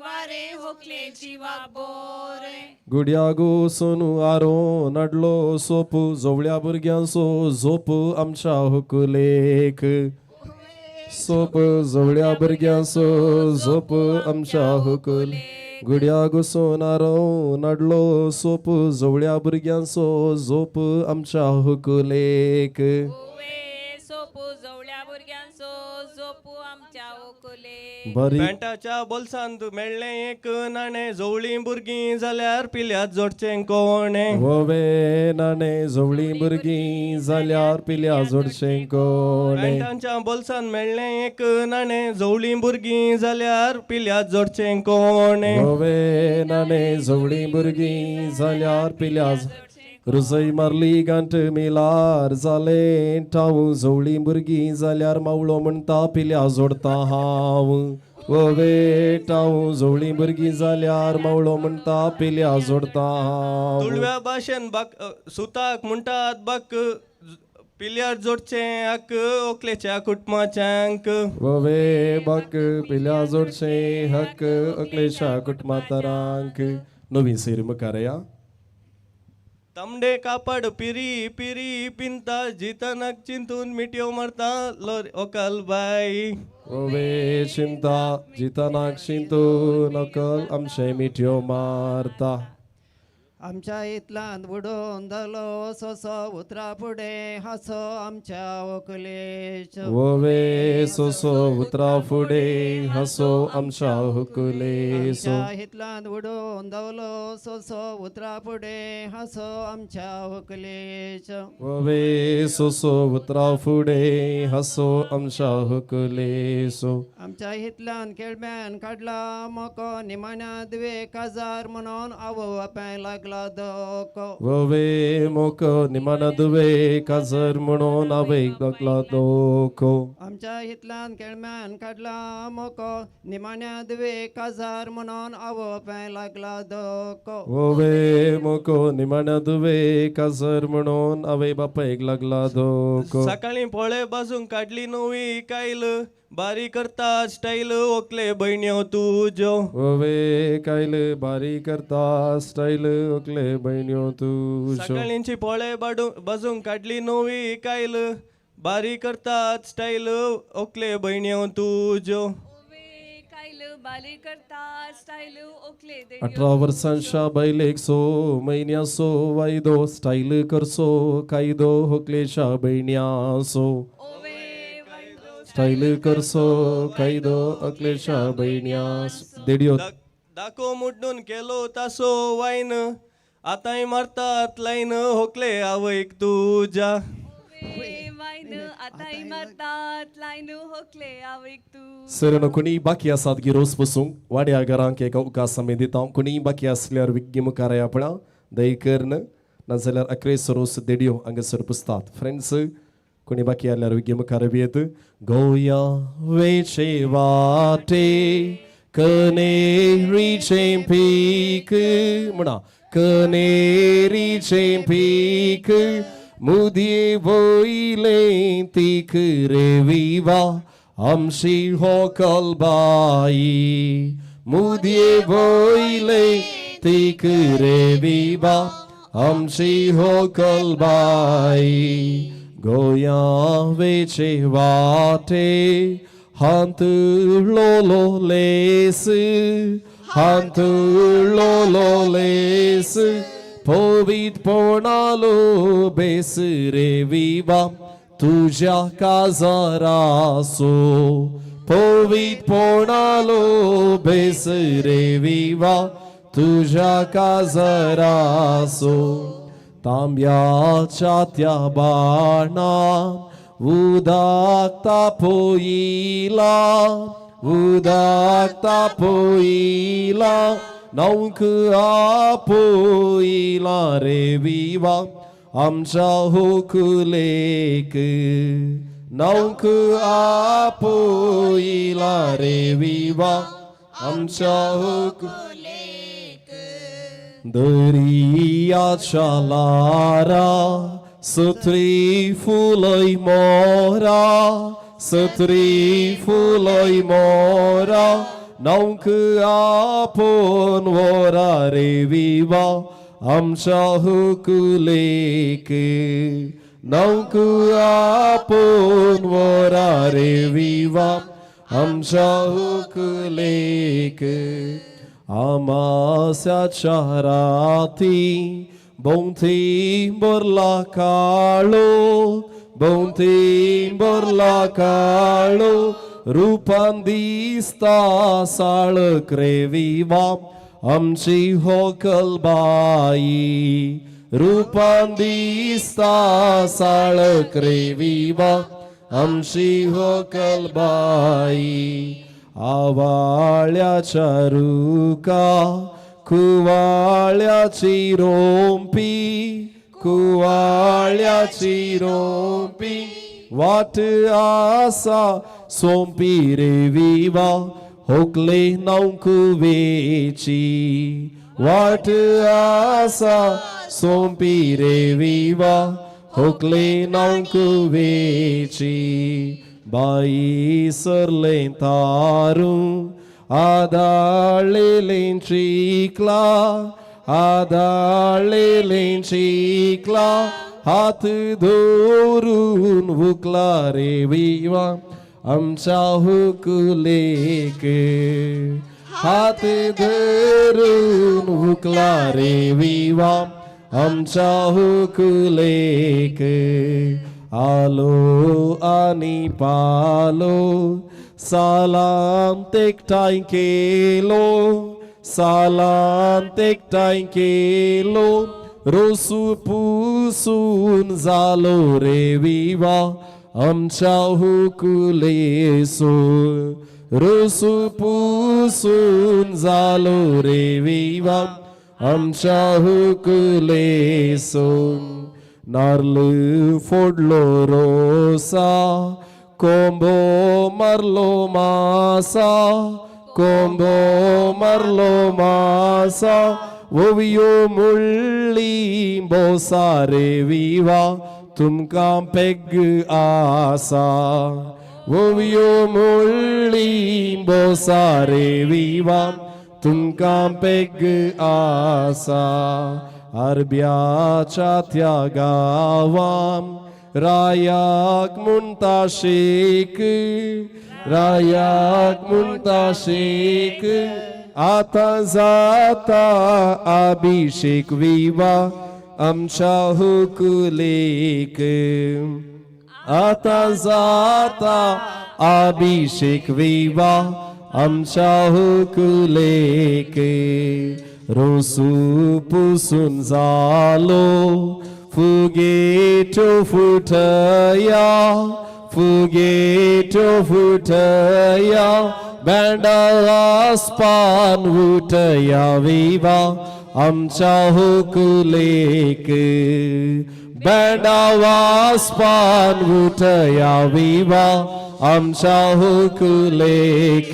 [SPEAKER 9] वारे होकले जिवाक बोरे.
[SPEAKER 2] गुड्यागो सोनू आरो नडलो सोपू जोवळ्या भुरग्यांचो झोप आमच्या हुकुलेक. सोप जोवळ्या भुरग्यांचो झोप आमच्या हुकुल. गुड्यागो सोनारो नडलो सोप जोवळ्या भुरग्यांचो झोप आमच्या हुकुलेक.
[SPEAKER 1] सोपू जवळ्या भुरग्यांचो झोपू आमच्या होकुलेक.
[SPEAKER 2] बरी
[SPEAKER 17] पॅन्टाच्या बोल्सांत मेळ्ळें एक नाणें जोवळीं भुरगीं जाल्यार पिल्यात जोडचें कोणें.
[SPEAKER 2] वोवे नाणे जोवळीं भुरगीं जाल्यार पिल्या जोडचें कोणें.
[SPEAKER 17] पॅन्टाच्या बोल्सांत मेळ्ळें एक नाणें जोवळीं भुरगीं जाल्यार पिल्यात जोडचें कोणें.
[SPEAKER 2] वोवे नाणे जोवळीं भुरगीं जाल्यार पिल्या. रुजय मारली गांठ मिलार जालें ठाव जोवळीं भुरगीं जाल्यार मावळो म्हणटा पिल्या जोडता हांव. वोवे ठाव जोवळीं भुरगीं जाल्यार मावळो म्हणटा पिल्या जोडता हांव.
[SPEAKER 17] तुळव्या भाशेन बाक सुताक म्हणटात बाक पिल्यार जोडचें हक ओकलेच्या कुटुंबाच्यांक.
[SPEAKER 2] वोवे बाक पिल्या जोडचें हक ओकलेच्या कुटुंबातरांक. नवीन सैर मुखार या.
[SPEAKER 17] तांबडे कापड पिरी पिरी पिंता जितनाक चिंतून मिठयो मारता लोर ओकल बाई.
[SPEAKER 2] ओवे चिंता जितनाक चिंतून ओकल आमचे मिठयो मारता.
[SPEAKER 21] आमच्या इतलांत बुडोवन जालो सोसो उतरा फुडें हांसो आमच्या व्हंकलेचो.
[SPEAKER 2] वोवे सोसो उतरा फुडें हांसो आमच्या व्हंकलेचो.
[SPEAKER 21] आमच्या इतलांत बुडोवन जालो सोसो उतरा फुडें हांसो आमच्या व्हंकलेचो.
[SPEAKER 2] वोवे सोसो उतरा फुडें हांसो आमच्या व्हंकलेचो.
[SPEAKER 21] आमच्या हितल्यान केळम्यान काडला मोको निमाण्या दुवे काजार म्हणून आवय बापाय लागला धोको.
[SPEAKER 2] वोवे मोको निमाण्या दुवे काजार म्हणून आवयक लागला धोको.
[SPEAKER 21] आमच्या हितल्यान केळम्यान काडला मोको निमाण्या दुवे काजार म्हणून आवय बापाय लागला धोको.
[SPEAKER 2] वोवे मोको निमाण्या दुवे काजार म्हणून आवय बापायक लागला धोको.
[SPEAKER 17] सकाळीं पोळे बाजून काडली नवी कायल बारी करता स्टायल ओकले भयण्यो तुज्यो.
[SPEAKER 2] वोवे कायल बारी करता स्टायल ओकले भयण्यो तुज्यो.
[SPEAKER 17] सकाळींची पोळे बाजून काडली नवी कायल बारी करतात स्टायल ओकले भयण्यो तुज्यो.
[SPEAKER 2] 18 वर्सांच्या बायलेक 6 म्हयन्याचो वायदो स्टायल करचो कायदो होकलेच्या भयण्याचो. स्टायल करचो कायदो अकलेच्या भयण्यास. देडियो
[SPEAKER 17] दाखो मुड्डून केलो तासो वायन आतांय मारतात लायन होकले आवयक तुज्या.
[SPEAKER 9] लायन आतांय मारतात लायन होकले आवयक तूं.
[SPEAKER 2] सर कोणी बाकी आसात की रोस बसूंक वाड्या घरांक एक अवकाश आमी दिता. कोणी बाकी आसल्यार विज्ञ मुखार आपणा दयकर्न नाजाल्यार अक्रेस रोस देडियो हांगासर पुसतात. फ्रेंड्स कोणी बाकी आसल्यार विज्ञ मुखार येत. गोया वेचे वाटे कनेरीचें पीक म्हणा कनेरीचें पीक मुदये वयलें तीक रे विवा आमची होकल बाई मुदये वयलें तीक रे विवा आमची होकल बाई. गोया वेचे वाटे हांतुळलो लेस हांतुळलो लेस पोवीत पोणालो बेस रे विवा तुझ्या काजरासो पोवीत पोणालो बेस रे विवा तुझ्या काजरासो. तांब्याच्या त्या बाणा उदक तापयला उदक तापयला न्हावंक आपयला रे विवा आमच्या होकुलेक न्हावंक आपयला रे विवा आमच्या होकुलेक. दर्याच्या लारा सत्री फुलय मोरा सत्री फुलय मोरा न्हावंक आपोवन वरा रे विवा आमच्या हुकुलेक न्हावंक आपोवन वरा रे विवा आमच्या हुकुलेक. आमास्याच्या राती भोंवती भरला काळो भोंवती भरला काळो रुपान दिसता साळक रे विवा आमची होकल बाई रुपान दिसता साळक रे विवा आमची होकल बाई. आवाळ्याच्या रुका कुवाळ्याची रोंपी कुवाळ्याची रोंपी वाट आसा सोंपी रे विवा होकले न्हावंक वेची वाट आसा सोंपी रे विवा होकले न्हावंक वेची. बाई सरलें तारू आदाळलें चिखला आदाळलें चिखला हात धरून उकला रे विवा आमच्या हुकुलेक हात धरून उकला रे विवा आमच्या हुकुलेक. आलो आनी पालो सालांत एकठांय केलो सालांत एकठांय केलो रोसू पुसून जालो रे विवा आमच्या हुकुलेसो रोसू पुसून जालो रे विवा आमच्या हुकुलेसो. नार्ल फोडलो रोसा कोंबो मारलो मासा कोंबो मारलो मासा ओवियो मुळ्ळी बोसा रे विवा तुमकां पेग आसा ओवियो मुळ्ळी बोसा रे विवा तुमकां पेग आसा. अरब्याच्या त्या गांवां रायाक म्हणटा शेक रायाक म्हणटा शेक आतां जाता अभिषेक विवा आमच्या हुकुलेक आतां जाता अभिषेक विवा आमच्या हुकुलेक. रोसू पुसून जालो फुगेट्यो फुटया फुगेट्यो फुटया बँडा वाजपान उठया विवा आमच्या हुकुलेक बँडा वाजपान उठया विवा आमच्या हुकुलेक.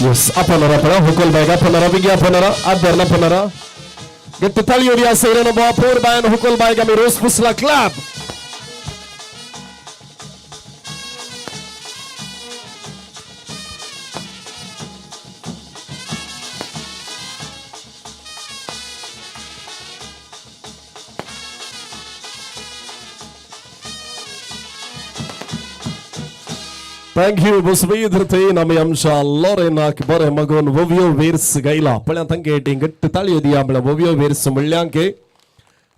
[SPEAKER 2] यस अपनरा पड़ा हुकुल बायगा पनरा बिग्या पनरा आदरना पनरा गट्ट ताळी सैरन बापूर बायन हुकुल बायगा मी रोज पुसला क्लॅप. Thank you बसबी आमी आमच्या लॉरेनाक बरें मागून वोवियो वेर्स गायला पळया तांगे गट्ट ताळयो दिया म्हळ्यार वोवियो वेर्स म्हणल्यांके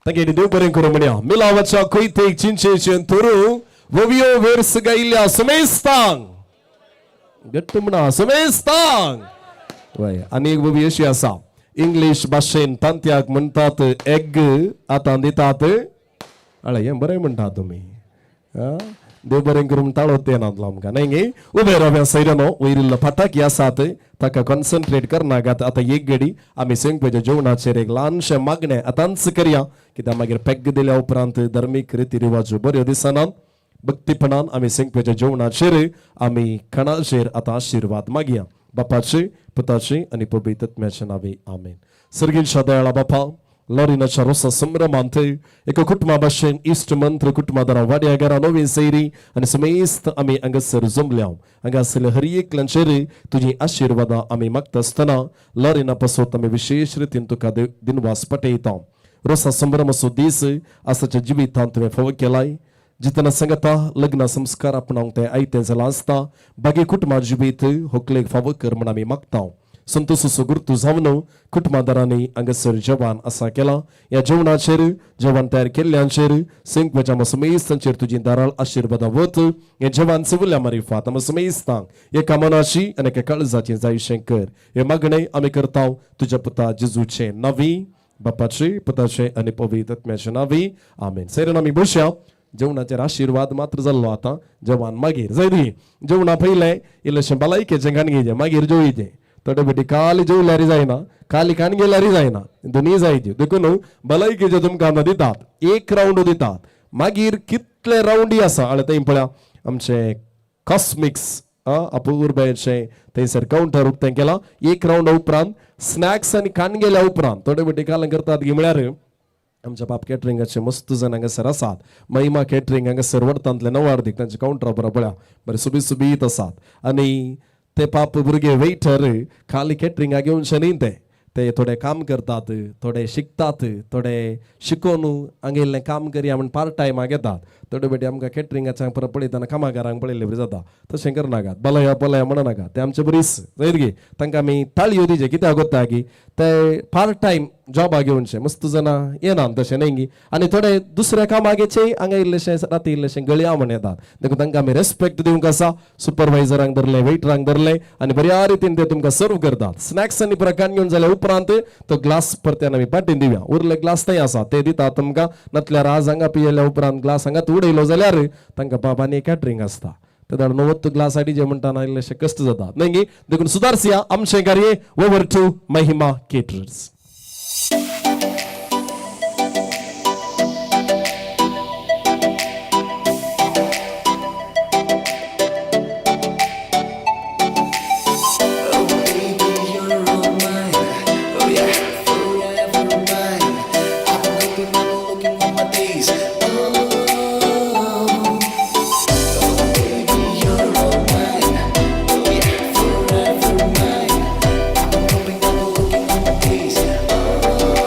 [SPEAKER 2] तांगे देव बरें करूं म्हणया मिलावाच्या कोयतेक चिंचेचें थोरू वोवियो वेर्स गायल्या सुमेस्तांग गट्ट म्हणा सुमेस्तांग. वय आनी एक वोवी अशी आसा इंग्लीश भाशेन तांत्याक म्हणटात एग आतां दितात अळे हें बरें म्हणटा तुमी देव बरें करून ताळो येनातलो आमकां न्हय गे. उबे राव्या सैरनो वयरिल्लो फटाकी आसात ताका कॉन्सन्ट्रेट करनाकात. आतां एक घडी आमी संगपाच्या जेवणाचेर एक ल्हानशें मागणें आतांच करया कित्याक मागीर पेग दिल्या उपरांत धर्मीक रिती रिवाज बऱ्यो दिसनात. भक्तीपणान आमी संगपाच्या जेवणाचेर आमी खाणाचेर आतां आशिर्वाद मागया. बापाचे पुताचे आनी पवित्र आत्म्याच्या नांवे आमेन. सर्गीच्या दयाळा बापा लॉरिनाच्या रोसा संभ्रमांत एका कुटुंबा भाशेन इश्ट मंत्र कुटुंबादारा वाड्या घरा नवी सैरी आनी समेस्त आमी हांगासर जमल्या. हांगासरल्या हर एकल्यांचेर तुजी आशिर्वादां आमी मागता आसतना लॉरिना पासत आमी विशेश रितीन तुका दिनवास पटयता. रोसा संभ्रमाचो दीस आसाच्या जिवितांत तुवें फावो केलाय जितना सांगता लग्न संस्कार आपणावंक तें आयतें जालां आसता बागी कुटुंबा जिवीत होकलेक फावो कर म्हण आमी मागता. संतोषाचो गुर्तू जावन कुटुंबादारांनी हांगासर जेवण आसा केलां. ह्या जेवणाचेर जेवण तयार केल्ल्यांचेर संकपाच्या समेस्तांचेर तुजी दाराळ आशिर्वादां वत. हें जेवण सगल्या मारिफात आमकां समेस्तांक एका मनाची आनी एका काळजाची जायशें कर. हें मागणें आमी करता तुज्या पुता जेजूचे नांवी बापाचे पुताचे आनी पवित्र आत्म्याचे नांवी आमेन. सैरान आमी बसया. जेवणाचेर आशिर्वाद मात्र जाल्लो आतां जेवण मागीर जाय दी जेवणा पयलें इल्लेशें भलायकेचें काणगेचें मागीर जेवयचें. थोडे बेटी खाली जेवल्यार जायना खाली कान गेल्यार जायना दोनूय जायच्यो देखून भलायकेच्यो तुमकां आतां दितात एक रावंड दितात मागीर कितले रावंडी आसा आनी थंय पळया आमचे कॉस्मिक्स अपुरबायेचें थंयसर कावंटर उक्तें केलां. एक रावंड उपरांत स्नॅक्स आनी कान गेल्या उपरांत थोडे बेटी काल करतात की म्हळ्यार आमच्या बाप कॅटरिंगाचे मस्त जण हांगासर आसात. महिमा कॅटरिंग हांगासर वडतांतले नवार्दीक तांचे कावंटरा बरोबर पळया बरे सुबीत सुबीत आसात. आनी ते पाप भुरगे वेटर खाली कॅटरिंगाक घेवचे न्ही, ते ते थोडे काम करतात, थोडे शिकतात, थोडे शिकोवन हांगा इल्लें काम करया म्हण पार्ट टायमाक येतात. थोडे बेटी आमकां कॅटरिंगाच्या परत पळयतना कामागारांक पळयल्ले बरी जाता. तशें करनाकात, बलया बलया म्हणनाका, ते आमचे बरीच जायत गे. तांकां आमी ताळयो दिवचे कित्याक कोत्ता की ते पार्ट टायम जॉबाक घेवचे मस्त जाणां येना तशें न्ही गी. आनी थोडे दुसऱ्या कामाक येचे हांगा इल्लेशें राती इल्लेशें गळया म्हण येतात. देखून तांकां आमी रेस्पेक्ट दिवंक आसा. सुपरवायझरांक धरलें, वेटरांक धरलें आनी बऱ्या रितीन ते तुमकां सर्व करतात. स्नॅक्स आनी प्रकार घेवन जाल्या उपरांत तो ग्लास परत्यान आमी पाटीन दिवया. उरले ग्लास थंय आसा ते दितात तुमकां. नातल्यार आज हांगा पियेल्या उपरांत ग्लास हांगात उडयलो जाल्यार तांकां बाबा आनी कॅटरींग आसता. ते धाड 90 ग्लास हाडी जे म्हणटा ना इल्लेशे कश्ट जाता न्ही गी. देखून सुदारसिया आमचें कार्य. Over to Mahima caterers.
[SPEAKER 4] Oh baby, you're all mine. Oh yeah, forever mine. I've been hoping, I've been looking all my days. Oh, oh baby, you're all mine. Oh yeah, forever mine. I've been hoping, I've been looking all my days. Oh.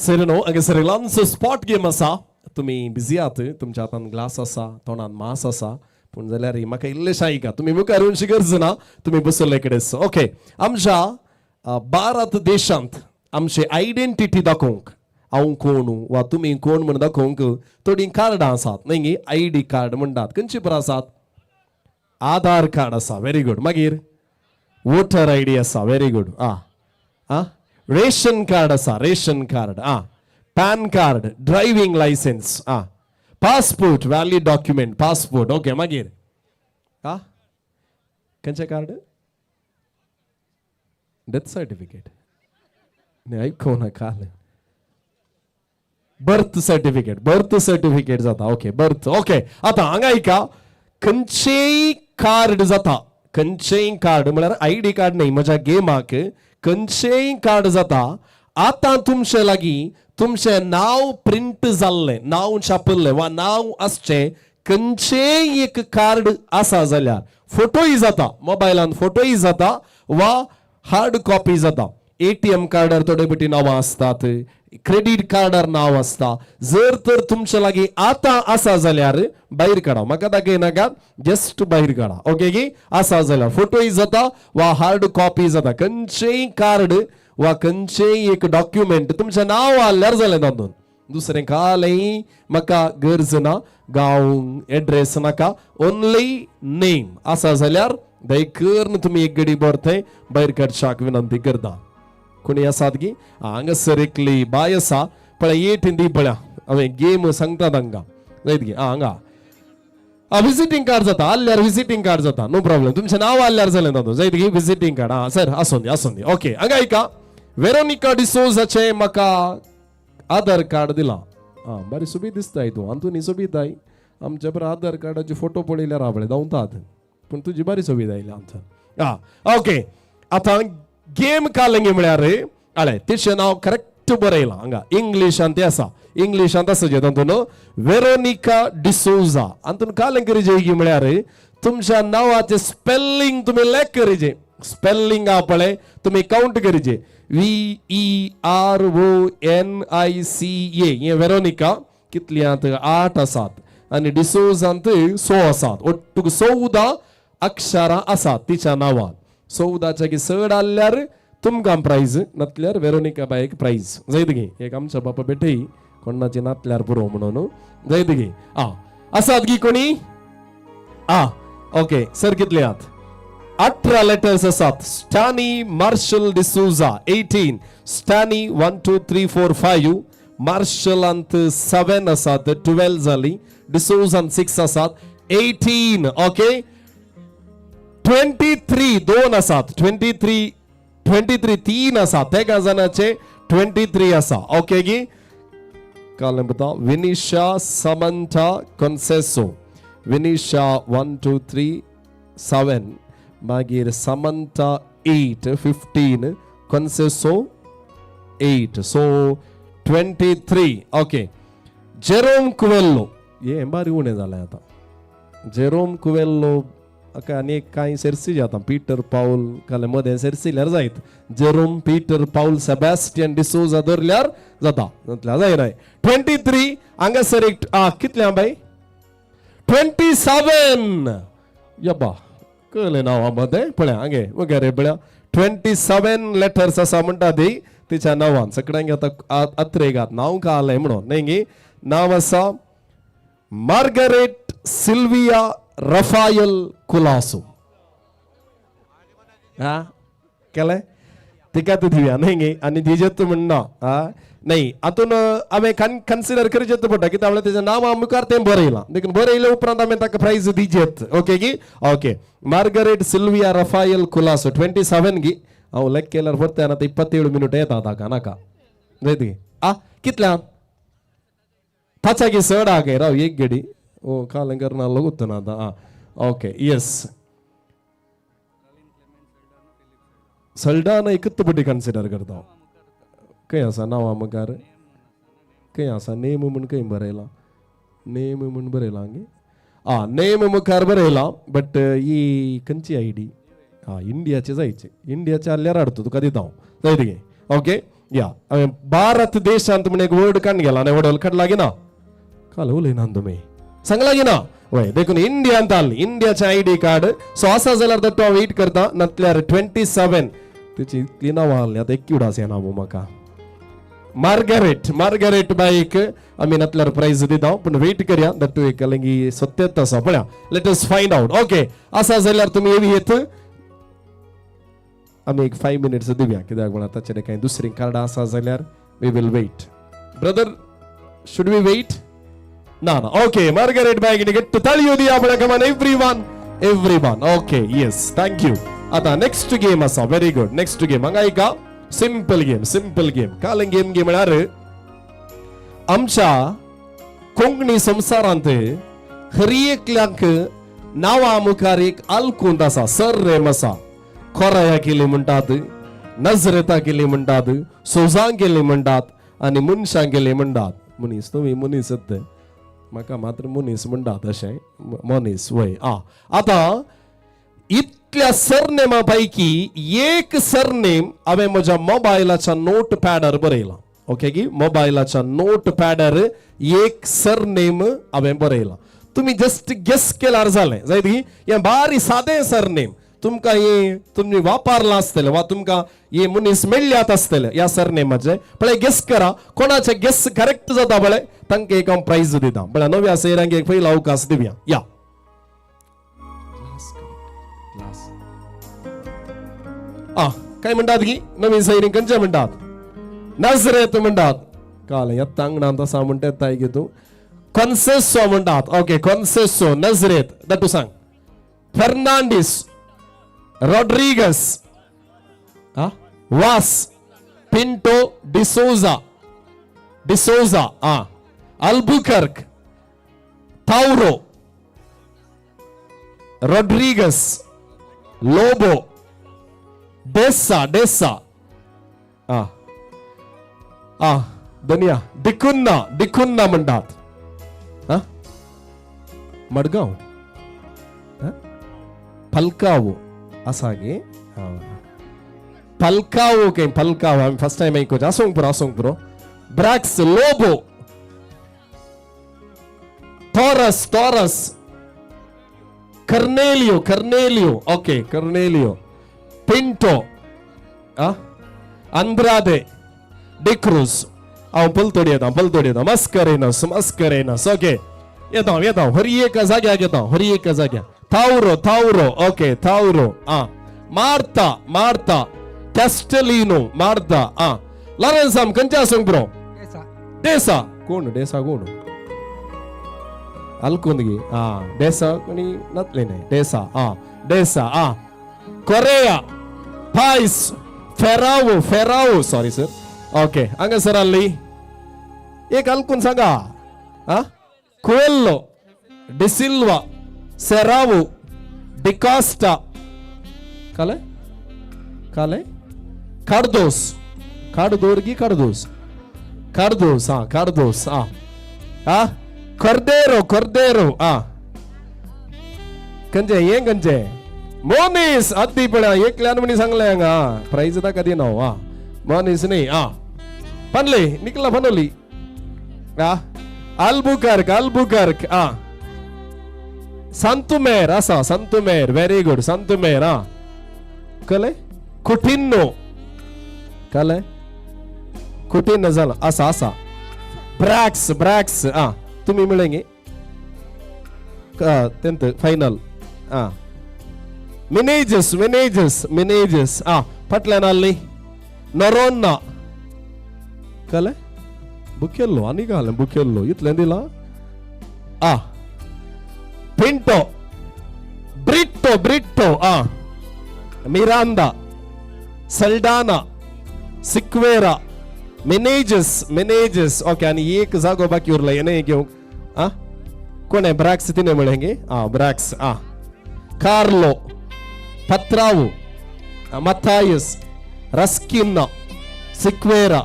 [SPEAKER 2] Sir न्हू हांगासर ल्हानसो spot game आसा. तुमी busy आहात, तुमच्या हातान glass आसा, तोंडान मास आसा, पूण जाल्यार म्हाका इल्लेशें आयका, तुमी मुखार येवची गरज ना, तुमी बसले कडेन. ओके, आमच्या भारत देशांत आमची आयडेंटिटी दाखोवंक, हांव कोण वा तुमी कोण म्हूण दाखोवंक थोडीं कार्डां आसात न्हय गी, I D card म्हणटात. खंयची बरें आसात? आधार कार्ड आसा, व्हेरी गूड. मागीर वोटर I D आसा, व्हेरी गूड. आं आं रेशन कार्ड आसा, रेशन कार्ड, आं पॅन कार्ड, ड्रायव्हिंग लायसन्स, आं passport, valid document passport. Okay, मागीर आं खंयचें कार्ड? डेथ सर्टिफिकेट न्ही, आयकूंक ना काल. बर्थ सर्टिफिकेट, बर्थ सर्टिफिकेट जाता. Okay, birth. ओके, आतां हांगा आयका, खंयचेय कार्ड जाता, खंयचेय कार्ड म्हळ्यार I D card न्हय, म्हज्या गेमाक खंयचेय कार्ड जाता. आतां तुमचे लागीं तुमचें नांव प्रिंट जाल्लें, नांव छापिल्लें वा नांव आसचें खंयचेय एक कार्ड आसा जाल्यार फोटोय जाता, मोबायलान फोटोय जाता वा हार्ड कॉपी जाता. एटीएम कार्डार थोडे बेटी नांवां आसतात, क्रेडीट कार्डार नांव आसता. जर तर तुमचे लागीं आतां आसा जाल्यार भायर काडा, म्हाका दाखयनाका, जस्ट भायर काडा. ओके की आसा जाल्यार फोटोय जाता वा हार्ड कॉपी जाता, खंयचेय कार्ड वा खंयचेय एक डॉक्युमेंट तुमचें नांव आसल्यार जालें तातूंत, दुसरें कालय म्हाका गरज ना, गांव एड्रेस नाका, ओनली नेम आसा जाल्यार दयकरून तुमी एक गडी बरथंय भायर काडच्याक विनंती करता. कोणी आसात की हांगासर एकली बाय आसा, पळय एटीन दी पळया, हांवें गेम सांगता तांकां जायत की. आं हांगा विजिटींग कार्ड जाता, आल्यार विजिटींग कार्ड जाता, नो प्रॉब्लेम, तुमचें नांव आल्यार जालें तातूंत जायत की विजिटींग कार्ड. आं सर आसूं दी, आसूं दी. ओके, हांगा आयका, वेरोनिका डिसोजाचें म्हाका आधार कार्ड दिलां. आं बरी सोबीत दिसताय तूं, आंतोनी सोबीताय. आमच्या बरें आधार कार्डाचे फोटो पळयल्यार हांव धांवतात, पूण तुजी बरी सोबीत आयल्या आमच्या. आं ओके, आतां गेम कालंगी म्हळ्यार आळे तिचें नांव करेक्ट बरयलां हांगा, इंग्लिशांत तें आसा, इंग्लिशांत आसा जें तातूंत वेरोनिका डिसोजा. हातून कालें करीजे की म्हळ्यार तुमच्या नांवाचें स्पेल्लिंग तुमी लेख करीजे, स्पेल्लिंग आहा पळय तुमी कावंट करीजे, VERONICA हें वेरोनिका कितल्यांत 8 आसात आनी डिसोजांत 6 आसात, ಒಟ್ಟು 14 अक्षरां आसात तिच्या नांवान. 14च्या की चड आसल्यार तुमकां प्रायज, नातल्यार वेरोनिका बायक प्रायज जायत गी. एक आमच्या बापा बेठेय कोणाची नातल्यार पुरो म्हणून जायत गी. आं आसात गी कोणी? आं ओके सर कितले आहात? 18 लेटर्स आसात. स्टॅनी मार्शल डिसोजा 18, स्टॅनी 1 2 3 4 5, मार्शलांत 7 आसात, 12 जाली, डिसोजांत 6 आसात, 18. ओके 23 2 आसात, 23 23 3 आसात, तेगा जाणाचे 23 आसा. ओके गी काल पळता विनिशा समंथा कॉन्सेसो, विनिशा 1 2 3 7, मागीर Samantha 8 15, कॉन्सेसो 8, so 23. Okay Jerome Cuvelo, हे बारी उणें जालें आतां. जेरोम कुवेल्लो हाका आनी एक कांय सेर्सी जाता, पीटर पावल काले मदें सेर्सिल्यार जायत, जेरोम पीटर पावल सेबॅस्टियन डिसोजा धरल्यार जाता, जातल्यार जायना. 23 हांगासर एक कितले बाय 27, यब्बा कळ्ळें नांव मदें पळया हांगे वगैरे पळया 27 लेटर्स आसा म्हणटा ती तिच्या नांवान. सगळ्यांक आतां अत्रेगात नांव कालें म्हणून न्हय गी. नांव आसा मार्गरेट सिल्विया रफायल कुलासो. हा केलें तिका तूं दिवया न्हय गे आनी दिजेत म्हणना. हा न्हय हातून हांवें कन्सिडर करचें पडटा कित्याक म्हणल्यार तेजें नांव मुखार तें बरयलां, देखून बरयले उपरांत हांवें ताका प्रायज दिजेत. ओके गी. Okay Margaret Sylvia Rafael Colaco 27 गी. हांव लेक केल्यार परतें आतां 27 मिनट येता ताका नाका जायत गी. आ कितल्या ताच्या गी चड आहा गे राव एक गेडी ओ काल करना लगूत ना आतां. आं ओके येस सल्डाना एकच पटी कन्सिडर करता. खंय आसा नांवा मुखार खंय आसा नेम म्हूण खंय बरयलां, नेम म्हूण बरयलां गे. आं नेम मुखार बरयलां बट he खंयची I D? आं इंडियाचे जायचे, इंडियाचे आहल्यार हाडटा तुका दिता हांव जायत गे. ओके या हांवें भारत देशांत म्हण एक वर्ड काडून गेला आनी वर्ड काडला ना काल उलयना तुमी सांगला की ना वय देखून इंडियांत आसली इंडियाचें I D card so आसा जाल्यार तर हांव वेट करता नातल्यार 27 तिची इतली नांवां आहली आतां एक उडास येना म्हाका मार्गरेट मार्गरेट बाईक आमी नातल्यार प्रायज दिता पूण वेट करया that एक लेंगी सत्यत आसा पळया let us find out okay आसा जाल्यार तुमी येवी येत आमी एक 5 मिनिट्स दिवया कित्याक म्हणा ताचेर कांय दुसरीं कार्डां आसा जाल्यार we will wait brother should we wait ना ना ओके मार्गरेट बाईक घट्ट ताळयो दिया पळया come on everyone everyone okay yes thank you आता नेक्स्ट गेम आसा व्हेरी गुड नेक्स्ट गेम हांगा एका सिंपल गेम सिंपल गेम काल गेम गे म्हळ्यार आमच्या कोंकणी संवसारांत हर एकल्याक नांवा मुखार एक आलकूंत आसा सरनेम आसा कोराया केली म्हणटात नजरेता केली म्हणटात सोजां केली म्हणटात आनी मनशां केली म्हणटात मनीस तुमी मनीस म्हाका मात्र मनीस म्हणटात अशें मनीस वय आ आतां इतल्या सरनेमा पैकी एक सरनेम हांवें म्हज्या मोबायलाच्या नोट पॅडार बरयलां ओके की मोबायलाच्या नोट पॅडार एक सरनेम हांवें बरयलां तुमी जस्ट गेस केल्यार जालें जायत की हें बारी सादें सरनेम तुमकां हें तुमी वापरलां आसतलें वा तुमकां हे मनीस मेळ्ळ्यात आसतले ह्या सरनेमाचे पळय गेस करा कोणाचे गेस करेक्ट जाता पळय तांकां एक हांव प्रायज दिता पळय नव्या सैरांक एक पयलो अवकाश दिवया या आ काय म्हणटात की नवीन सैरीं खंयचे म्हणटात नजरेत म्हणटात काल येता आंगणांत आसा म्हणटा येताय की तूं कॉन्सेसो म्हणटात ओके कॉन्सेसो नजरेत that सांग फर्नांडीस रॉड्रिगस वास पिंटो डिसोजा डिसोजा आ अल्बुकर्क तावरो रॉड्रिगस लोबो डेसा डेसा आ आ दनिया डिकुन्ना डिकुन्ना म्हणटात आ मडगांव पलकावो आसा गे पलकावो के पलकावो हांवें फर्स्ट टायम आयकोचें आसूंक पुरो आसूंक पुरो ब्रॅक्स Lobo Taurus Taurus Cornelio Cornelio okay Cornelio Pinto आ अंद्रादे डिक्रूज हांव पलतडी येता पलतडी येता मस्करेनस मस्करेनस ओके येता येता हर एका जाग्याक येता हर एका जाग्याक थावरो थावरो ओके थावरो आ मार्ता मार्ता कॅस्टलिनो मार्ता आ लॉरेन्स आम खंयचे आसूंक ब्रो डेसा कोण डेसा कोण अल्कोंदगी आ डेसा कोणी नातले न्हय डेसा आ डेसा आ कोरेया पायस Ferrao Ferrao sorry sir okay हांगासर आहली एक अल्कून सांगा आ कुएल्लो डिसिल्वा सेरावो डिकॉस्टा काले काले कार्दोस कार्दोर की कार्दोस कार्दोस हा कार्दोस हा हा कर्देरो कर्देरो हा खंयचे हें खंयचे मोनीस अद्दी पळय एकल्यान म्हणी सांगलें हांगा प्रायज ताका दिना हा मोनीस न्ही हा पनले निकला पनोली हा अल्बुकर्क अल्बुकर्क हा संतुमेर आसा संतुमेर व्हेरी गुड संतुमेर हा कळ्ळें कुटिन्नो कळ्ळें कुटिन्नो जाला आसा आसा ब्रॅक्स ब्रॅक्स आ तुमी मेळ्ळे 10th final आ मिनेजस मिनेजस मिनेजस आ फाटल्यान आहली नरोन्ना कळ्ळें बुकेल्लो आनी घालें बुकेल्लो इतलें दिलां आ पिंटो ब्रिट्टो ब्रिट्टो आ मिरांदा सल्डाना सिक्वेरा मिनेजस मिनेजस ओके आनी एक जागो बाकी उरला हें घेवंक आ कोण ब्रॅक्स तिणें म्हळें गे आ ब्रॅक्स आ कार्लो पत्रावो मथायस रस्किन्ना सिक्वेरा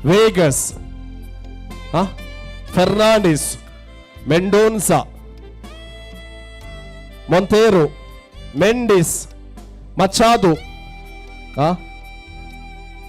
[SPEAKER 2] वेगस आ फर्नांडीस मेंडोन्सा मोंतेरो मेंडिस मचादो आ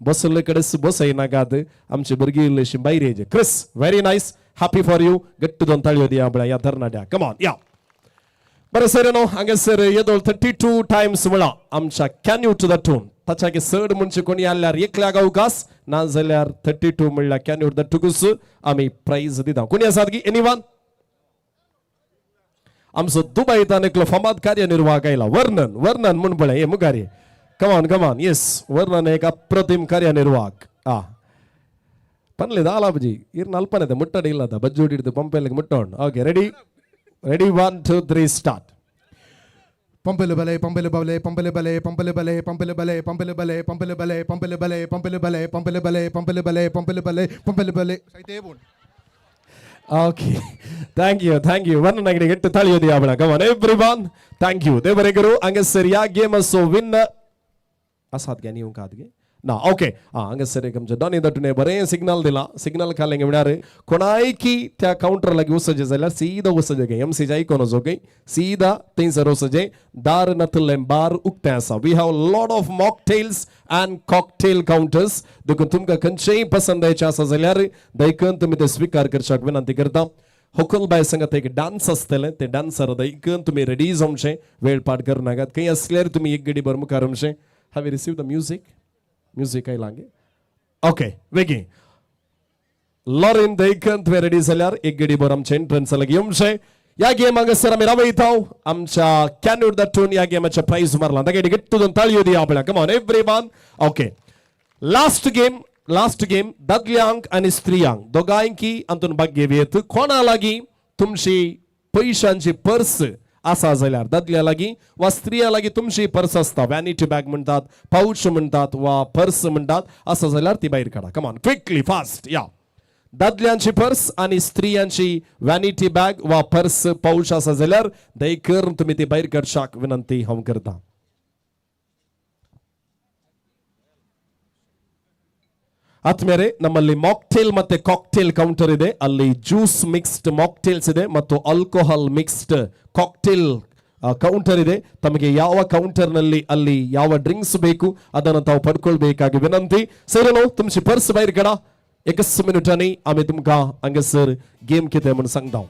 [SPEAKER 2] बसले कडेन बसयनाकात आमची भुरगीं इल्लीशी भायर येयची. Chris, very nice, happy for you. गट्ट दोन ताळयो दिया पळय ह्या तरणाट्या. कमॉन या. बरें सर न्हू हांगासर येदोळ 32 टायम्स म्हळां आमच्या कॅन्यूट दट्टून. ताच्या चड म्हणजे कोणी आल्यार एकल्याक अवकाश, ना जाल्यार 32 म्हणल्यार कॅन्यूट दट्टुकूच आमी प्रायज दिता. कोणी आसात की एनीवन? आमचो दुबयतान एकलो फामाद कार्यनिर्वाहक आयला, वर्णन. वर्णन म्हूण पळय हे मुखार. कमान कमान, येस, वर्णन एक अप्रतिम कार्यनिर्वाहक. आ ಪನ್ಲೆ ದಾಲ ಬಜಿ ಇರ್ನ ಅಲ್ಪನೆ ಮುಟ್ಟಡಿ ಇಲ್ಲದ ಬಜ್ಜೋಡಿ ಹಿಡಿದು ಪಂಪೆಲ್ಲಿಗೆ ಮುಟ್ಟೋಣ. Okay, ready ready, 1 2 3 start.
[SPEAKER 5] ಪಂಪೆಲು ಬಲೆ ಪಂಪೆಲು ಬಲೆ ಪಂಪೆಲು ಬಲೆ ಪಂಪೆಲು ಬಲೆ ಪಂಪೆಲು ಬಲೆ ಪಂಪೆಲು ಬಲೆ ಪಂಪೆಲು ಬಲೆ ಪಂಪೆಲು ಬಲೆ ಪಂಪೆಲು ಬಲೆ ಪಂಪೆಲು ಬಲೆ ಪಂಪೆಲು ಬಲೆ ಪಂಪೆಲು ಬಲೆ ಪಂಪೆಲು ಬಲೆ ಸೈತೇ ಬೋನ್.
[SPEAKER 2] Okay, thank you, thank you. ವರ್ಣನಗರಿಗೆ ಎಟ್ಟು ತಾಳಿಯೋದು ಯಾವಳ. Come on everyone, thank you. ದೇವರೆಗರು ಹಂಗಸರ್ yeah game so win ಅಸಾದ್ಗೆ ನೀವು ಕಾದ್ಗೆ ना. ओके, हांगासर एक आमच्या डॉनी दट्टूने बरें सिग्नल दिला. सिग्नल खालें म्हळ्यार कोणायकी त्या कावंटर लागीं वचचें जाल्यार सीधा वचचें, एम सी आयकोन वचों, सीधा थंयसर वचचें. दार नातलें बार उक्तें आसा. We have lot of mocktails and cocktail counters. देखून तुमकां खंयचेय पसंदायचें आसा जाल्यार दैकन तुमी ते स्विकार करच्याक विनंती करता. होकल बाय संगत एक डान्स आसतलें, ते डान्सर दैकन तुमी रेडी जावचें, वेळ पाट करनाकात. खंय आसल्यार तुमी एक गडी भर मुखार वचचें. Have you receive the music? Music आयलां. ओके, वेगीं लॉरेन दैकन तुवें रेडी जाल्यार एक गडी भर आमच्या एंट्रन्स लागीं येवचें. ह्या गेम हांगासर आमी रावयता. आमच्या कॅन्यूट दट्टून ह्या गेमाचें प्रायज मारलां. ताका गट्टू दोन ताळयो दिया आपल्या. Come on everyone. Okay, last game, last game. दादल्यांक आनी स्त्रियांक दोगांयकी हातून भाग घेवयेत. कोणा लागीं तुमची पयशांची पर्स आसा जाल्यार, दादल्या लागीं वा स्त्रिया लागीं तुमची पर्स आसता, व्हॅनिटी बॅग म्हणटात, पावच म्हणटात वा पर्स म्हणटात, आसा जाल्यार ती भायर काडा. Come on quickly fast. या दादल्यांची पर्स आनी स्त्रियांची व्हॅनिटी बॅग वा पर्स पावच आसा जाल्यार दयकर तुमी ती भायर काडशाक विनंती हांव करता. ಆತ್ಮೇರೆ ನಮ್ಮಲ್ಲಿ ಮಾಕ್ಟೇಲ್ ಮತ್ತೆ ಕಾಕ್ಟೇಲ್ ಕೌಂಟರ್ ಇದೆ. ಅಲ್ಲಿ ಜ್ಯೂಸ್ ಮಿಕ್ಸ್ಡ್ ಮಾಕ್ಟೇಲ್ಸ್ ಇದೆ ಮತ್ತು ಆಲ್ಕೋಹಾಲ್ ಮಿಕ್ಸ್ಡ್ ಕಾಕ್ಟೇಲ್ ಕೌಂಟರ್ ಇದೆ. ತಮಗೆ ಯಾವ ಕೌಂಟರ್ನಲ್ಲಿ ಅಲ್ಲಿ ಯಾವ ಡ್ರಿಂಕ್ಸ್ ಬೇಕು ಅದನ್ನು ತಾವು ಪಡ್ಕೊಳ್ಬೇಕಾಗಿ ವಿನಂತಿ. सर तुमची पर्स भायर काडा. एकच मिनिटांनी आमी तुमकां हांगासर गेम कितें म्हूण सांगता.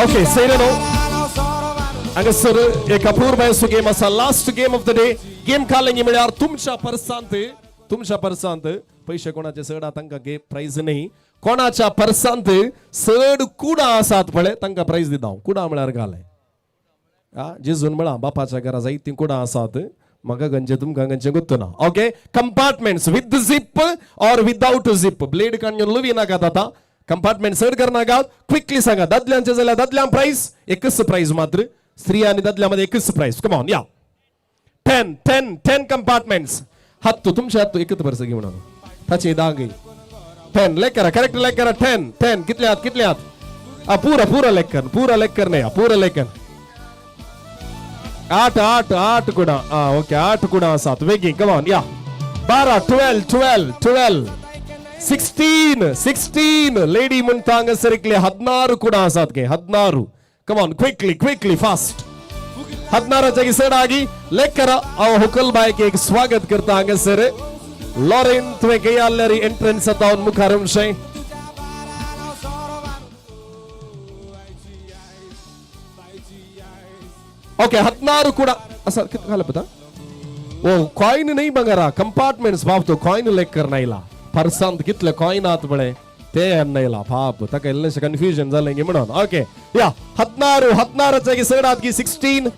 [SPEAKER 2] ओके सैरनो हांगासर एक अपूर्व गेम आसा. Last game of the day. Game खालेंगी म्हळ्यार तुमच्या पर्सांत, तुमच्या पर्सांत पयशे कोणाचे चड तांकां गे प्रायज न्ही. कोणाच्या पर्सांत चड कुडां आसात पळय तांकां प्रायज दिता हांव. कुडां म्हळ्यार घालें जेजून म्हळां बापाच्या घरा जायतीं कुडां आसात, म्हाका खंयचें तुमकां खंयचें गुत्त ना. Okay, compartments with zip or without zip. Blade काडून लुवी नाकात आतां. कंपार्टमेंट चड करनाकात. क्विकली सांगा. दादल्यांचे जाल्यार दादल्यांक प्रायज एकच प्रायज मात्र, स्त्रिया आणि दादल्यामध्ये एकच प्रायज. कमॉन या 10 10 10 कंपार्टमेंट्स. हत्तू तुमचे हत्तू एकच पर्स घेऊन ताचे दांग 10 लेकर करेक्ट लेकर 10 10 कितले आहात कितले आहात? पुरा पुरा लेकर पुरा लेकर नाही पुरा लेकर 8 8 8 कुडा. ओके 8 कुडा आसात. वेगीं कमॉन या 12 12 12 12 16 16 लेडी म्हणटा हांगासर एकले 16 कुडा आसात गे 16. Come on quickly quickly fast. 16 चड आगी लेकर हांव हुकल बायक एक स्वागत करता हांगासर. लॉरेन तुवें खंय आसल्यार एंट्रन्स जावन मुखार येवचें. ओके 16 कुडा आसा. कितें घालप आतां? ओ कॉयन न्ही बंगारा कंपार्टमेंट्स बाब तो कॉयन लेकर नायला पर्सांत कितले कॉयन आहात पळय ते नायला बाप ताका इल्लेशें कन्फ्युजन जालें गे म्हणून. ओके या 16 16 चड आहात की 16.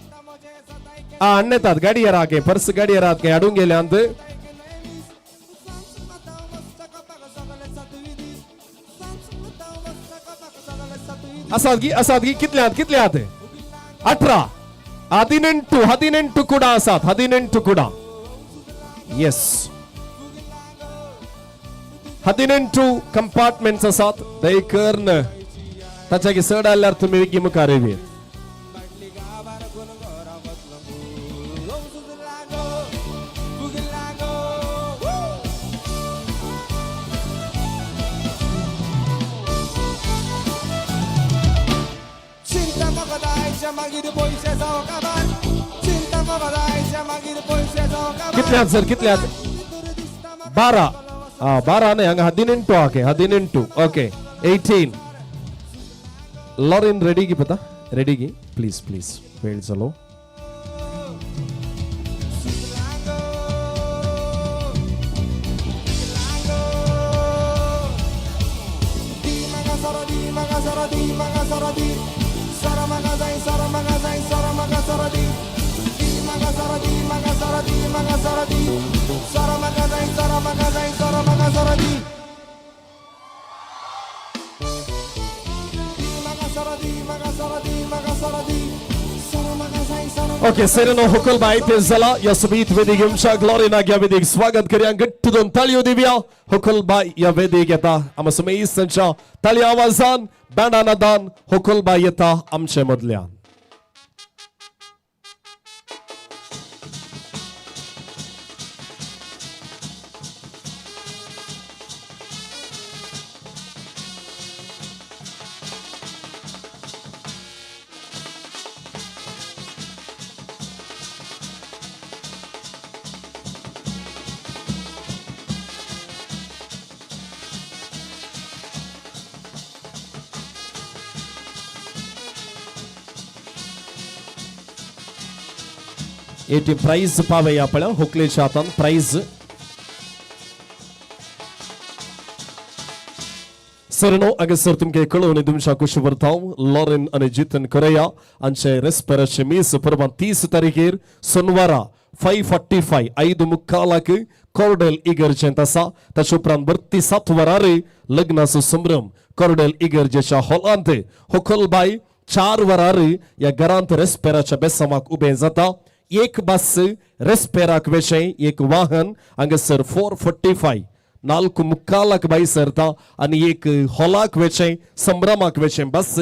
[SPEAKER 2] अण्णेतात गाडयेर आहा पर्स गाडयेर आहात हाडूंक गेल्यांत. आसात की आसात की कितले आहात कितले आहात? 18 18 18 कुडा आसात. 18 कुडा येस 18 कंपार्टमेंट्स आसात. दयकर्न ताच्या चड आल्यार तुमी वेगीं मुखार येवया. कितले आहात सर कितले आहात 12 आ 12 न्ही हांगा 18 okay 18 okay 18 Lauren ready की पता रेडी की प्लीज प्लीज वेळ जालो ओके सेरेनो हुकल बाई ते झाला या सुबीत वेदिक येमच्या ग्लोरीना या वेदिक स्वागत करूया गट्ट दोन ताळयो दिवया हुकल बाई या वेदिक येता आम सुमेश तांच्या ताळी आवाजान बँडाना दान हुकल बाई येता आमचे मदल्यान एटी प्राइज पावया पळय हुकलेच्या हातान प्राइज सरनो हांगासर तुमकां कळोवन तुमच्या कुशी व्हरता लॉरेन आनी जितन कोरेया हांचे रेस्पेराचे मीस परवां 30 तारखेर सोनवारा 5:45 5:45 कॉर्डेल इगर्जेंत आसा. ताचे उपरांत भरती 7 वरार लग्नाचो संभ्रम कॉर्डेल इगर्जेच्या हॉलांत. होकलबाई 4 वरार ह्या घरांत रेस्पेराच्या बेसामाक उबें जाता. एक बस रेस्पेराक वेचें एक वाहन हांगासर 4:45 4:45 बाई सरता आनी एक हॉलाक वेचें संभ्रमाक वेचें बस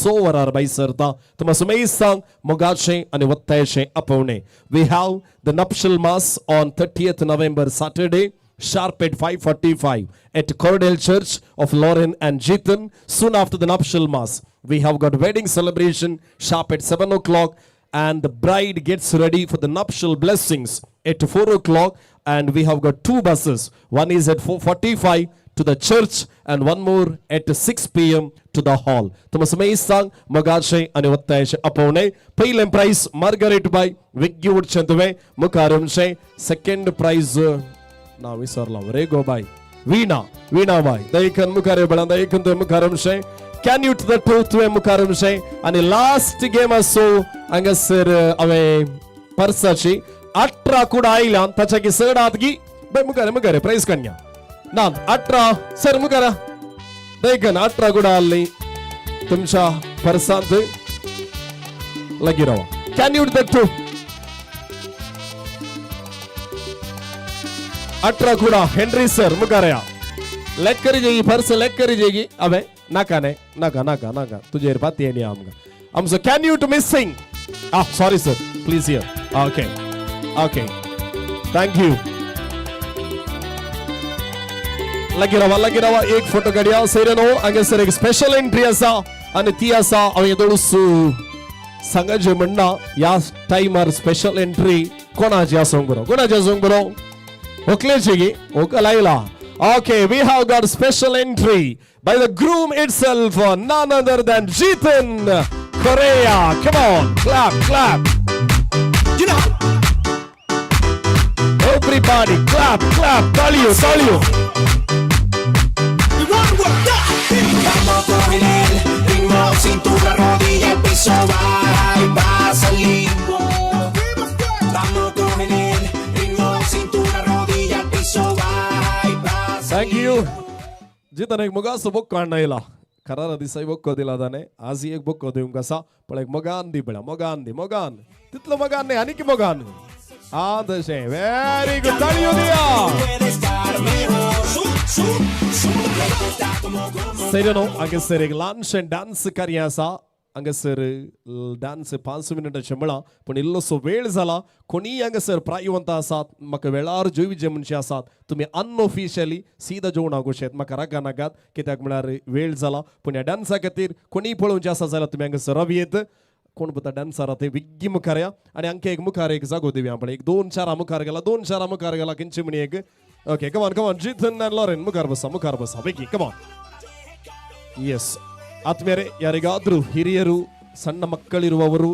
[SPEAKER 2] 6 वरार बाई सरता. तुमा सुमेस्तांक मोगाचें आनी वत्तायचें आपोवणें. We have the nuptial mass on 30th November Saturday sharp at 5:45 at Cordell Church of Lauren and Jitan. Soon after the nuptial mass, we have got wedding celebration sharp at 7 o'clock, and the bride gets ready for the nuptial blessings at 4 o'clock. And we have got 2 buses. One is at 4:45 to the church and one more at 6 p.m. to the hall. तुम सुमेस्तांक मोगाचें आनी वत्तायचें आपोवणें. पयलें prize Margaret बाय वेग्गी उठचें तुवें मुखार येवचें. Second prize ना विसरलो रेगो बाय वीणा वीणा बाय दयकन मुखार येवपळा दयकन तुवें मुखार येवचें. Can you to the two तुवें मुखार येवचें. आनी लास्ट गेम आसो हांगासर हांवें पर्साची 18 कुडा आयल्या ताच्या की चड आहात की बाय मुखार मुखार प्रायज काडया ना 18 सर मुखार दयकन 18 कुडा आहली तुमच्या पर्सांत लागीं रावा. Can you to the two 18 कुडा हेनरी सर मुखार या. लेक करी जेगी पर्स लेक करी जेगी अबे नाका न्ही नाका नाका नाका तुजेर पाती न्ही आमकां आमचो can you to missing ah sorry sir please here okay okay thank you. लागीं रावा लागीं रावा एक फोटो काडया. सैरनो हांगासर एक स्पेशल एंट्री आसा आनी ती आसा हांवें येदोळूच सांगाचें म्हणना ह्या टायमार स्पेशल एंट्री कोणाची आसूंक बरो कोणाची आसूंक बरो होकलेची गी होकल आयला. Okay, we have got special entry by the groom itself, none other than Jitan Correa. Come on, clap, clap. You know. Everybody, clap, clap. Talio, talio.
[SPEAKER 4] Vamos con el ritmo, cintura, rodilla, piso, va y pasa limbo. Vamos con el ritmo, cintura, rodilla, piso, va y pasa.
[SPEAKER 2] Thank you. जितन एक मुगासो बोक्को हाडून आयला खरारा दिसाय बोक्को दिला ताणें आज एक बोक्को दिवंक आसा पण एक मोगान दी पळया मोगान दी मोगान तितलो मोगान न्ही आनीक मोगान आ तशें व्हेरी गुड ताळयो दिया. सैरनो हांगासर एक ल्हानशें डांस कार्य आसा. हांगासर डांस 5 मिनटाचें म्हळां पूण इल्लोसो वेळ जाला. कोणीय हांगासर प्रायवंत आसात म्हाका वेळार जेवचे मनशां आसात तुमी अनऑफिशियली सीधा जेवणाक वचेत म्हाका रागा नाकात कित्याक म्हळ्यार वेळ जाला. पूण ह्या डांसा खातीर कोणीय पळोवचें आसा जाल्यार तुमी हांगासर रावयेत. कोण पुता डान्सर ते विग्गी मुखार या आनी अंके एक मुखार एक जागो दिवया आपण. एक दोन चार मुखार गेला, दोन चार मुखार गेला किंची म्हणी एक. Okay, come on come on Jithan and Lauren मुखार बसा, मुखार बसा विग्गी, कमान. ಎಸ್ ಆತ್ಮೀಯರೇ, ಯಾರಿಗಾದರೂ ಹಿರಿಯರು ಸಣ್ಣ ಮಕ್ಕಳಿರುವವರು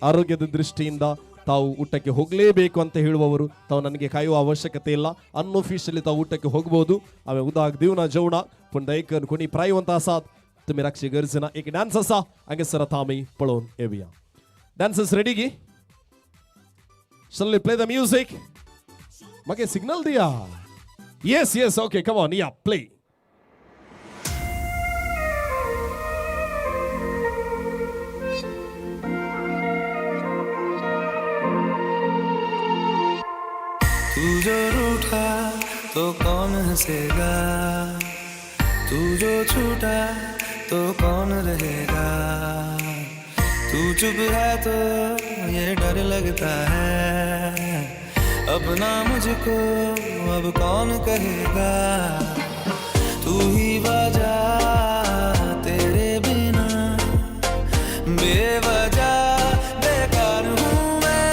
[SPEAKER 2] ಆರೋಗ್ಯದ ದೃಷ್ಟಿಯಿಂದ ತಾವು ಊಟಕ್ಕೆ ಹೋಗಲೇಬೇಕು ಅಂತ ಹೇಳುವವರು ತಾವು ನನಗೆ ಕಾಯುವ ಅವಶ್ಯಕತೆ ಇಲ್ಲ. ಅನ್ಒಫಿಷಿಯಲಿ ತಾವು ಊಟಕ್ಕೆ ಹೋಗ್ಬೋದು. ಆಮೇಲೆ उदाक दिवना जेवणा पूण दयकन कोणी प्रायवंत आसात तुमी राखची गरज ना. एक डान्स आसा हांगासर आतां आमी पळोवन येवया. डान्सर्स रेडी गी? Shall we play the music? म्हाका सिग्नल दिया. Yes yes, okay, come on, yeah, play.
[SPEAKER 8] तू जो रूठा तो कौन हंसेगा, तू जो छूटा तो कौन रहेगा, तू चुप है तो ये डर लगता है, अपना मुझको अब कौन कहेगा, तू ही वजह तेरे बिना बेवजह बेकार हूँ मैं,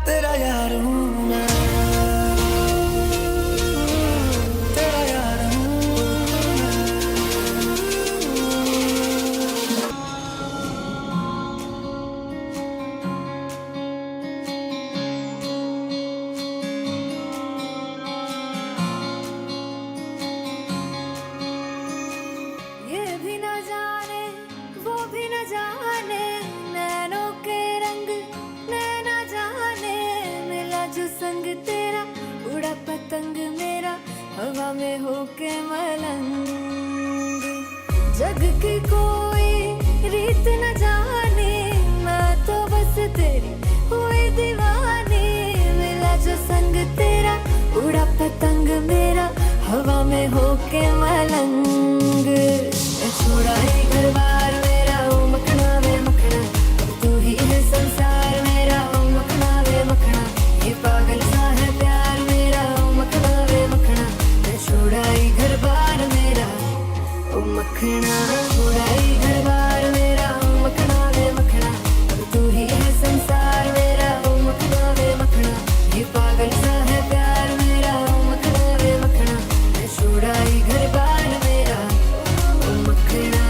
[SPEAKER 8] तेरा यार हूँ मैं, तेरा यार हूँ मैं।
[SPEAKER 10] ये भी न जाने वो भी न जाने, नैनों के रंग नैना जाने, मिला जो संग तेरा उड़ा पतंग मेरा, हवा में होके मलंग। जग की कोई रीत न जाने, मैं तो बस तेरी हुई दीवानी, मिला जो संग तेरा उड़ा पतंग मेरा, हवा में होके मलंग। छोड़ा ही घर बार मेरा, ओ मखना वे मखना, अब तू ही है संसार मेरा, ओ मखना वे मखना, ये पागल सा है प्यार मेरा, ओ मखना वे मखना, मैं छोड़ा ही घर बार मेरा, ओ मखना। छोड़ा ही घर बार मेरा, ओ मखना वे मखना, अब तू ही है संसार मेरा, ओ मखना वे मखना, ये पागल सा है प्यार मेरा, ओ मखना वे मखना, मैं छोड़ा ही घर बार मेरा, ओ मखना।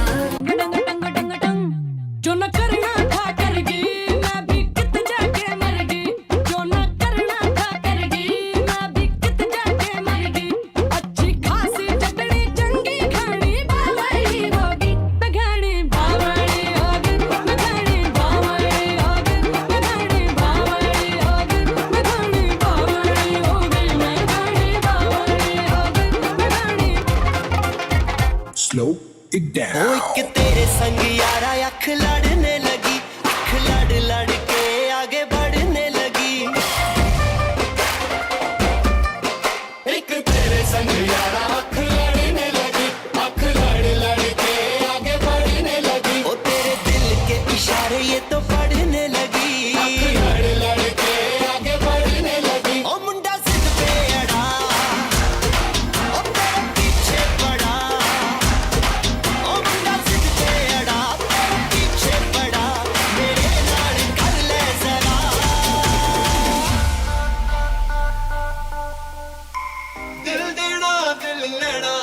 [SPEAKER 11] जो न करना था कर गई, मैं भी कित जाके मर गई, जो न करना था कर गई, मैं भी कित जाके मर गई, अच्छी खासी चटनी चंगी खानी बावड़ी होगी, मैं घनी बावड़ी होगी, मैं घनी बावड़ी होगी, मैं घनी बावड़ी होगी, मैं घनी बावड़ी होगी, मैं घनी बावड़ी होगी, मैं घनी।
[SPEAKER 4] Slow it down.
[SPEAKER 12] ओ एक तेरे संग यारा अख लड़ने लगी, अख लड़ लड़ के आगे बढ़ने लगी,
[SPEAKER 4] एक तेरे संग यारा अख लड़ने लगी, अख लड़ लड़ के आगे बढ़ने लगी,
[SPEAKER 12] ओ तेरे दिल के इशारे ये तो पढ़ने लगी,
[SPEAKER 4] अख लड़ लड़ के आगे बढ़ने लगी,
[SPEAKER 12] ओ मुंडा जिद पे अड़ा, ओ तेरे पीछे पड़ा, ओ मुंडा जिद पे अड़ा, तेरे पीछे पड़ा, मेरे नाल कर ले जरा।
[SPEAKER 4] दिल देना दिल लेना,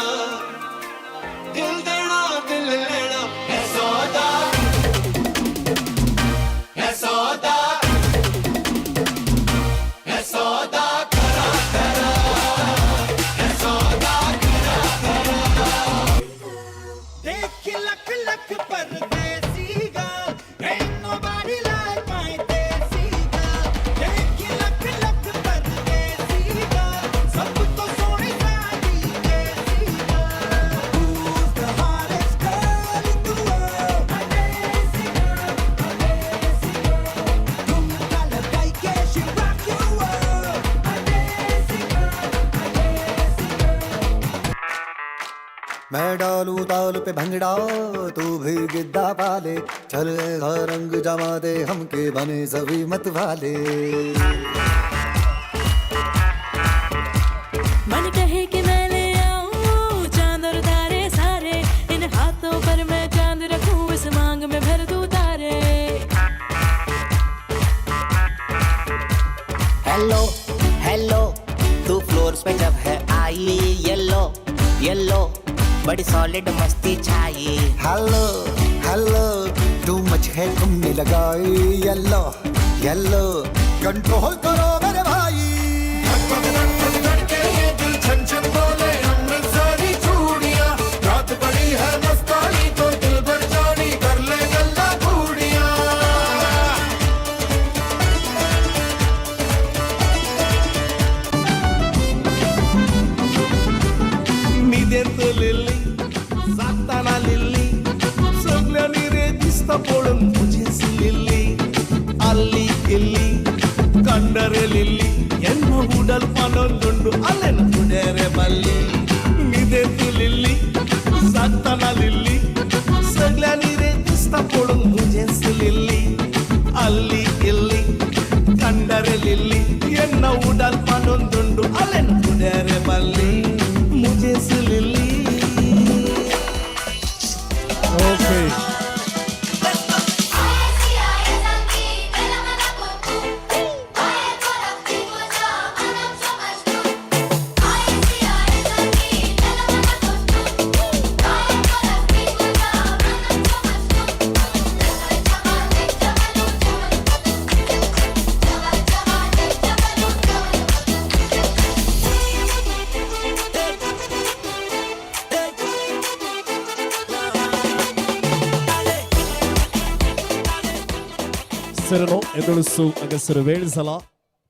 [SPEAKER 4] दिल देना दिल लेना है सौदा, है सौदा, है सौदा करा करा, है सौदा करा करा। देख लख लख परदेसी girl, ain't nobody like my desi girl। देख लख लख परदेसी girl, सब तो सोहनी साडी देसी girl। Who's the hottest girl in the world? A desi girl, a desi girl। ठुमका लगाई K she rock your world। A desi girl, a desi girl।
[SPEAKER 13] मैं डालू ताल pay bhangra, तू भी गिद्दा पाले, चल रंग जमा दे हमके बने सभी मत वाले।
[SPEAKER 11] मन कहे कि मैं ले आऊं चांद और तारे सारे, इन हाथों पर मैं चांद रखूं, इस मांग में भर दूं तारे।
[SPEAKER 14] कोर्स पे जब है आई, येलो येलो बड़ी सॉलिड मस्ती छाई।
[SPEAKER 13] हेलो हेलो टू मच है तुमने लगाई, येलो येलो कंट्रोल करो मेरे भाई।
[SPEAKER 15] धड़के ये दिल छन छन बोले अमृतसरी चूड़ियां, रात बड़ी है मस्तानी तो दिल भर जानी कर ले गल्ला गूड़ियां।
[SPEAKER 16] निदेंत लिल्ली जागताना लिल्ली सगल्यांनी रे दिसता पळोवन म्हजेच लिल्ली, आल्ली इल्ली कंडरे लिल्ली ಎನ್ನ ಉಡಲ್ ಪನೊಂದುಂಡು ಅಲ್ಲೆನ ಉಡೇರೆ ಬಲ್ಲಿ। ನಿದೆಂತು ಲಿಲ್ಲಿ ಸಾಕ್ತಾನ ಲಿಲ್ಲಿ ಸಗ್ಲ್ಯಾನಿ ರೇ ದಿಸ್ತಾ ಪೋಡುಂಗ್ ಮುಜೆಸ್ ಲಿಲ್ಲಿ, ಅಲ್ಲಿ ಇಲ್ಲಿ ಕಂಡರೆ ಲಿಲ್ಲಿ ಎನ್ನ ಉಡಲ್ ಪನೊಂದುಂಡು ಅಲ್ಲೆನ ಉಡೇರೆ ಬಲ್ಲಿ ಮುಜೆಸ್ ಲಿಲ್ಲಿ।
[SPEAKER 2] ಓಕೆ ಸರನು ಎದುಳಿಸು ಅಗಸರು ವೇಳಿಸಲ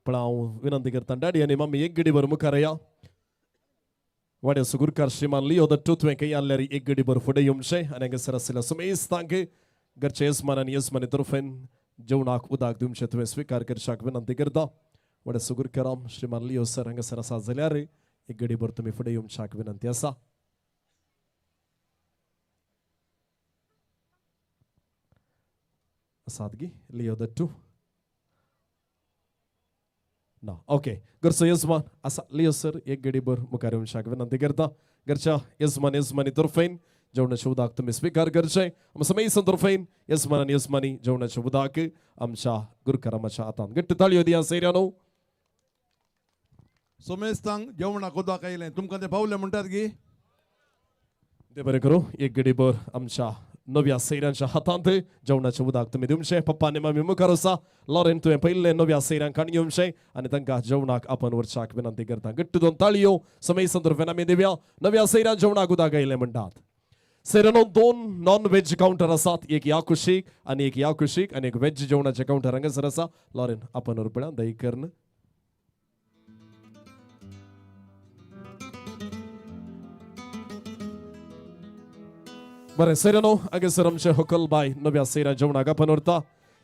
[SPEAKER 2] पण हांव विनंती करता डॅडी आनी मम्मी एक गडी भर मुखार या। वाड्या सुगुरकार श्रीमान लियो दट्टू तुवें खंय आहल्यार एक गडी भर फुडें येवचें आनी हांगासर आशिल्ल्या सुमेस्तांक घरचे येजमान आनी येजमानी तर्फेन जेवणाक उदक दिवचें तुवें स्विकार करच्याक विनंती करता। वाड्या सुगुरकाराम श्रीमान लियो सर हांगासर आसा जाल्यार एक गडी भर तुमी फुडें येवच्याक विनंती आसा। सादगी लियो दट्टू ना ओके घरचो यजमान आसा लियो सर एक गडीभर मुखार येवच्याक विनंती करता। घरच्या यजमान यजमानी तर्फेन जेवणाचें उदक तुमी स्विकार करचें। समेस्त तर्फेन यजमान आनी यजमानी जेवणाचें उदक आमच्या गुरकारामाच्या हातान घट्ट ताळयो दिया सैऱ्यानो।
[SPEAKER 6] समेस्तांक जेवणाक उदक आयलें तुमकां तें पावलें म्हणटात की
[SPEAKER 2] ते बरें करूं एक गडीभर आमच्या नव्या सैऱ्यांच्या हातांत जेवणाचें उदक तुमी दिवचें। पप्पा आनी मम्मी मुखार आसा लॉरेन तुवें पयलें नव्या सैऱ्यांक काण घेवचें आनी तांकां जेवणाक आपण व्हरच्याक विनंती करता। घट्ट दोन ताळयो समय संदर्भान आमी दिवया नव्या सैऱ्यां जेवणाक उदक आयलें म्हणटात। सैऱ्यानो दोन नॉन व्हेज कावंटर आसात, एक ह्या कुशीक आनी एक ह्या कुशीक आनी एक व्हेज जेवणाचें कावंटर हांगासर आसा। लॉरेन आपण व्हरपळ्या दही करून बरें सैऱ्यानो हांगासर आमचें होकल बाय नव्या सैऱ्या जेवणाक आपण व्हरता।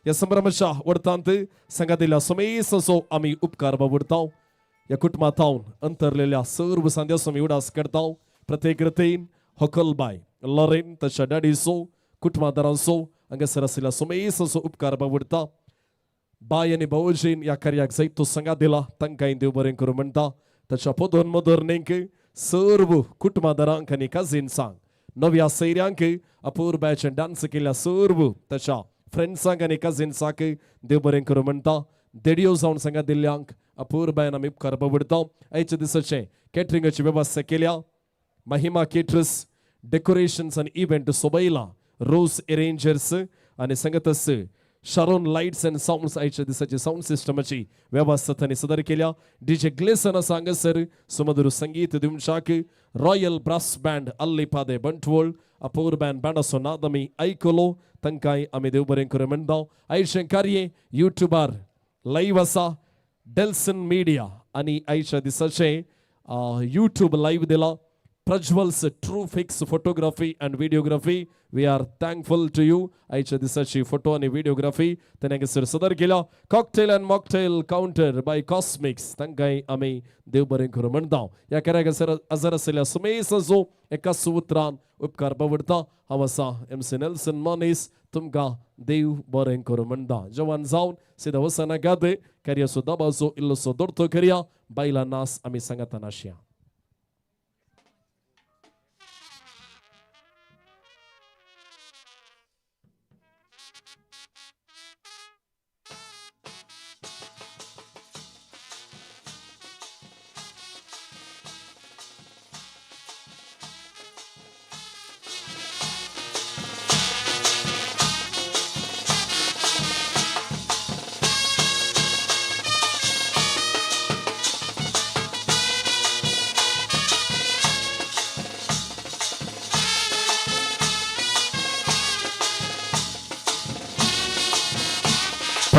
[SPEAKER 2] ह्या संभ्रमाच्या वडतांत सांगादिल्ल्या समेस्तांचो आमी उपकार बाबुडता। ह्या कुटुंबांत अंतरलेल्या सर्व सांद्याचो आमी उडास करता। प्रत्येक रितीन होकल बाय लॉरेन ताच्या डॅडीचो कुटुंबादारांचो हांगासर आशिल्ल्या समेस्तांचो उपकार बाबुडता। बाय आनी भावोजीन ह्या कार्याक जायतो सांगात दिला तांकांय देव बरें करूं म्हणटा। ताच्या पदोन मदरणींक सर्व कुटुंबादारांक आनी कजिन्सांक नव्या सैऱ्यांक अपूर्बायचें डान्स केल्या सर्व ताच्या फ्रेंड्सांक आनी कजिन्सांक देव बरें करूं म्हणटा। देडियो जावन सांगा दिल्ल्यांक अपूर्बायन आमी उपकार बाबुडता। आयच्या दिसाचें कॅटरिंगाची वेवस्था केल्या महिमा केटर्स डेकोरेशन्स आनी इव्हेंट सोबयला रोज एरेंजर्स आनी सांगतस शारोन लायट्स अँड सावंड्स आयच्या दिसाची सावंड सिस्टमाची वेवस्था तांणी सदर केल्या। डीजे ग्लेसन आसा हांगासर सुमधुर संगीत दिवच्याक रॉयल ब्रास बँड अल्लीपादे बंटवळ अपूर्बायन बँडाचो नाद आमी आयकलो तांकांय आमी देव बरें करूं म्हणटा। आयचें कार्य युट्यूबार लायव्ह आसा डेल्सन मिडिया आनी आयच्या दिसाचें युट्यूब लायव्ह दिला Prajwal's true fix photography and videography we are thankful to you. आयच्या दिसाची फोटो आनी व्हिडिओग्राफी ताणें हांगासर सदर केल्या। Cocktail and mocktail counter by Cosmics तांकांय आमी देव बरें करूं म्हणटा। ह्या कार्याक हजर आशिल्ल्या समेस्तांचो एकाच उतरान उपकार बावडटा। हांव आसा एम सी नेल्सन मनीस तुमकां देव बरें करूं म्हणटा। जवान जावन सिदा वचनाकात कार्याचो दबाजो इल्लोसो दोडतो करया बायलां नास आमी सांगातान आसया।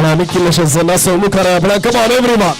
[SPEAKER 2] आनी कितलेशेच नासो मुखार आपल्या. Come on everyone.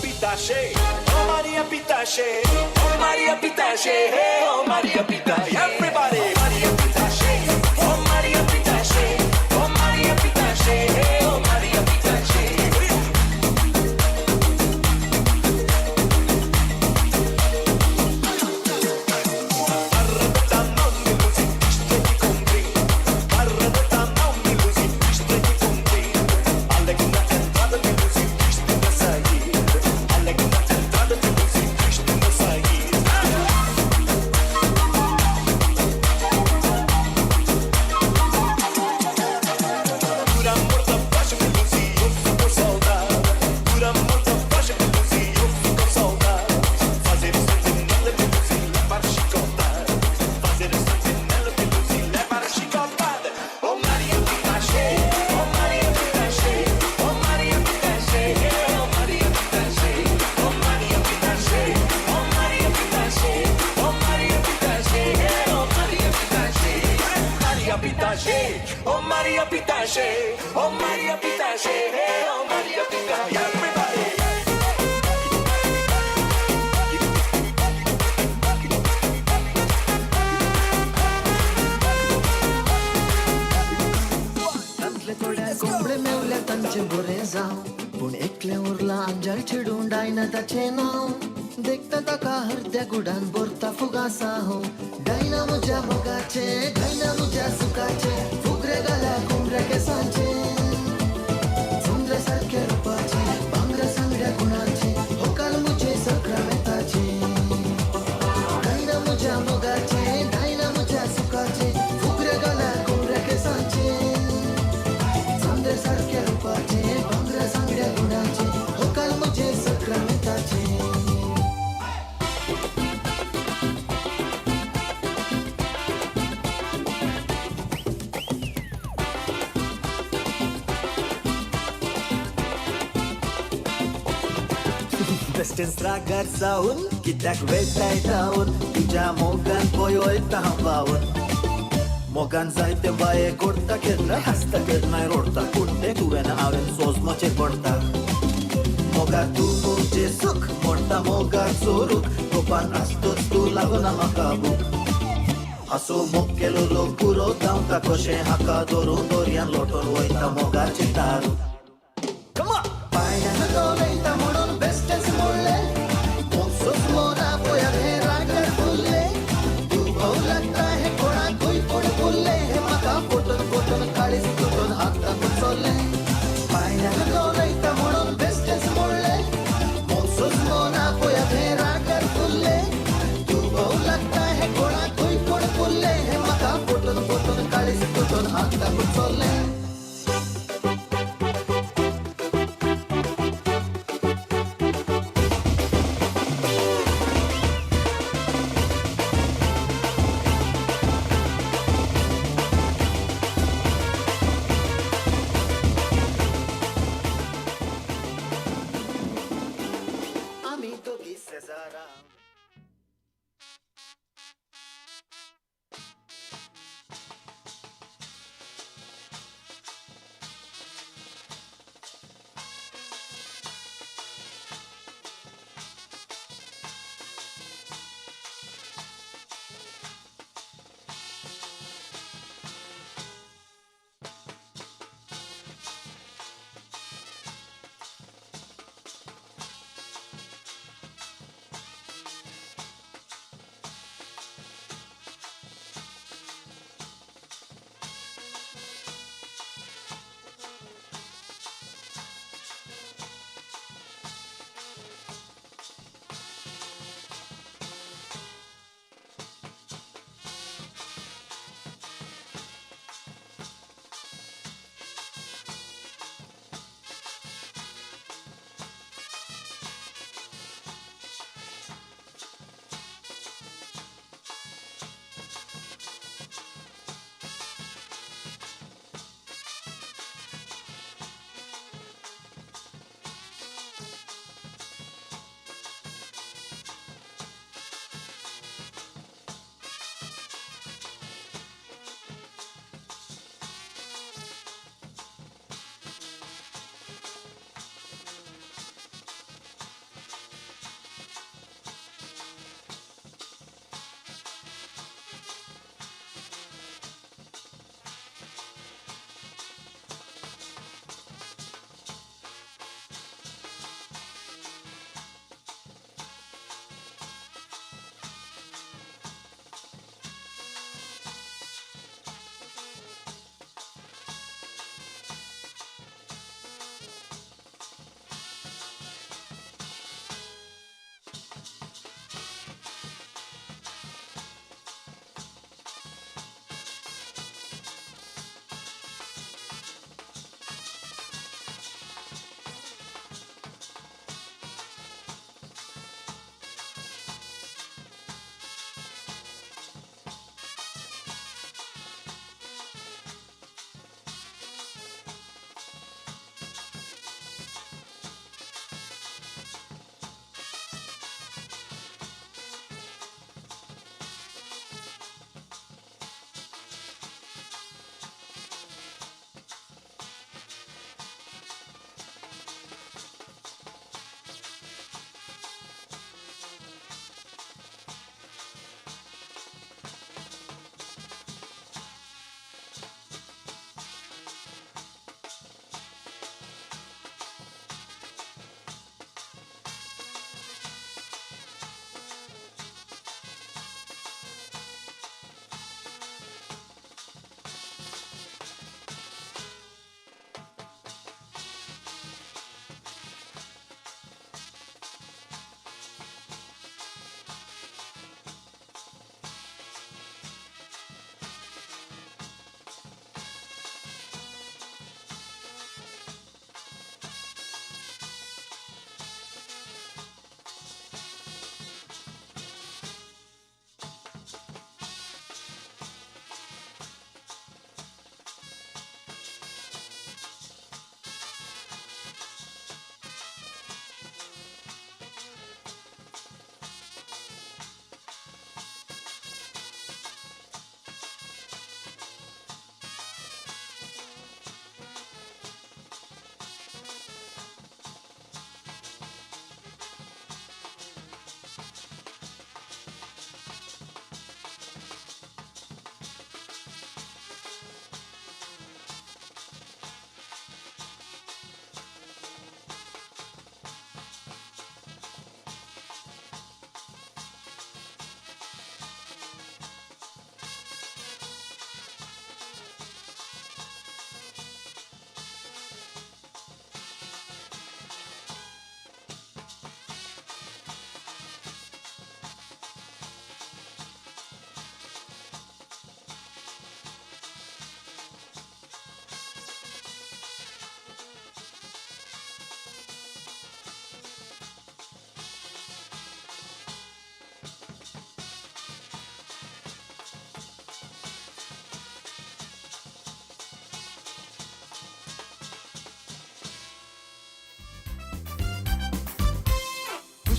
[SPEAKER 4] Pitache, oh Maria Pitache, oh Maria Pitache, hey, oh Maria Pitache, everybody. Maria Pitache, oh Maria Pitache, oh Maria Pitache, hey, oh Maria Pitache. Oh Maria Pitache, oh Maria Pitache, hey, oh Maria Pitache, everybody.
[SPEAKER 1] तांतले थोडे कोंबडे मेवले तांचे बरें जावं, पूण एकलें उरलां आंजाल चिडून Diana ताचें नांव. देखता ताका हरद्या गुडान बोरता फुगासा हो डायना मुझ्या मोगाचे डायना मुझ्या सुखाचे फुगरे गल्या कुमऱ्या केसांचे सुंदर सारक्या रुपाचे भांगरा सांगड्या गुणाचे होकाल मुझे सक्रामेताचे डायना मुझ्या मोगाचे डायना मुझ्या सुखाचे फुगरे गल्या कुमऱ्या केसांचे सुंदर सारक्या रुपाचे भांगरा सांगड्या गुणाचे होकाल मुझे सक्रामेताचे.
[SPEAKER 3] बेस्टेंस रागार जावन कित्याक वेताय धांवन तुज्या मोगान पळय वयता हांव पावन मोगान जायते बाये कोरता केन्नाय हांसता केन्नाय रोडता पूण तें तुवें हांवें सोजमोचें पडटा मोगार तूं म्हजें सूख मोडटा मोगार चोरूक गोपान आसतोच तूं लागना म्हाका भूक हांसो मोग केलो लोक पुरो धांवता कशें हाका धरून दर्यान लोटून वयता मोगाचें तारू.
[SPEAKER 1] पांयान दोलयता म्हणून बेस्टेंच मोडलें सोजमोना पोया हे रागार फुल्ले तूं भोव लागता हे कोणाकूय कोण फुल्ले हे म्हाका फोटून फोटून काळीज तुटून हाताक चोल्लें पांयान दोलयता म्हणून बेस्टेंच मोडलें सोजमोना पोया हे रागार फुल्ले तूं भोव लागता हे कोणाकूय कोण फुल्ले हे म्हाका फोटून फोटून काळीज तुटून हाताक चोल्लें.
[SPEAKER 3] आमी दोगी शेजारा.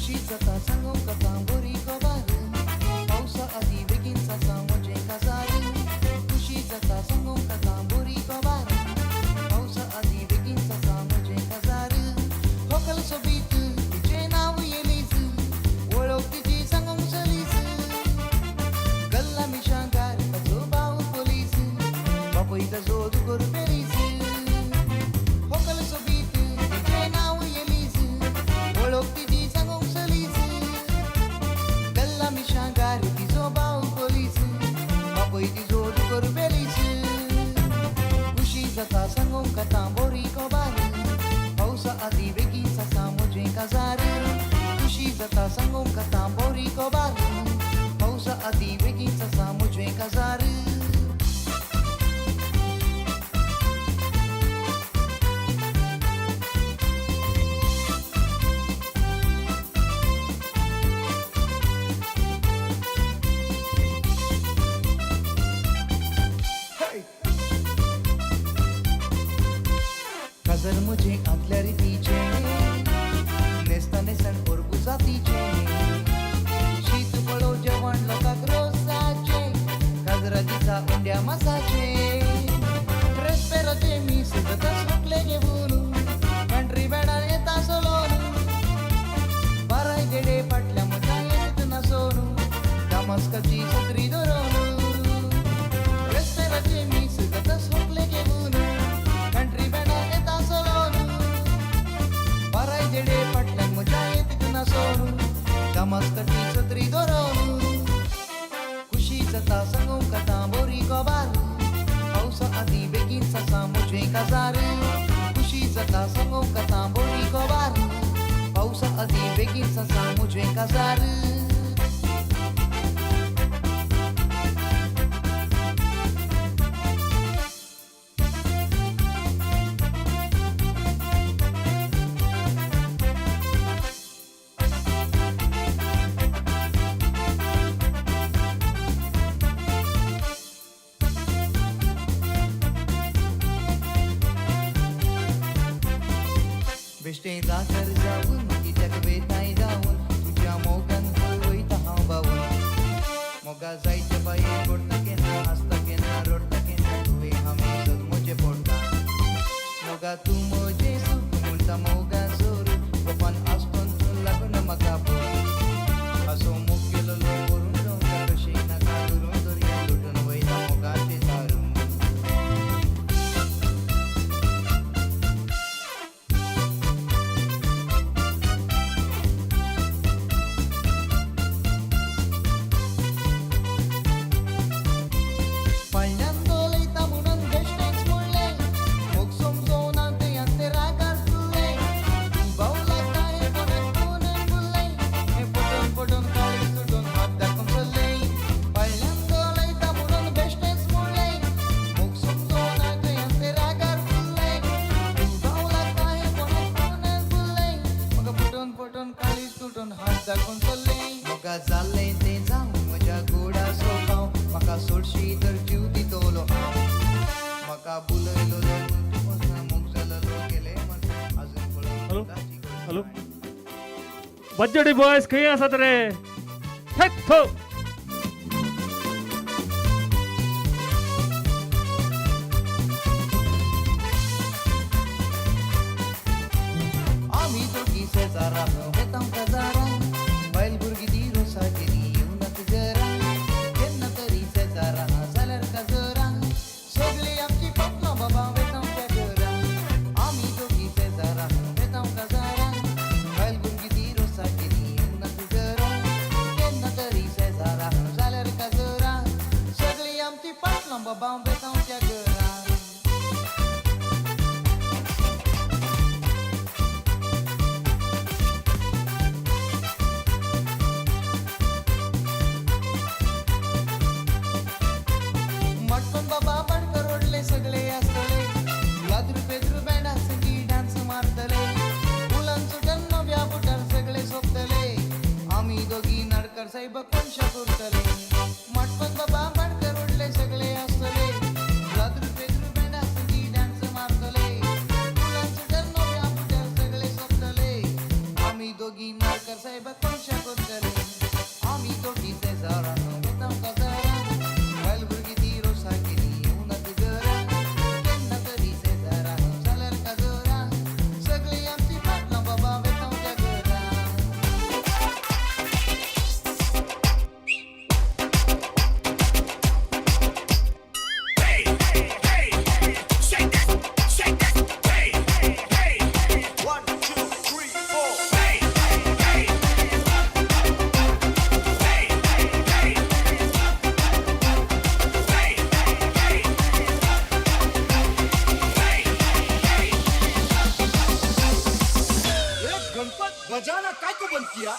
[SPEAKER 1] खुशी जाता सांगूंक आतां बरी खबर पावसा आदी बेगीन जाता म्हजें काजार खुशी जाता सांगूंक आतां बरी खबर पावसा आदी बेगीन जाता म्हजें काजार होकल सोबीत तिचें नांव येलीज वळख तिची सांगूंक सलीज गल्ला मिशांगार ताचो भाव पोलीस बापूय ताचो दुगोर पेरीस होकल सोबीत तिचें नांव येलीज वळख तिची सांगूंक सलीज गल्ला मिशांगार तिचो भाव पोलीस बापूय तिचो दुगोर पेरीस खुशी जाता सांगूंक आतां बरी खबर पावसा आदी बेगीन जाता म्हजें काजार खुशी जाता सांगूंक आतां बरी खबर पावसा आदी बेगीन जाता म्हजें काजार. काजर म्हजें आदल्या रितीचें न्हेसता न्हेसण पोरबू जातीचें शीत पळोव जेवण लोकांक रोसाचें काजरा दिसा उंड्या मासाचें रेस्पेराचें मीस जाता सोंपलें घेवन कंट्री बँडान येता सोलोन बाराय गेडे फाटल्या म्हज्या येत नासोन दामस्काची सत्री धरोन रेस्पेराचें मीस जाता सोंपलें घेवन कंट्री बँडान येता सोलोन बाराय जेडे फाटल्यान म्हज्या येत नासोन दामस्काची सत्री धरोन खुशी जाता सांगूंक आतां बरी खबर पावसा आदी बेगीन जाता म्हजें काजार खुशी जाता सांगूंक आतां बरी खबर पावसा आदी बेगीन जाता म्हजें काजार. बेश्टें राकर जावन कित्याक वेताय धांवन तुज्या मोगान खंय वयता हांव बावन मोगा जायते बाये कोरता केन्ना आसता केन्ना रडटा केन्ना तुवें हांवें सद म्हजें पडटा मोगा तूं म्हजें सूख म्हणटा मोगा जोर गोपान आसतोन तूं लागून म्हाका पळ असो मोग केलो करून दवरता कशें नाका धरून दर्या लुटून वयता मोगाचें तारूं. फाल्यान दवरता म्हणून बेश्टेंच म्हणलें मोग समजोना तें आनी तें रागार फुल्लें तूं भाव लागता हें कोणाक कोणून फुल्लें हें पटोवन पटोवन काळीज तुटून हात दाखोवन चल्लें फाल्यान दवरता म्हणून बेश्टेंच म्हणलें मोग समजोना तें आनी तें रागार फुल्लें तूं भाव लागता हें कोणाक कोणून फुल्लें म्हाका पटोवन पटोवन काळीज तुटून हात दाखोवन चल्लें मोगा जाल्लें तें जावं म्हज्या गोडा सोपाव म्हाका सोडशी तर जीव दितलो हांव म्हाका बुलयलो मोग जालो गेले मन अजून
[SPEAKER 7] हॅलो
[SPEAKER 1] पळोवंक
[SPEAKER 7] हॅलो बज्जडी बॉयज खंय आसात रे हेक थो.
[SPEAKER 1] आमी दोगी शेजारा वेता काजारा बायल भुरगीं ती रोसागेरी येवनात घरा केन्ना तरी शेजारा जाल्यार काजरा सगळीं आमची पापलां बाबा वेता त्या घरा आमी दोगी शेजारा वेता काजारा बायल भुरगीं ती रोसागेरी येवनात घरा केन्ना तरी शेजारा.
[SPEAKER 12] बजाना काय को बंद किया?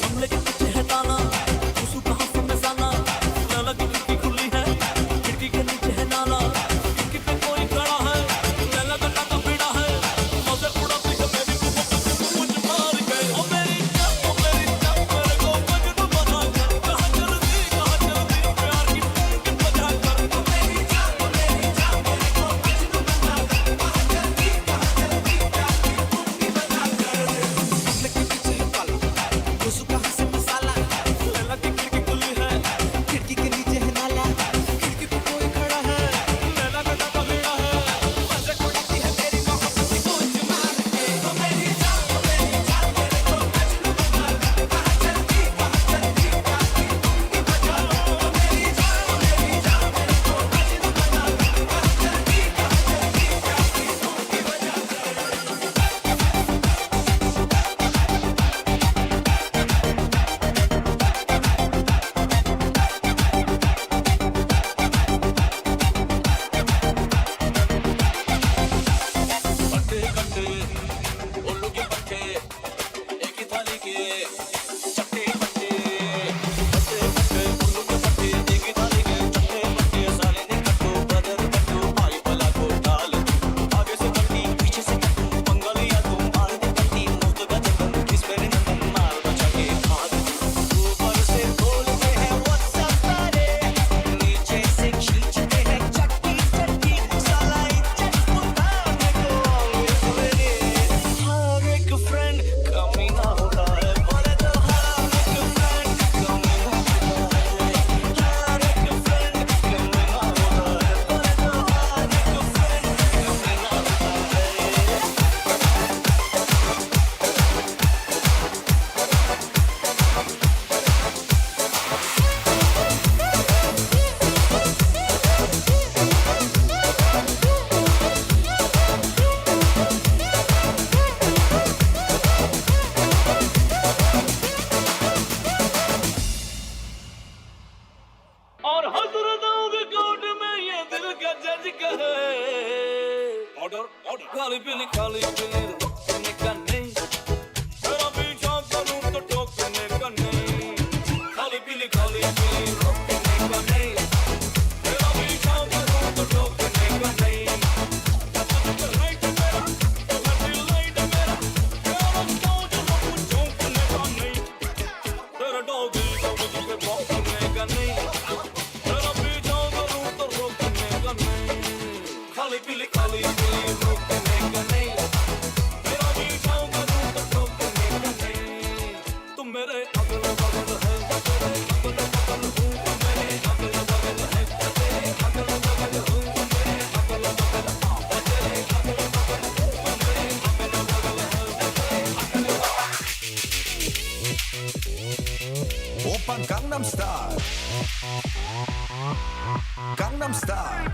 [SPEAKER 17] बंगले के पीछे है ताला, उसको कहां से मसाला? लाला की खिड़की खुली है, खिड़की के नीचे है नाला, खिड़की पे कोई खड़ा है, लैला का टाका भिड़ा है, मौजे उड़ाती है मेरी मोहब्बत मुझ मार गए। ओ मेरी जान, ओ मेरी जान, मेरे को मजनू बना कर, कहां चलती प्यार की फूंक बजा कर। ओ मेरी जान, ओ मेरी जान, मेरे को मजनू बना कर, कहां चलती प्यार की फूंक बजा कर। बंगले के पीछे है ताला, उसको कहां से मसाला? लैला की खिड़की खुली है, खिड़की के नीचे है नाला, खिड़की पे कोई खड़ा है, लैला का टाका भिड़ा है, मजे उड़ाती है मेरी मोहब्बत की गूंज मार के। ओ मेरी जान, ओ मेरी जान, मेरे को मजनू बना कर, कहां चलती प्यार की फूंक बजा कर। ओ मेरी जान, ओ मेरी जान, मेरे को मजनू बना कर, कहां चलती प्यार की फूंक बजा कर।
[SPEAKER 18] पट्टे कट्टे उल्लू के पट्टे, एक ही थाली के चट्टे पट्टे। पट्टे पट्टे उल्लू के पट्टे, एक ही थाली के चट्टे पट्टे। साले ने कट्टू बदर कट्टू, भाई भला को डाल तू। आगे से कट्टी पीछे से कट्टू, पंगा लिया तू मार दे पट्टी। मुफ्त का चंदन किस मेरे नंदन, मार बचा के भाग तू। ऊपर से बोलते हैं व्हाट्सएप सारे, नीचे से खींचते हैं चट्टी चट्टी। साला इज्जत उतारने को मेरे हर एक फ्रेंड कमीना होता है। बोले तो हर एक फ्रेंड कमीना होता है, हर एक फ्रेंड कमीना होता है। बोले तो हर एक फ्रेंड कमीना होता है। और हजरतों के कोर्ट में ये दिल का जज कहे, ऑर्डर ऑर्डर। खाली पीली रोकने का नहीं, तेरा पीछा करूं तो टोकने का नहीं। खाली पीली रोकने का नहीं, तेरा पीछा करूं तो टोकने का नहीं। लाइट मेरा, लाइट मेरा, तेरा सोच लो चौंकने का नहीं। तेरा डॉगी को मुझ पे भौंकने का नहीं, तेरा पीछा करूं तो रोकने का नहीं। खाली पीली रोकने का नहीं, तेरा पीछा करूं तो टोकने का नहीं। तुम मेरे अगल बगल है, तेरे अगल बगल हूँ, मेरे अगल बगल है, तेरे अगल बगल हूँ, मेरे अगल बगल आ, तेरे अगल बगल हूँ, मेरे अगल बगल है, तेरे अगल बगल।
[SPEAKER 19] 오빤 강남스타일, 강남스타일.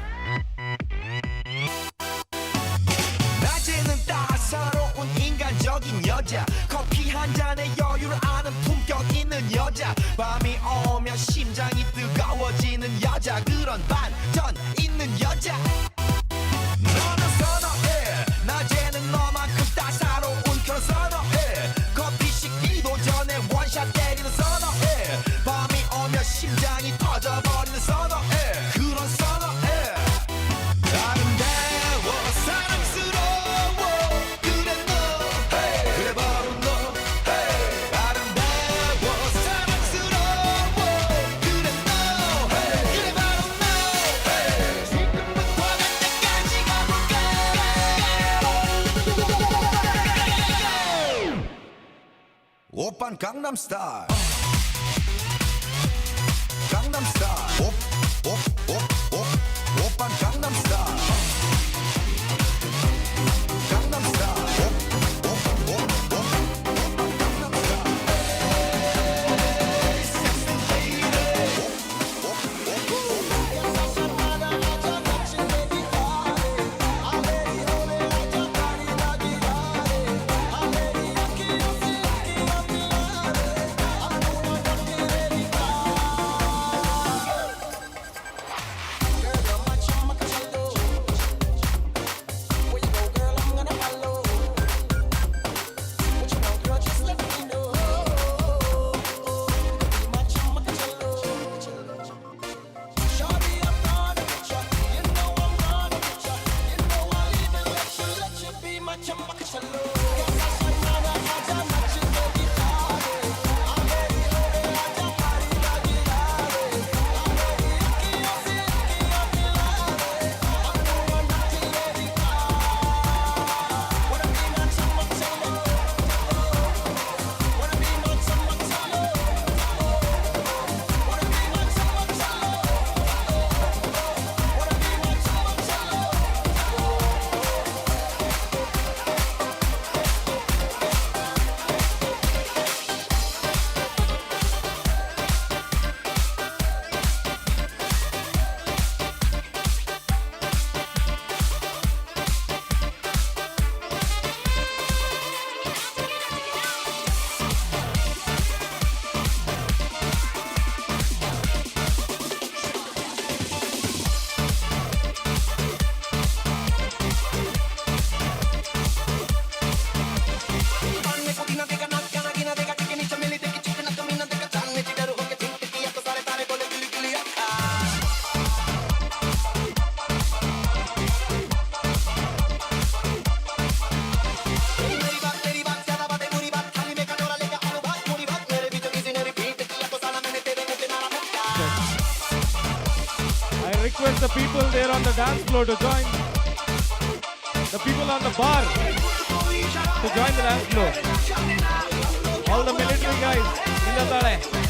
[SPEAKER 19] 낮에는 따사로운 인간적인 여자, 커피 한 잔에 여유를 아는 품격 있는 여자, 밤이 오면 심장이 뜨거워지는 여자, 그런 반전 있는 여자. 너는 선어해, 낮에는 너만큼 따사로운 그런 선어해, 커피 식기도 전에 원샷 때리는 선어해, 밤이 오면 심장이 터져버리는 선어해, 그런 선어해. 아름다워 사랑스러워, 그래 너, 그래 바로 너. 아름다워 사랑스러워, 그래 너, 그래 바로 너. 지금부터 갈 때까지 가볼까. 오빤 강남스타일, 강남스타일. 오오오오 오빤 강남스타일, 강남스타일. 오오오오 강남스타일.
[SPEAKER 12] I
[SPEAKER 7] Request the people there on the dance floor to join. The people on the bar to join the dance floor. All the military guys in the tale.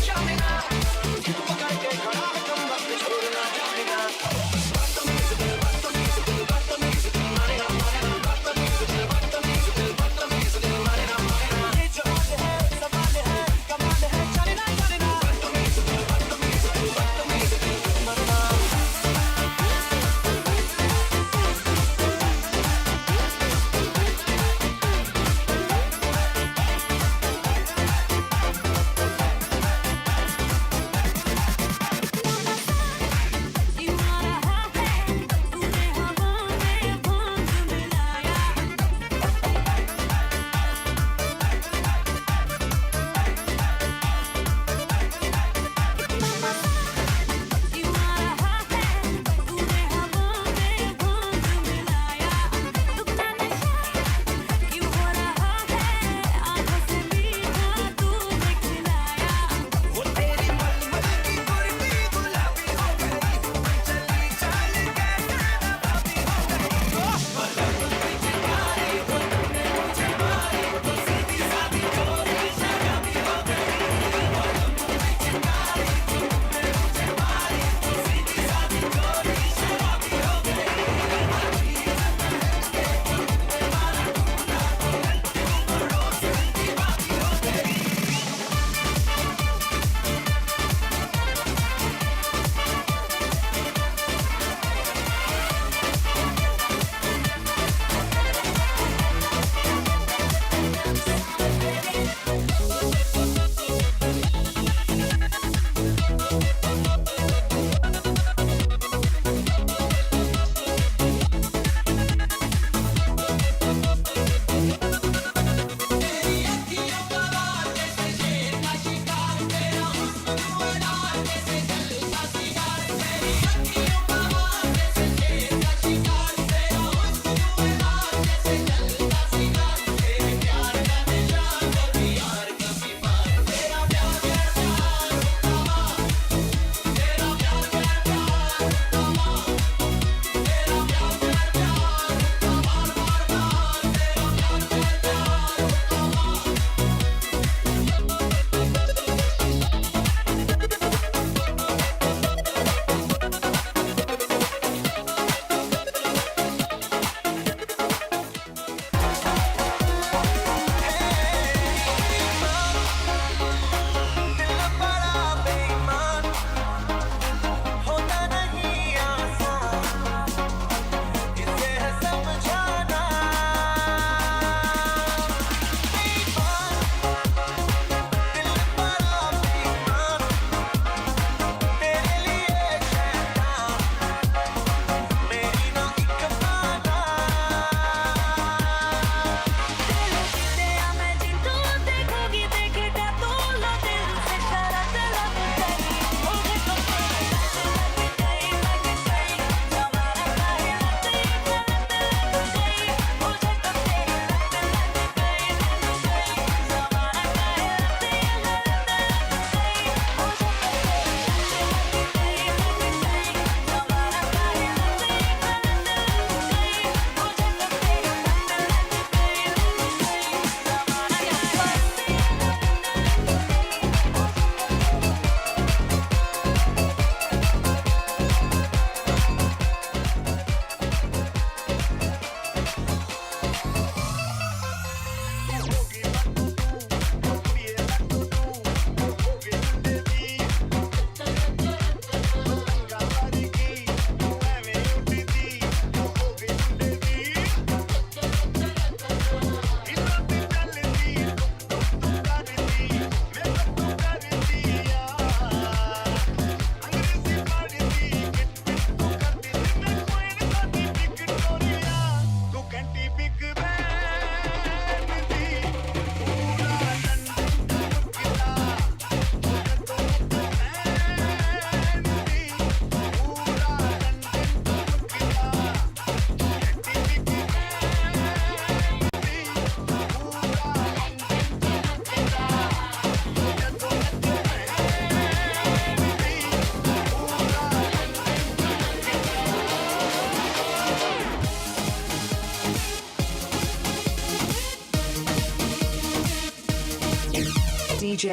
[SPEAKER 9] DJ.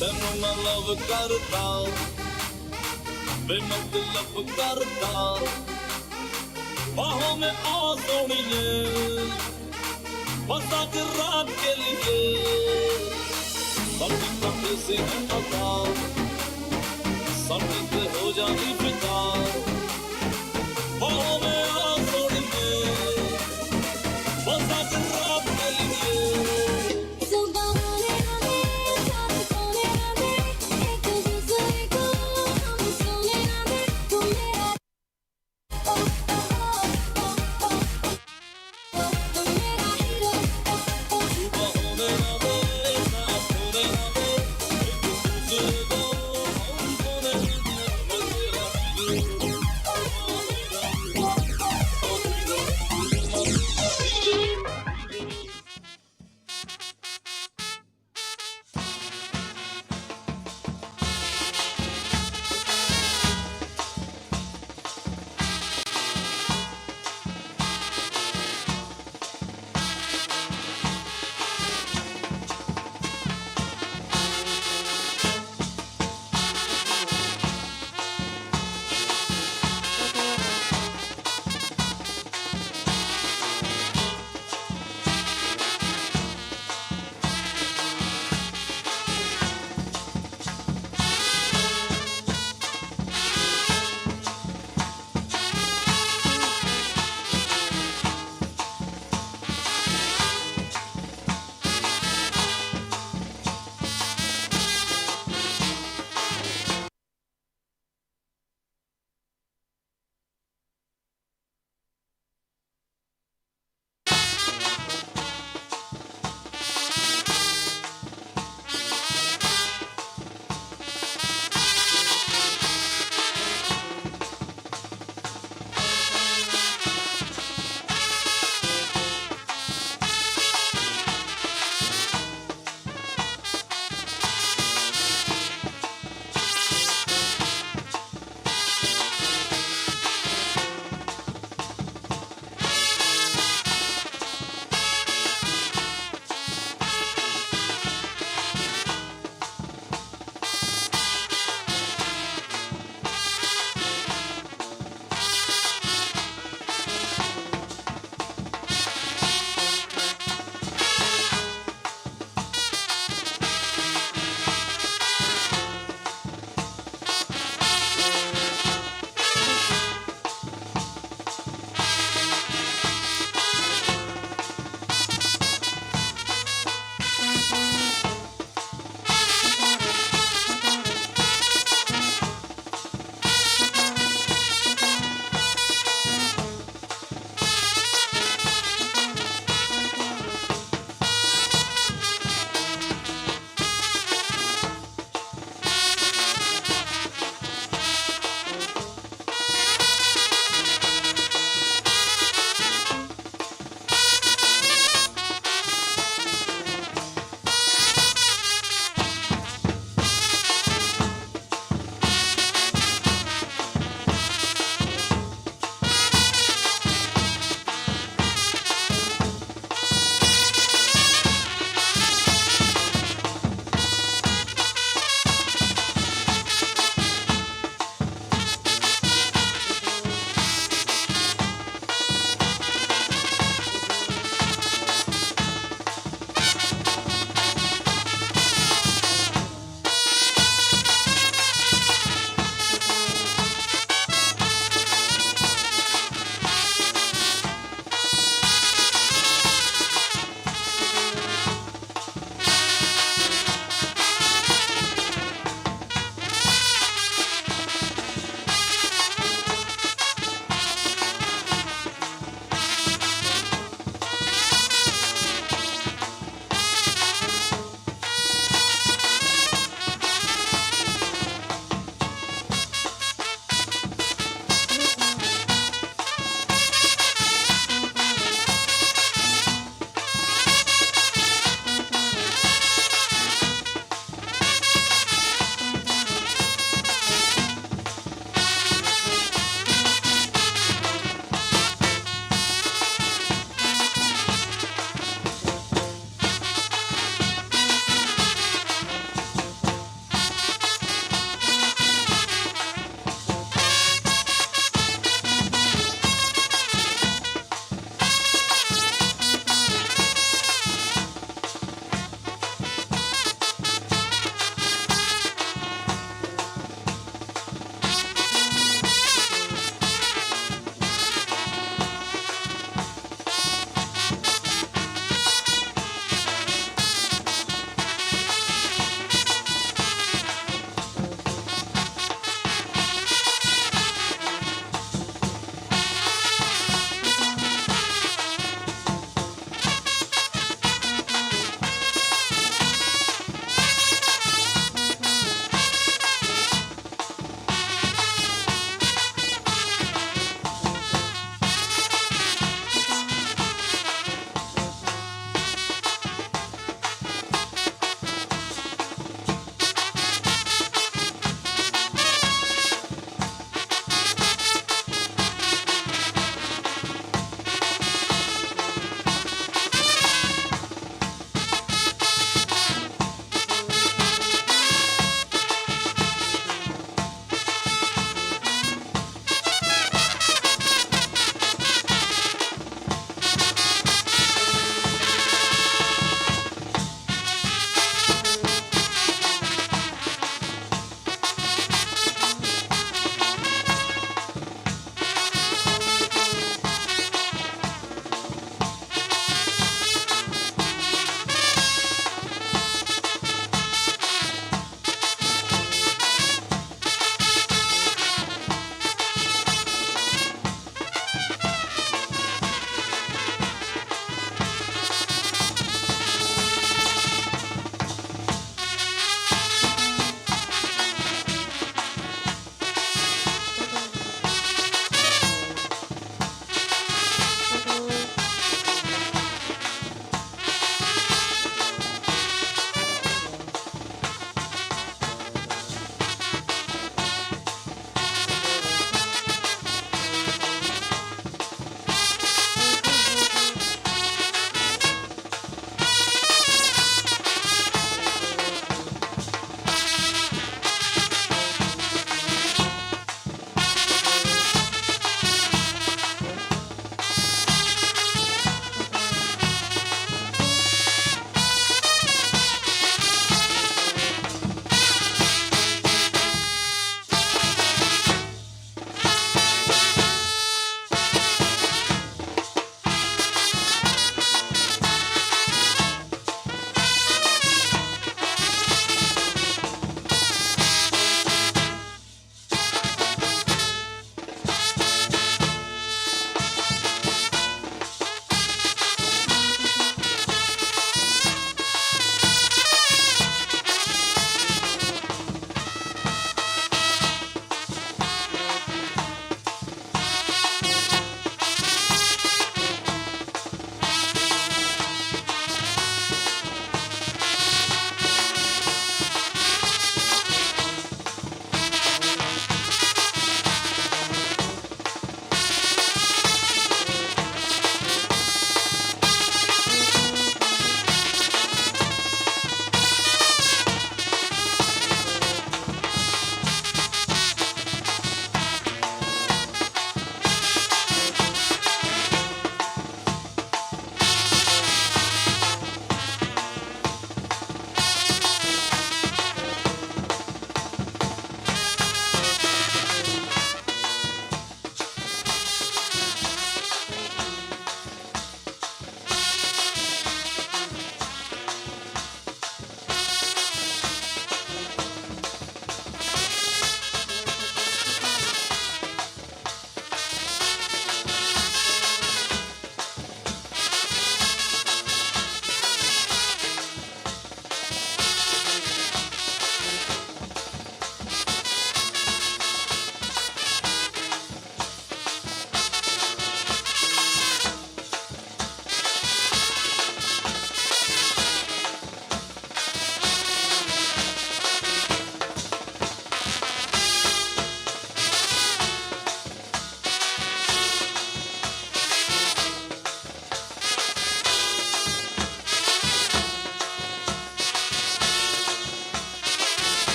[SPEAKER 18] ਤੈਨੂੰ ਮੈਂ ਲਵ ਕਰਦਾ, ਬੇਮਤਲਬ ਕਰਦਾ, बाहों में आ सोनिए, बस आज रात के लिए। साडी कभी से पता, साडी ते हो जानी फिदा, बाहों में आ सोनिए, बस आज रात के लिए।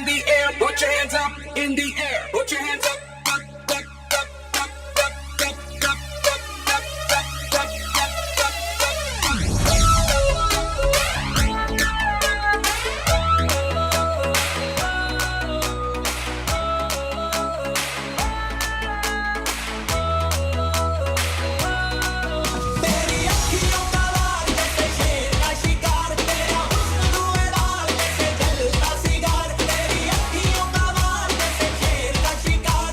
[SPEAKER 9] in the air. Put your hands up in the air. Put your hands up. Up, up, up, up, up, up, up, up, up, up, up, up, up,
[SPEAKER 12] तेरी अखियों का वार जैसे शेर का शिकार, तेरा हुस्न धुएंदार जैसे जलता सिगार। तेरी अखियों का वार जैसे शेर का शिकार,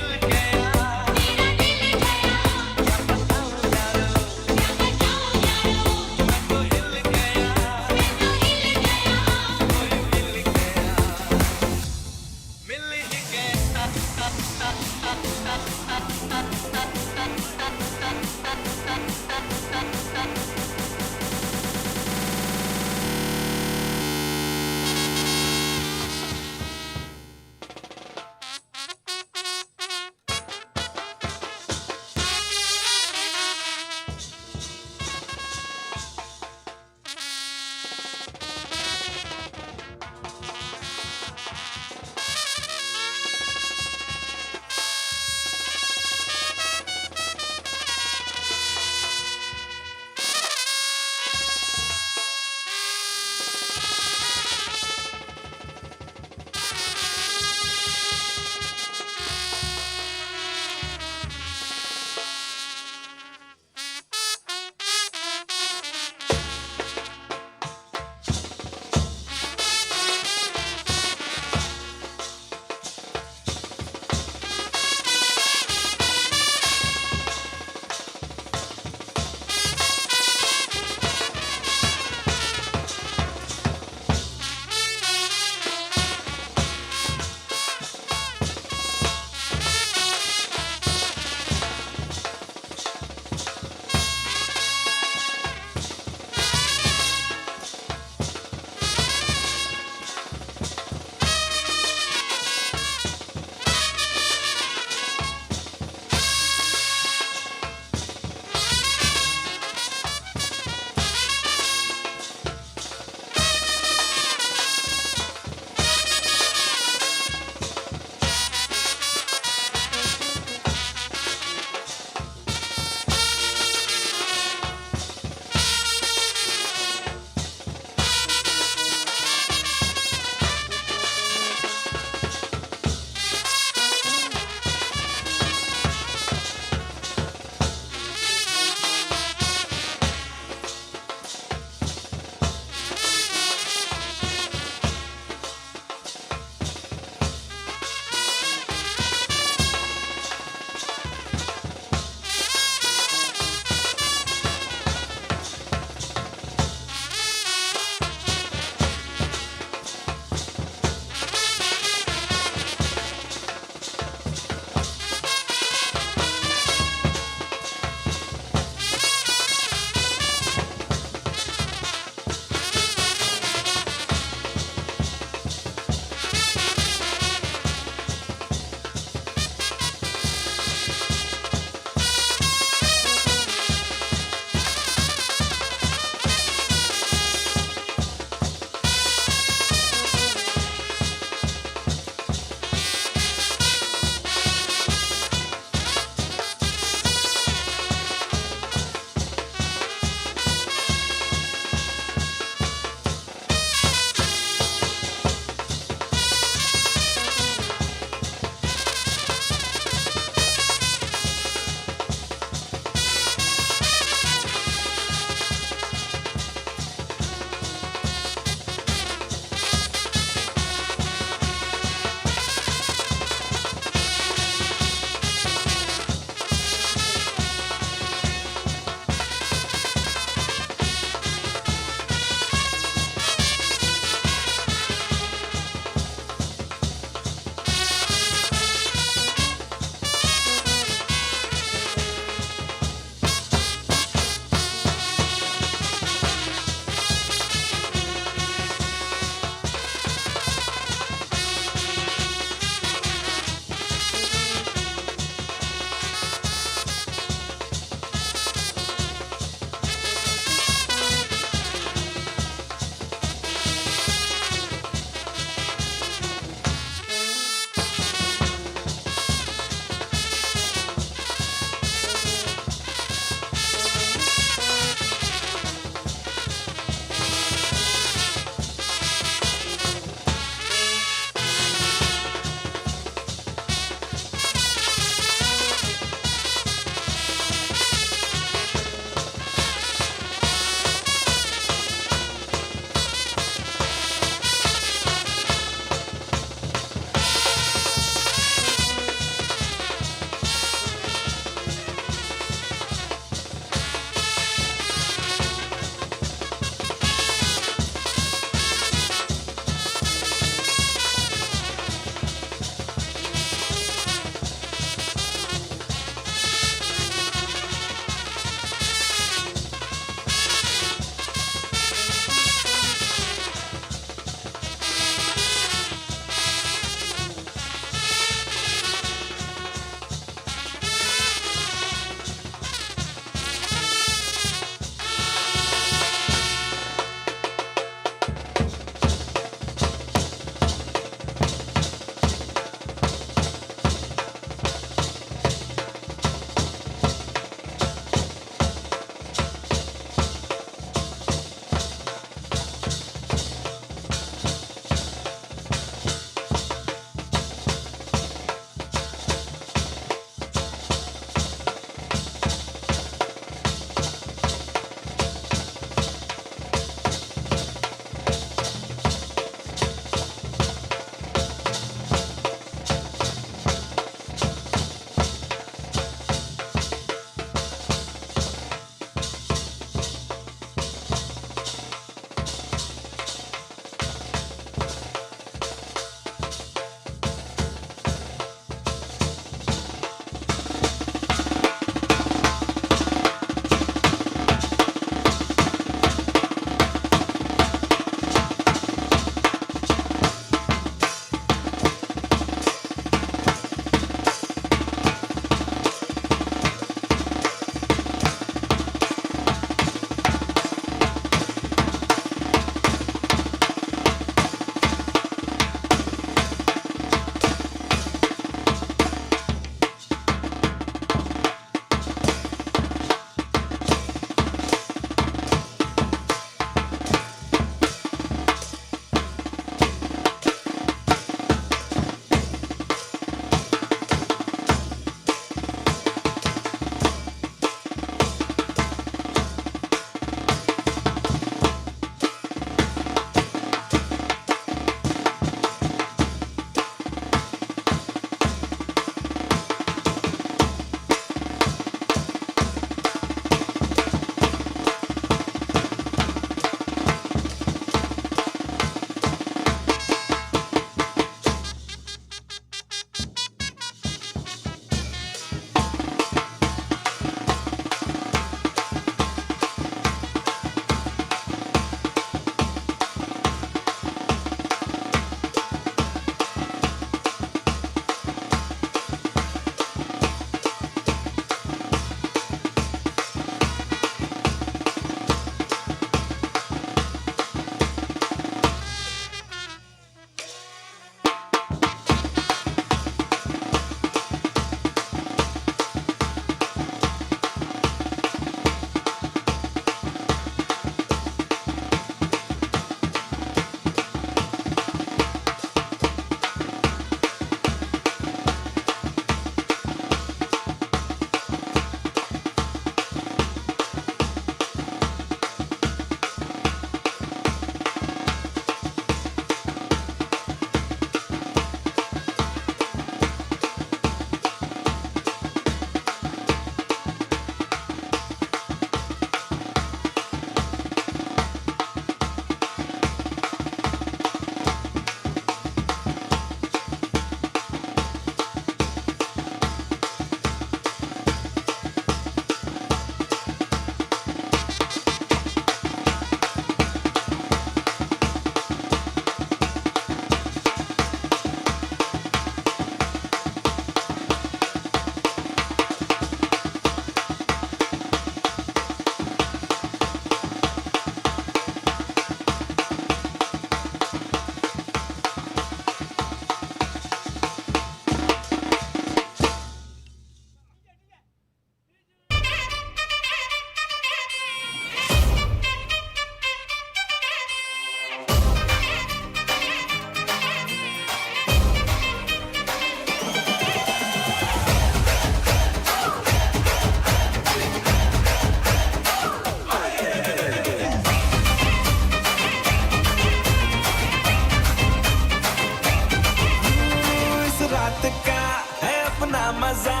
[SPEAKER 9] रात का है अपना मजा,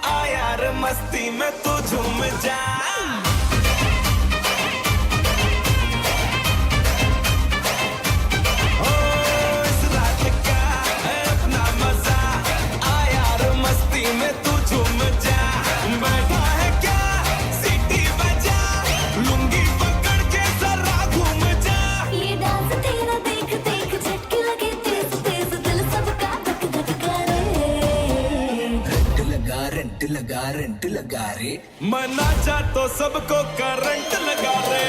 [SPEAKER 9] आ यार मस्ती में तू झूम जा। ओ इस रात का है अपना मजा, आ यार मस्ती में तू झूम जा। बैठा है क्या सीटी बजा, लुंगी पकड़ के जरा घूम जा।
[SPEAKER 10] ये डांस तेरा देख देख झटके लगे तेज तेज, दिल सबका धक धक करे।
[SPEAKER 9] रेंट लगा रेंट लगा रेंट लगा रे, मना जा तो सबको करंट लगा रे।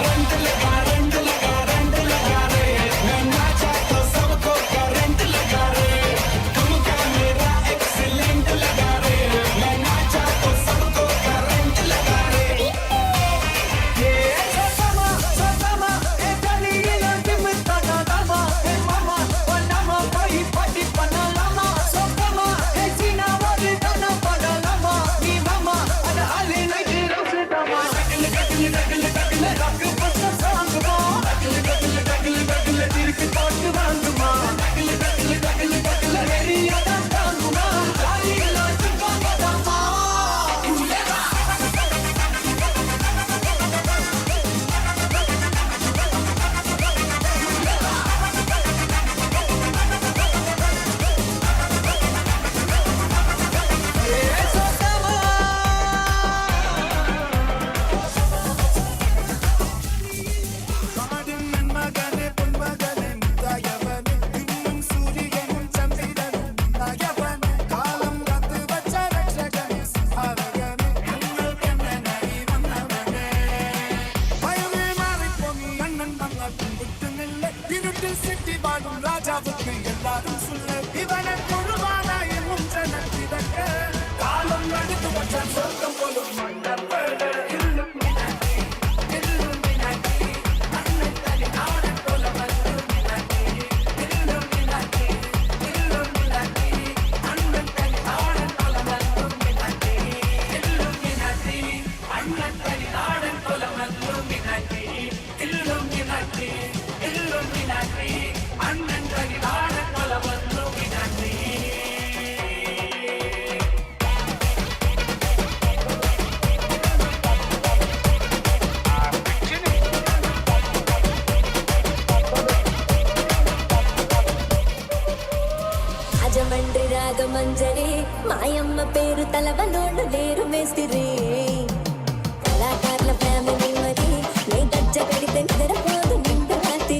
[SPEAKER 9] रेंट लगा रेंट लगा रेंट लगा रे, मना जा तो सबको करंट लगा रे। तुमका मेरा एक्सीलेंट लगा रे, मना जा तो सबको करंट लगा रे।
[SPEAKER 10] అజమండ్రి రాగమంజరి, మాయమ్మ పేరు తలవనోళ్ళు లేరు మేస్తిరి. కళాకారుల ఫ్యామిలీ మరి, నే గజ్జ కడితే నిద్రపోదు నిండు రాత్రి.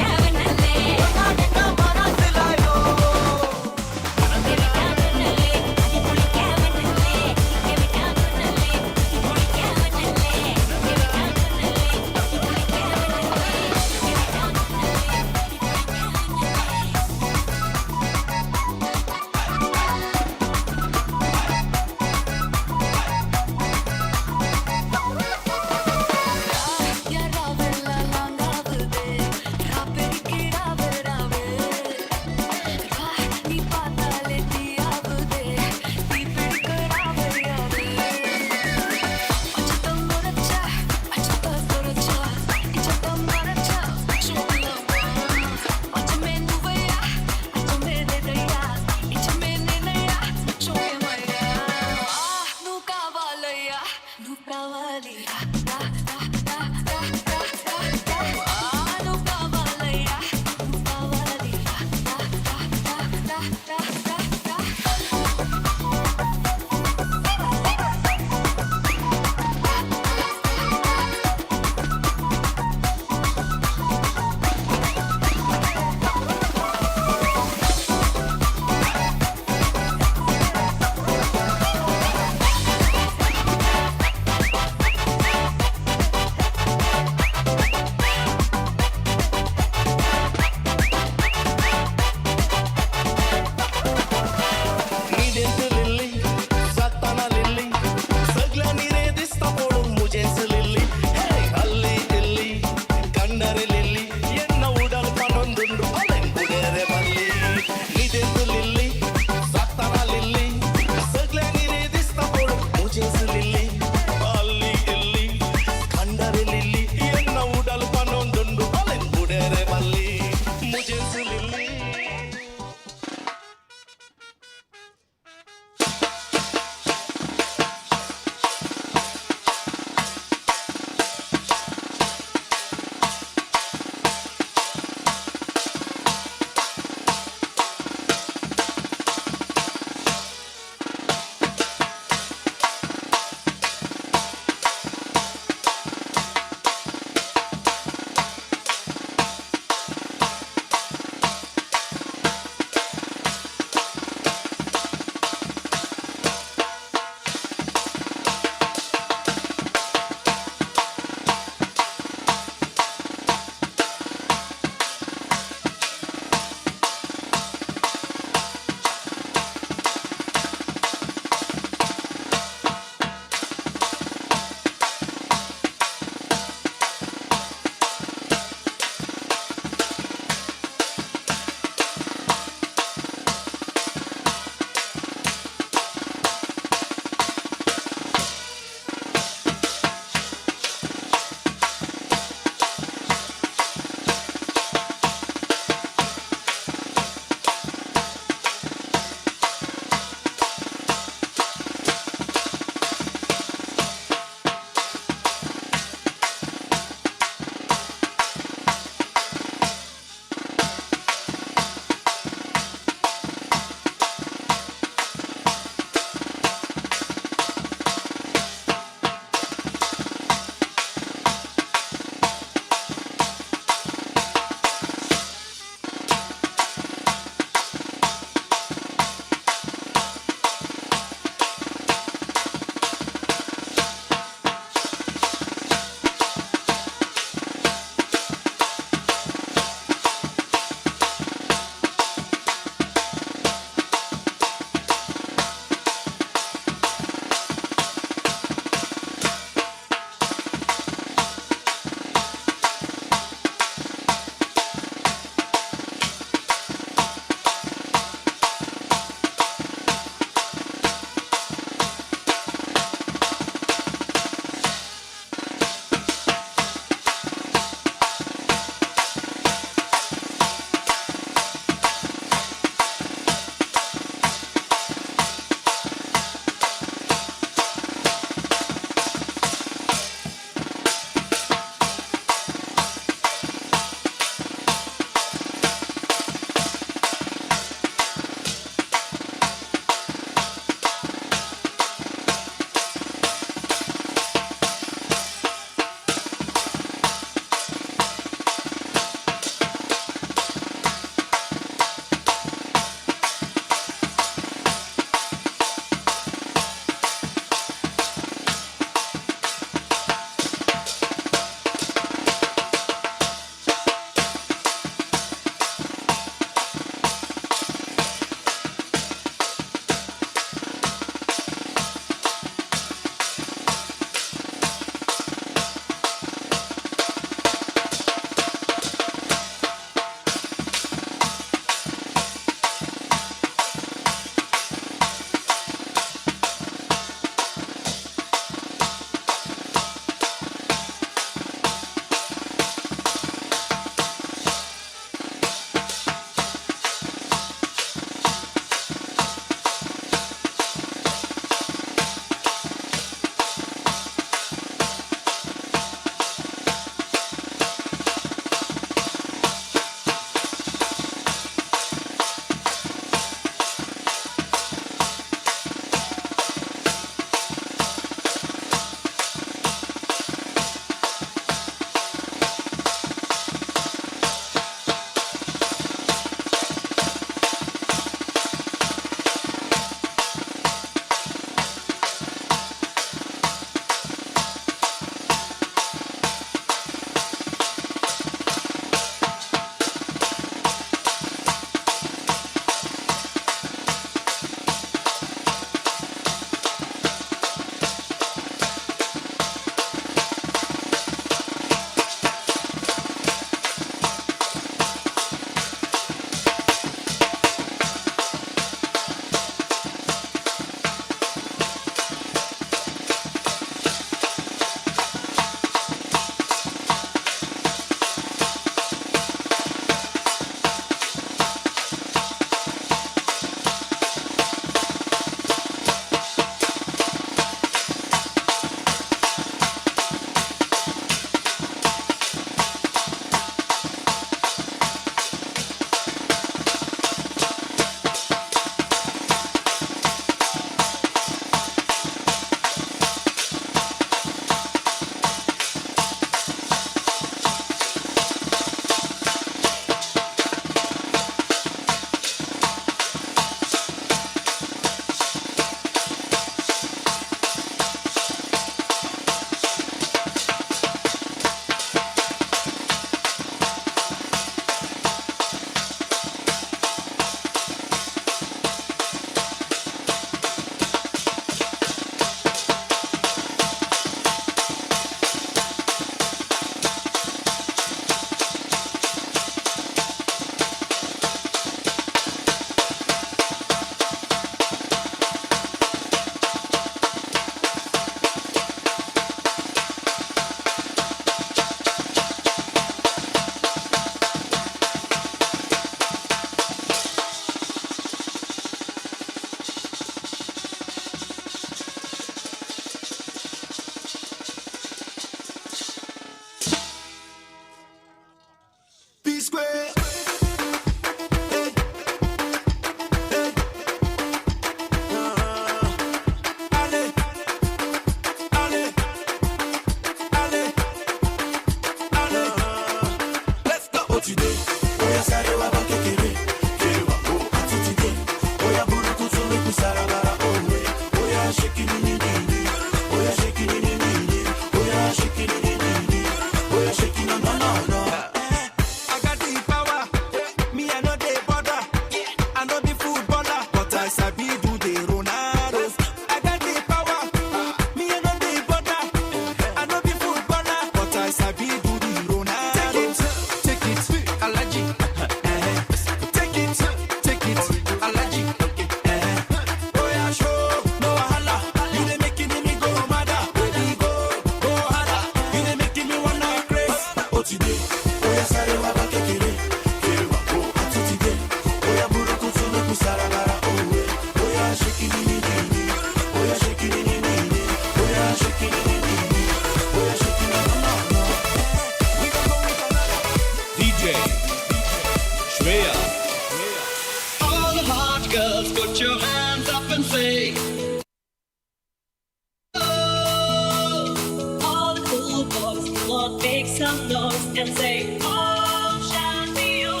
[SPEAKER 17] some noise and say, Om Shanti Om.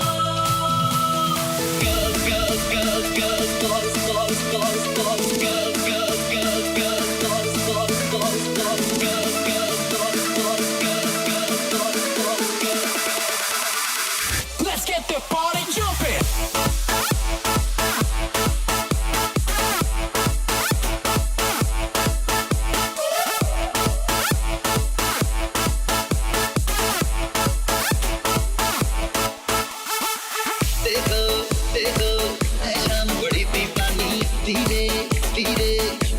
[SPEAKER 17] Girls, girls, girls, girls, boys, boys, boys, boys, girls, girls, girls, girls, boys, boys, boys, boys, girls, girls, boys, boys, girls, girls, boys, boys, girls. Let's get the party jumping.
[SPEAKER 1] देखो देखो है शाम बड़ी दीवानी, धीरे धीरे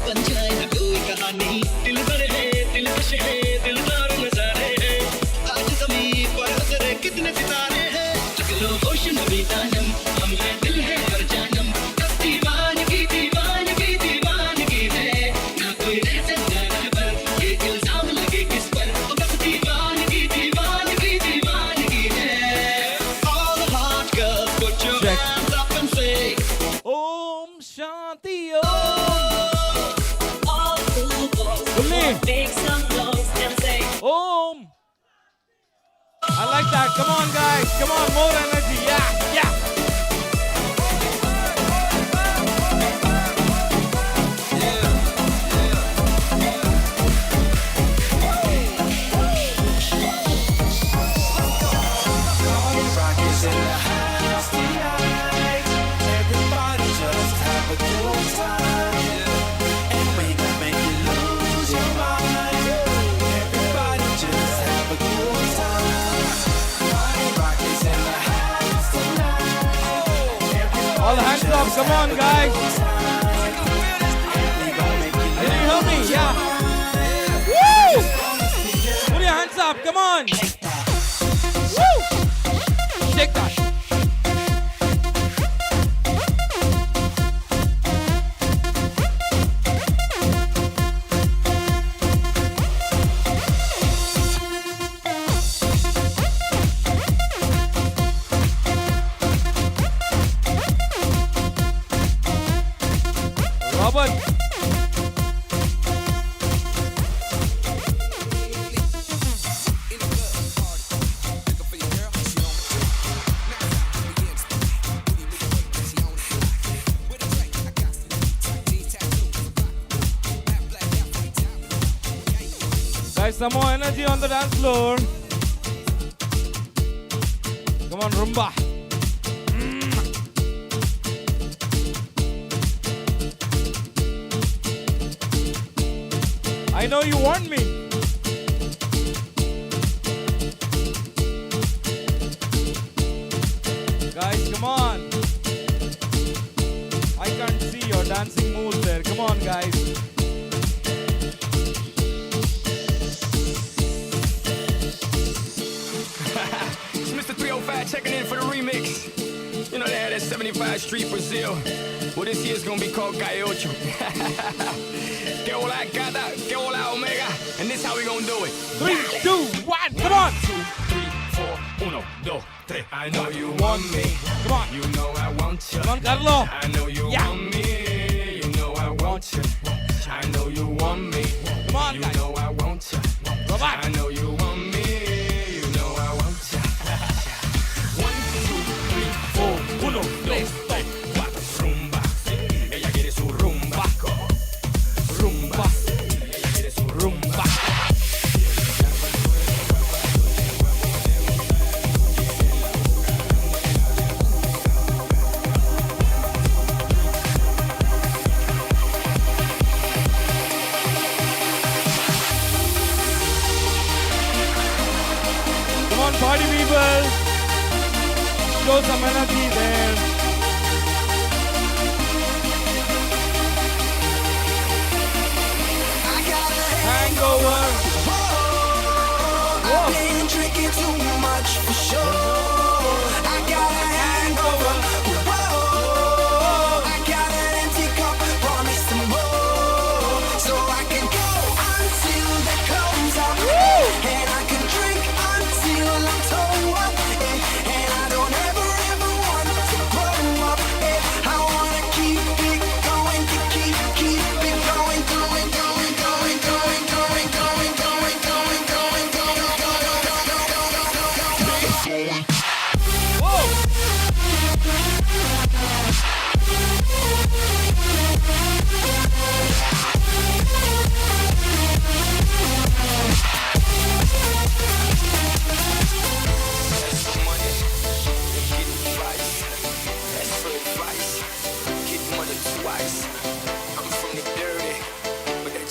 [SPEAKER 1] बन जाए ना कोई कहानी। दिल भर है, दिल खुश है, दिलदार नजारे हैं। आज जमीन पर उतरे कितने सितारे हैं। चलो होश नबी दानम, हम है दिल है और जानम। बस दीवानगी दीवानगी दीवानगी है, ना कोई रह सकता रहबर, ये इल्जाम लगे किस पर। बस दीवानगी दीवानगी दीवानगी है। All the hot girls, put your hands up and say
[SPEAKER 7] Om Shanti Om.
[SPEAKER 17] All cool boys,
[SPEAKER 7] Gulli.
[SPEAKER 17] make some noise and say
[SPEAKER 7] Om. I like that. Come on, guys. Come on, more energy. Yeah, yeah.
[SPEAKER 4] Rock is in the house tonight. Everybody just have a good time. And we gon' make you lose your mind. Everybody just have a good time. Party rock is in the house tonight. Everybody
[SPEAKER 7] All hands up.
[SPEAKER 4] just
[SPEAKER 7] Come on,
[SPEAKER 4] have a
[SPEAKER 7] guys.
[SPEAKER 4] good time. And we gon' make you
[SPEAKER 7] Can you hear me?
[SPEAKER 4] lose your
[SPEAKER 7] Yeah.
[SPEAKER 4] mind.
[SPEAKER 7] Woo! Put your hands up. Come on. Woo! Shake that. Robert. Guys, some more energy on the dance floor. Come on, rumba. I know you want me. Guys, come on. I can't see your dancing moves there. Come on, guys.
[SPEAKER 20] It's Mr. 305 checking in for the remix. You know they had that 75 Street Brazil. Well, this year's gonna be called Calle Ocho. Que hola gata, que hola omega. And this how we gonna do it.
[SPEAKER 7] 3, 2, 1, come on.
[SPEAKER 20] 2, 3, 4, 1, 2, 3. I know you want me.
[SPEAKER 7] Come on.
[SPEAKER 20] You know I want you.
[SPEAKER 7] Come on, Carlo.
[SPEAKER 20] I know you
[SPEAKER 7] Yeah.
[SPEAKER 20] want me. You know I want you. I know you want me.
[SPEAKER 7] Come on,
[SPEAKER 20] You
[SPEAKER 7] guys.
[SPEAKER 20] know I want you.
[SPEAKER 7] Robert.
[SPEAKER 20] I know you want me. You know I want you. 1, 2, 3, 4, 1, 2, 3, 4. Rumba. Ella quiere su rumba. Rumba. Ella quiere su rumba.
[SPEAKER 7] Come on, party people. Show some energy there. Hangover.
[SPEAKER 4] I've been drinking too much for sure. I got a hangover. Whoa, I got an empty cup, pour me some more, so I can go until that comes up, and I can drink until I'm toe up, and I don't ever ever want to grow up. I wanna keep it going, keep it going, going, going, going, going, going, going, going, going, going, going, going, going, going.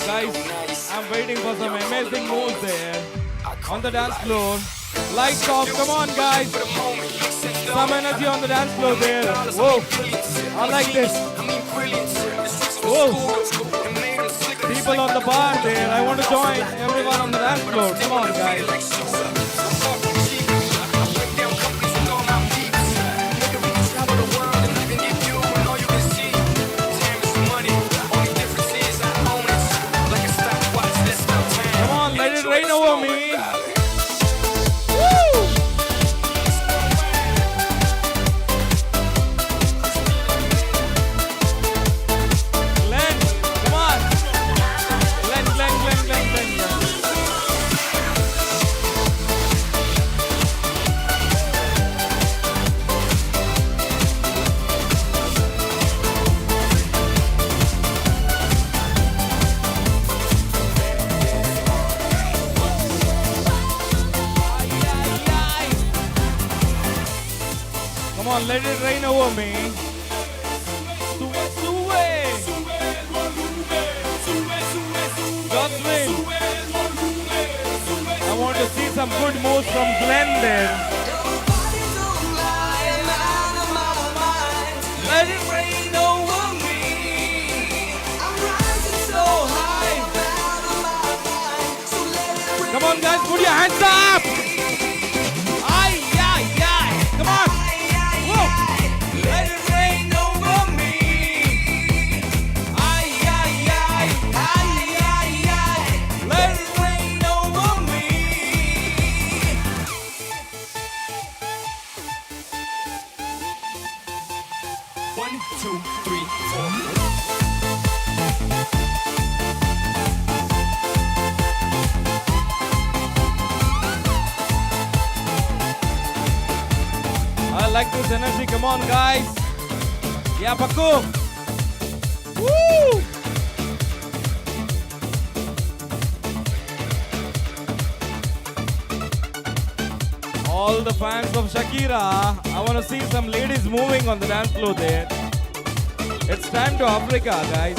[SPEAKER 7] Guys, I'm waiting for some amazing moves there on the dance floor. Lights off, come on guys. Some energy on the dance floor there. Whoa, I like this. Whoa. People on the bar there, I want to join everyone on the dance floor. Come on guys. Come on, let it rain over me. Woo! Glenn, come on. Glenn, Glenn, Glenn, Glenn, Glenn, Glenn. Come on, let it rain over me. Sube, sube. Godwin. I want to see some good moves from Glenn there. Let it rain over me. I'm rising so high. Come on, guys, put your hands up. Ay, ay, ay. Come on. Whoa. Let it rain over me. Ay, ay, ay. Ay, ay, ay. Let it rain over me.
[SPEAKER 9] 1, 2, 3, 4.
[SPEAKER 7] I like this energy. Come on, guys. Yeah, Paco. Woo! All the fans of Shakira, I want to see some ladies moving on the dance floor there. It's time to Africa, guys.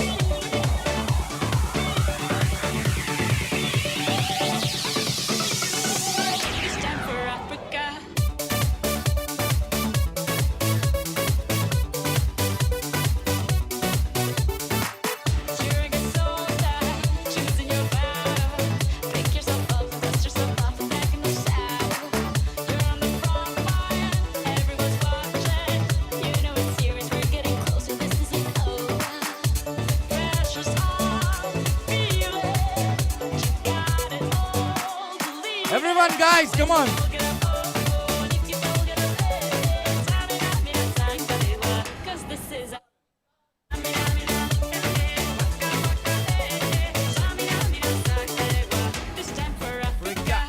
[SPEAKER 11] It's time for Africa. You're a good soldier, choosing your battle. Pick yourself up, dust yourself off, and back in the saddle. You're on the front line, everyone's watching. You know it's serious, we're getting closer. This isn't over. Pressure's on, feel it. You got it all. Believe
[SPEAKER 7] Everyone, guys, come on.
[SPEAKER 11] Cause this is this time for Africa.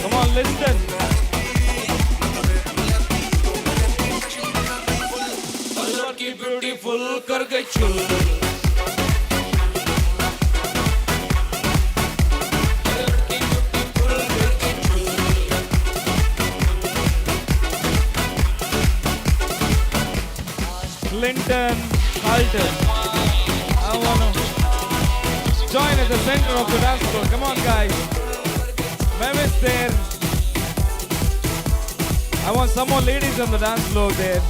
[SPEAKER 7] Come on, listen.
[SPEAKER 18] लड़की beautiful कर गई चुल.
[SPEAKER 7] Clinton Carlton. I wanna join at the center of the dance floor. Come on, guys. Mem is there. I want some more ladies on the dance floor there.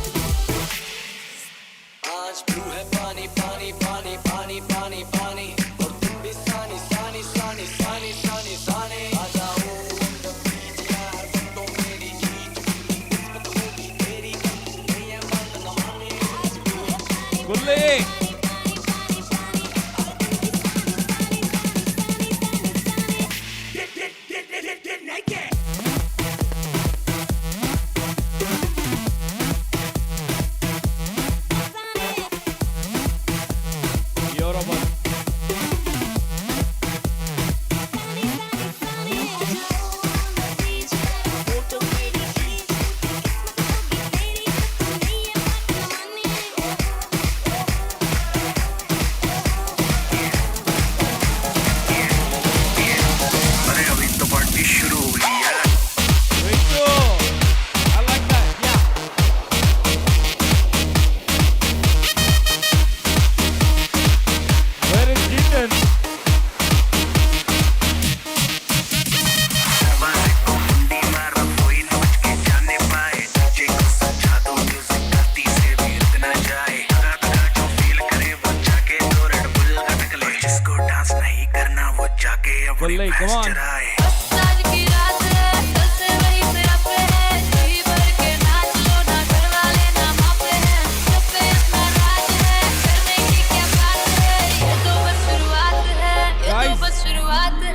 [SPEAKER 1] आज blue है पानी पानी पानी पानी पानी पानी और तुम भी सानी सानी सानी सानी सानी सानी आ जाओ यार तो मेरी जीत किस्मत होगी तेरी नहीं है बात न माने।
[SPEAKER 7] Gulle.
[SPEAKER 4] शुरू हुई है।
[SPEAKER 7] I like that. Yeah. Where is Jeetan? Valley, come on.
[SPEAKER 10] आज की रात है कल से वही से अब है जी भर के नाच लो ना घर वाले ना मापे हैं सब पे अपना राज है करने की क्या बात है ये तो बस शुरुआत है ये तो बस शुरुआत है।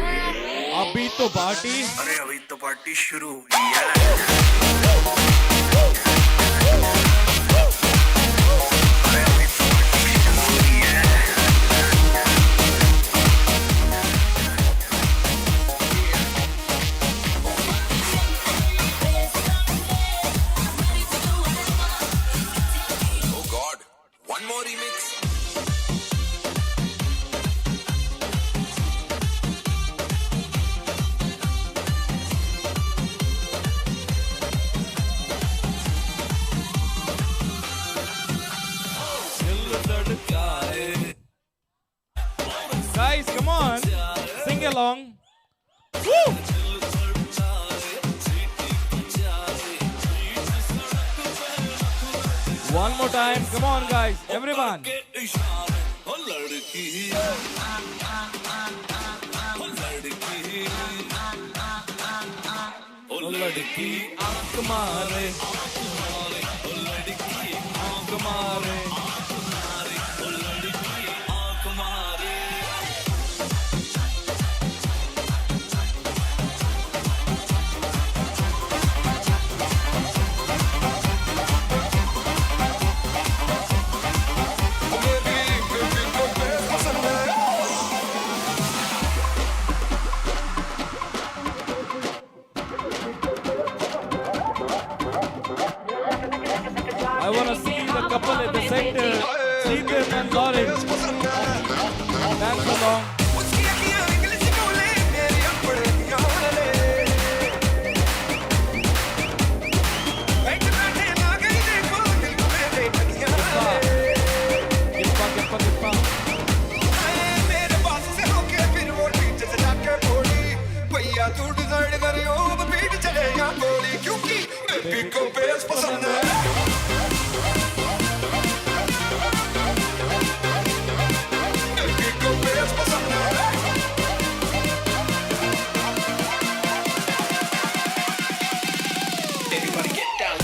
[SPEAKER 7] अभी तो पार्टी,
[SPEAKER 4] अरे अभी तो पार्टी शुरू हुई है।
[SPEAKER 20] Oh God, one more remix.
[SPEAKER 7] Guys, come on, sing along. Woo! One more time, come on, guys, everyone. लड़की आंख मारे, लड़की आंख मारे, लड़की आंख मारे। I want to see the couple at the center, Jeetan and Lauren. Dance along. Kirpa, kirpa, kirpa.
[SPEAKER 15] Mere pass से होके फिर वो पीछे से जाके बोली भैया तू डिसाइड करियो बीट चले या गोली क्योंकि बेबी को बेस पसंद है। बेबी को बेस पसंद है।
[SPEAKER 4] Everybody get down.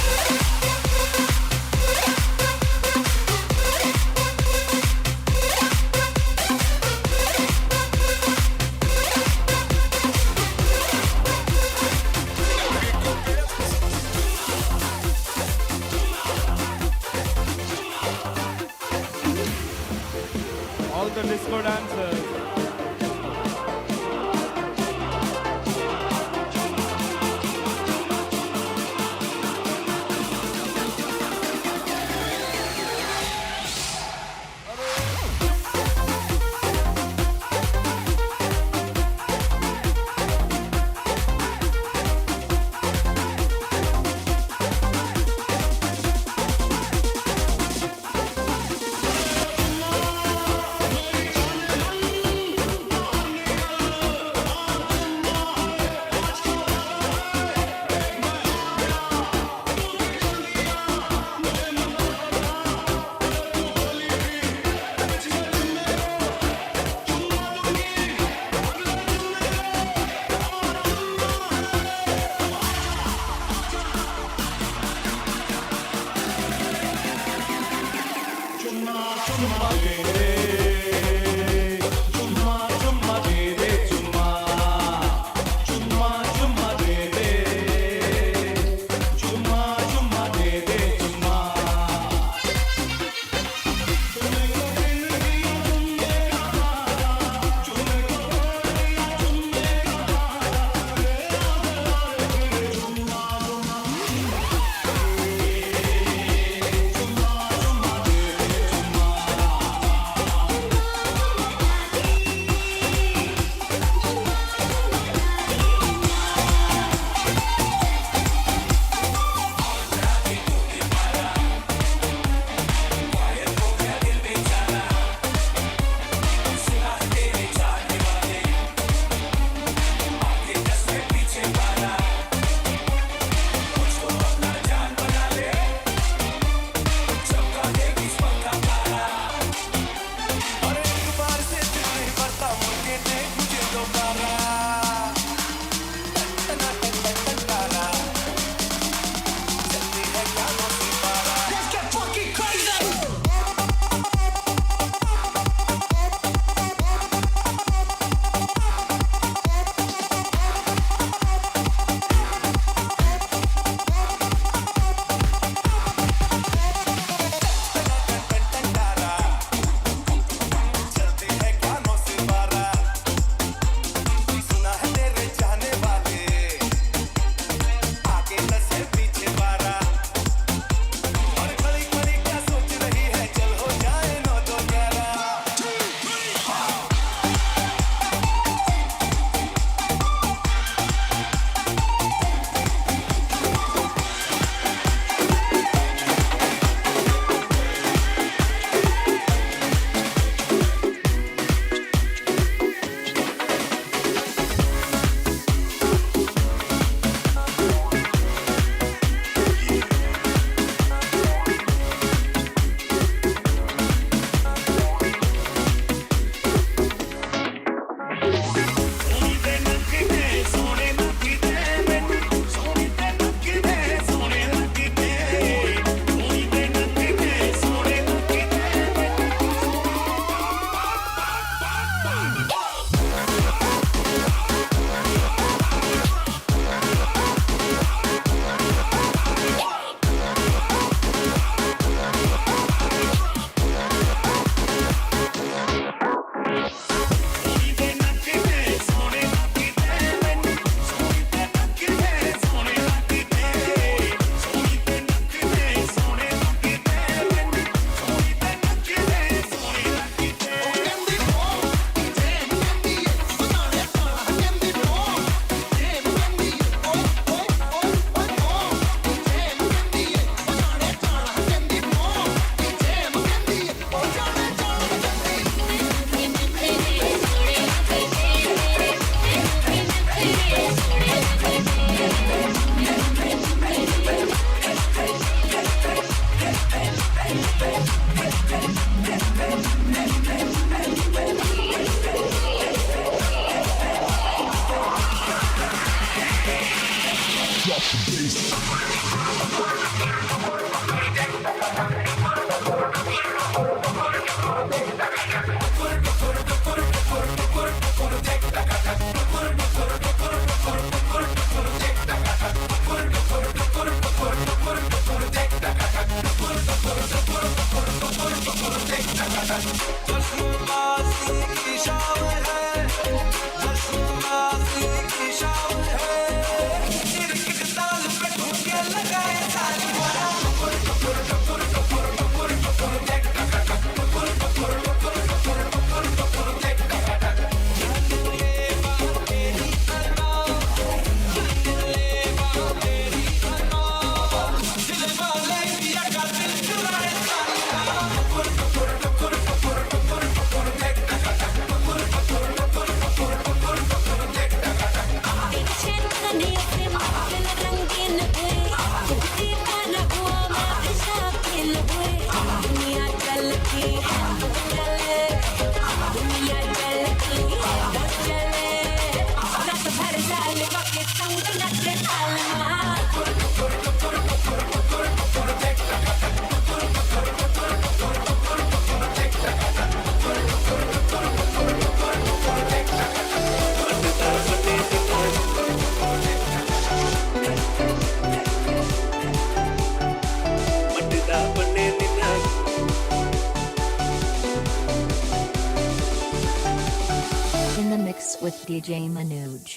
[SPEAKER 10] In the mix with DJ Manuj.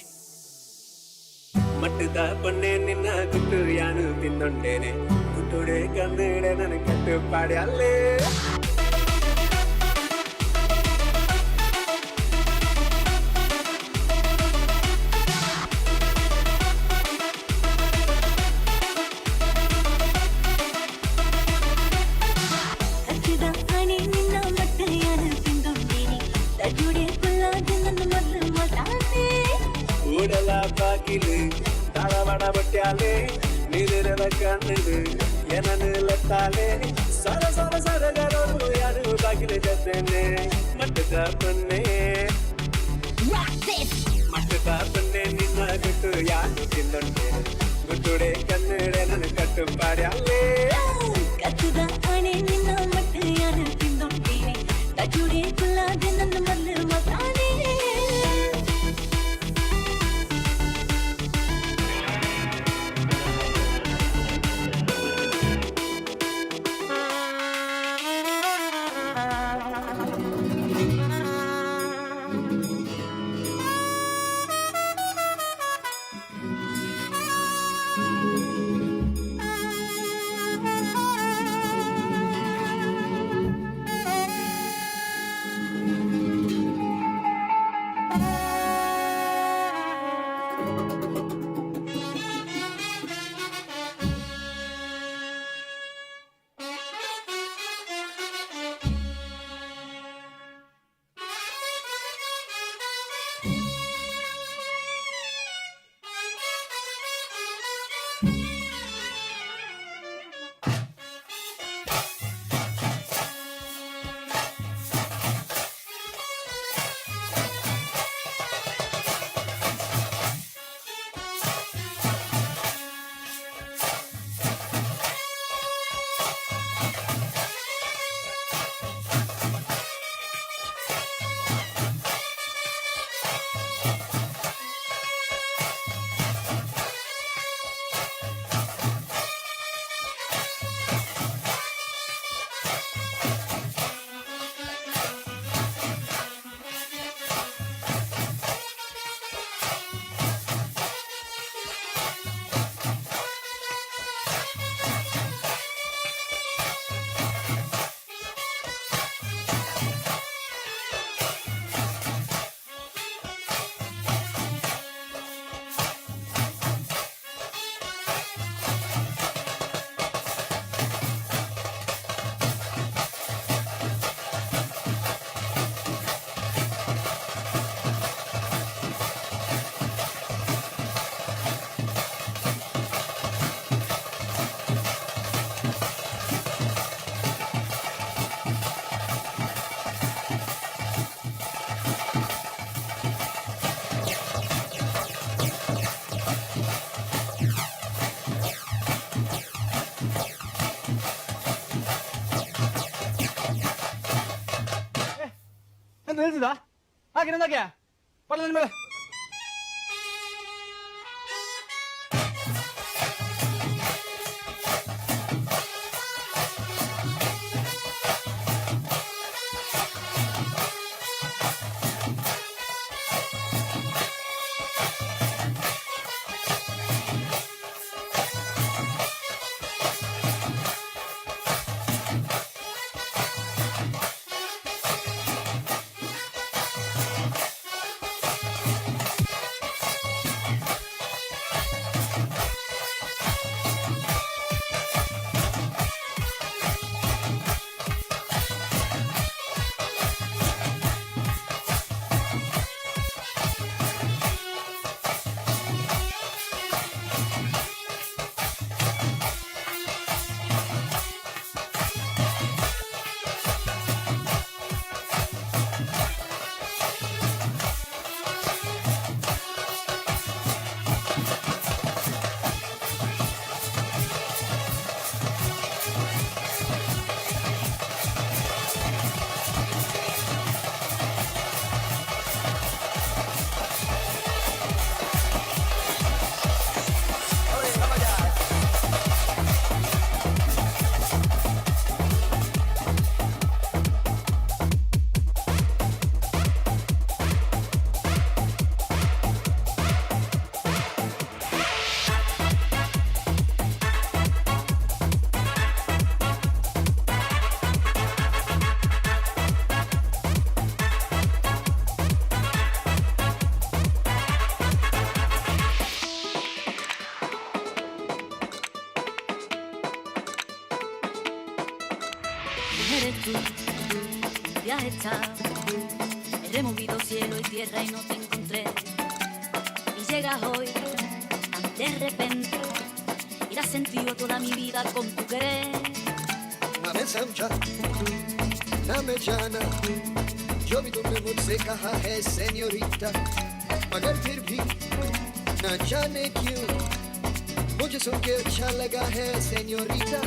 [SPEAKER 9] ಮಟ್ಟದ ಪೊನ್ನೆ ನಿನ್ನ ಗುಟ್ಟು ಯಾನು ತಿಂದೊಂಡೇನೆ ಗುಟ್ಟುಡೆ ಕಂದಿಡೆ ನನ್ನ ಕಟ್ಟು ಪಾಡಿ ಅಲ್ಲೇ.
[SPEAKER 10] ಕಟ್ಟಿದ ಹಣೆ ನಿನ್ನ ಮಟ್ಟ ಯಾನು ತಿಂದೊಂಡೇನೆ ತಜುಡೆ ಕುಲ್ಲಾದ ನನ್ನ ಮೊದಲು ಮತಾನೆ.
[SPEAKER 9] ಉಡಲ ಬಾಗಿಲು ತಾಳವಣ ಬಟ್ಯಾಲೆ ನೀರಿರದ ಕಣ್ಣು ಏನನ್ನು ಲತ್ತಾಲೆ ಸರ ಸರ ಸರಗರೋರು ಯಾರು ಬಾಗಿಲು ಜೊತೆನೆ ಮಟ್ಟದ ಪೊನ್ನೆ ಮಟ್ಟದ ಪೊನ್ನೆ ನಿನ್ನ ಗುಟ್ಟು ಯಾರು ತಿಂದೊಂಡೆ ಗುಟ್ಟುಡೆ ಕನ್ನಡೆ ನನ್ನ ಕಟ್ಟು ಪಾಡಿ ಅಲ್ಲೇ.
[SPEAKER 10] ಕತ್ತದ ಹಣೆ ನಿನ್ನ ಮಟ್ಟ ಯಾನು ತಿಂದೊಂಡೇನೆ ತಜುಡೆ ಕುಲ್ಲಾದ ನನ್ನ ಮೊದಲು ಮತಾನೆ.
[SPEAKER 21] ಹಾಗೆ ಪಡ ನನ್ನ ಮೇಲೆ.
[SPEAKER 22] Eres tú, ya está. He removido cielo y tierra y no te encontré. Y llegas hoy, tan de repente, y das sentido a toda mi vida con tu querer.
[SPEAKER 1] ना मैं समझा ना मैं जाना, जो भी तुमने मुझसे कहा है सेन्योरिटा, मगर फिर भी ना जाने क्यों मुझे सुन के अच्छा लगा है सेन्योरिटा।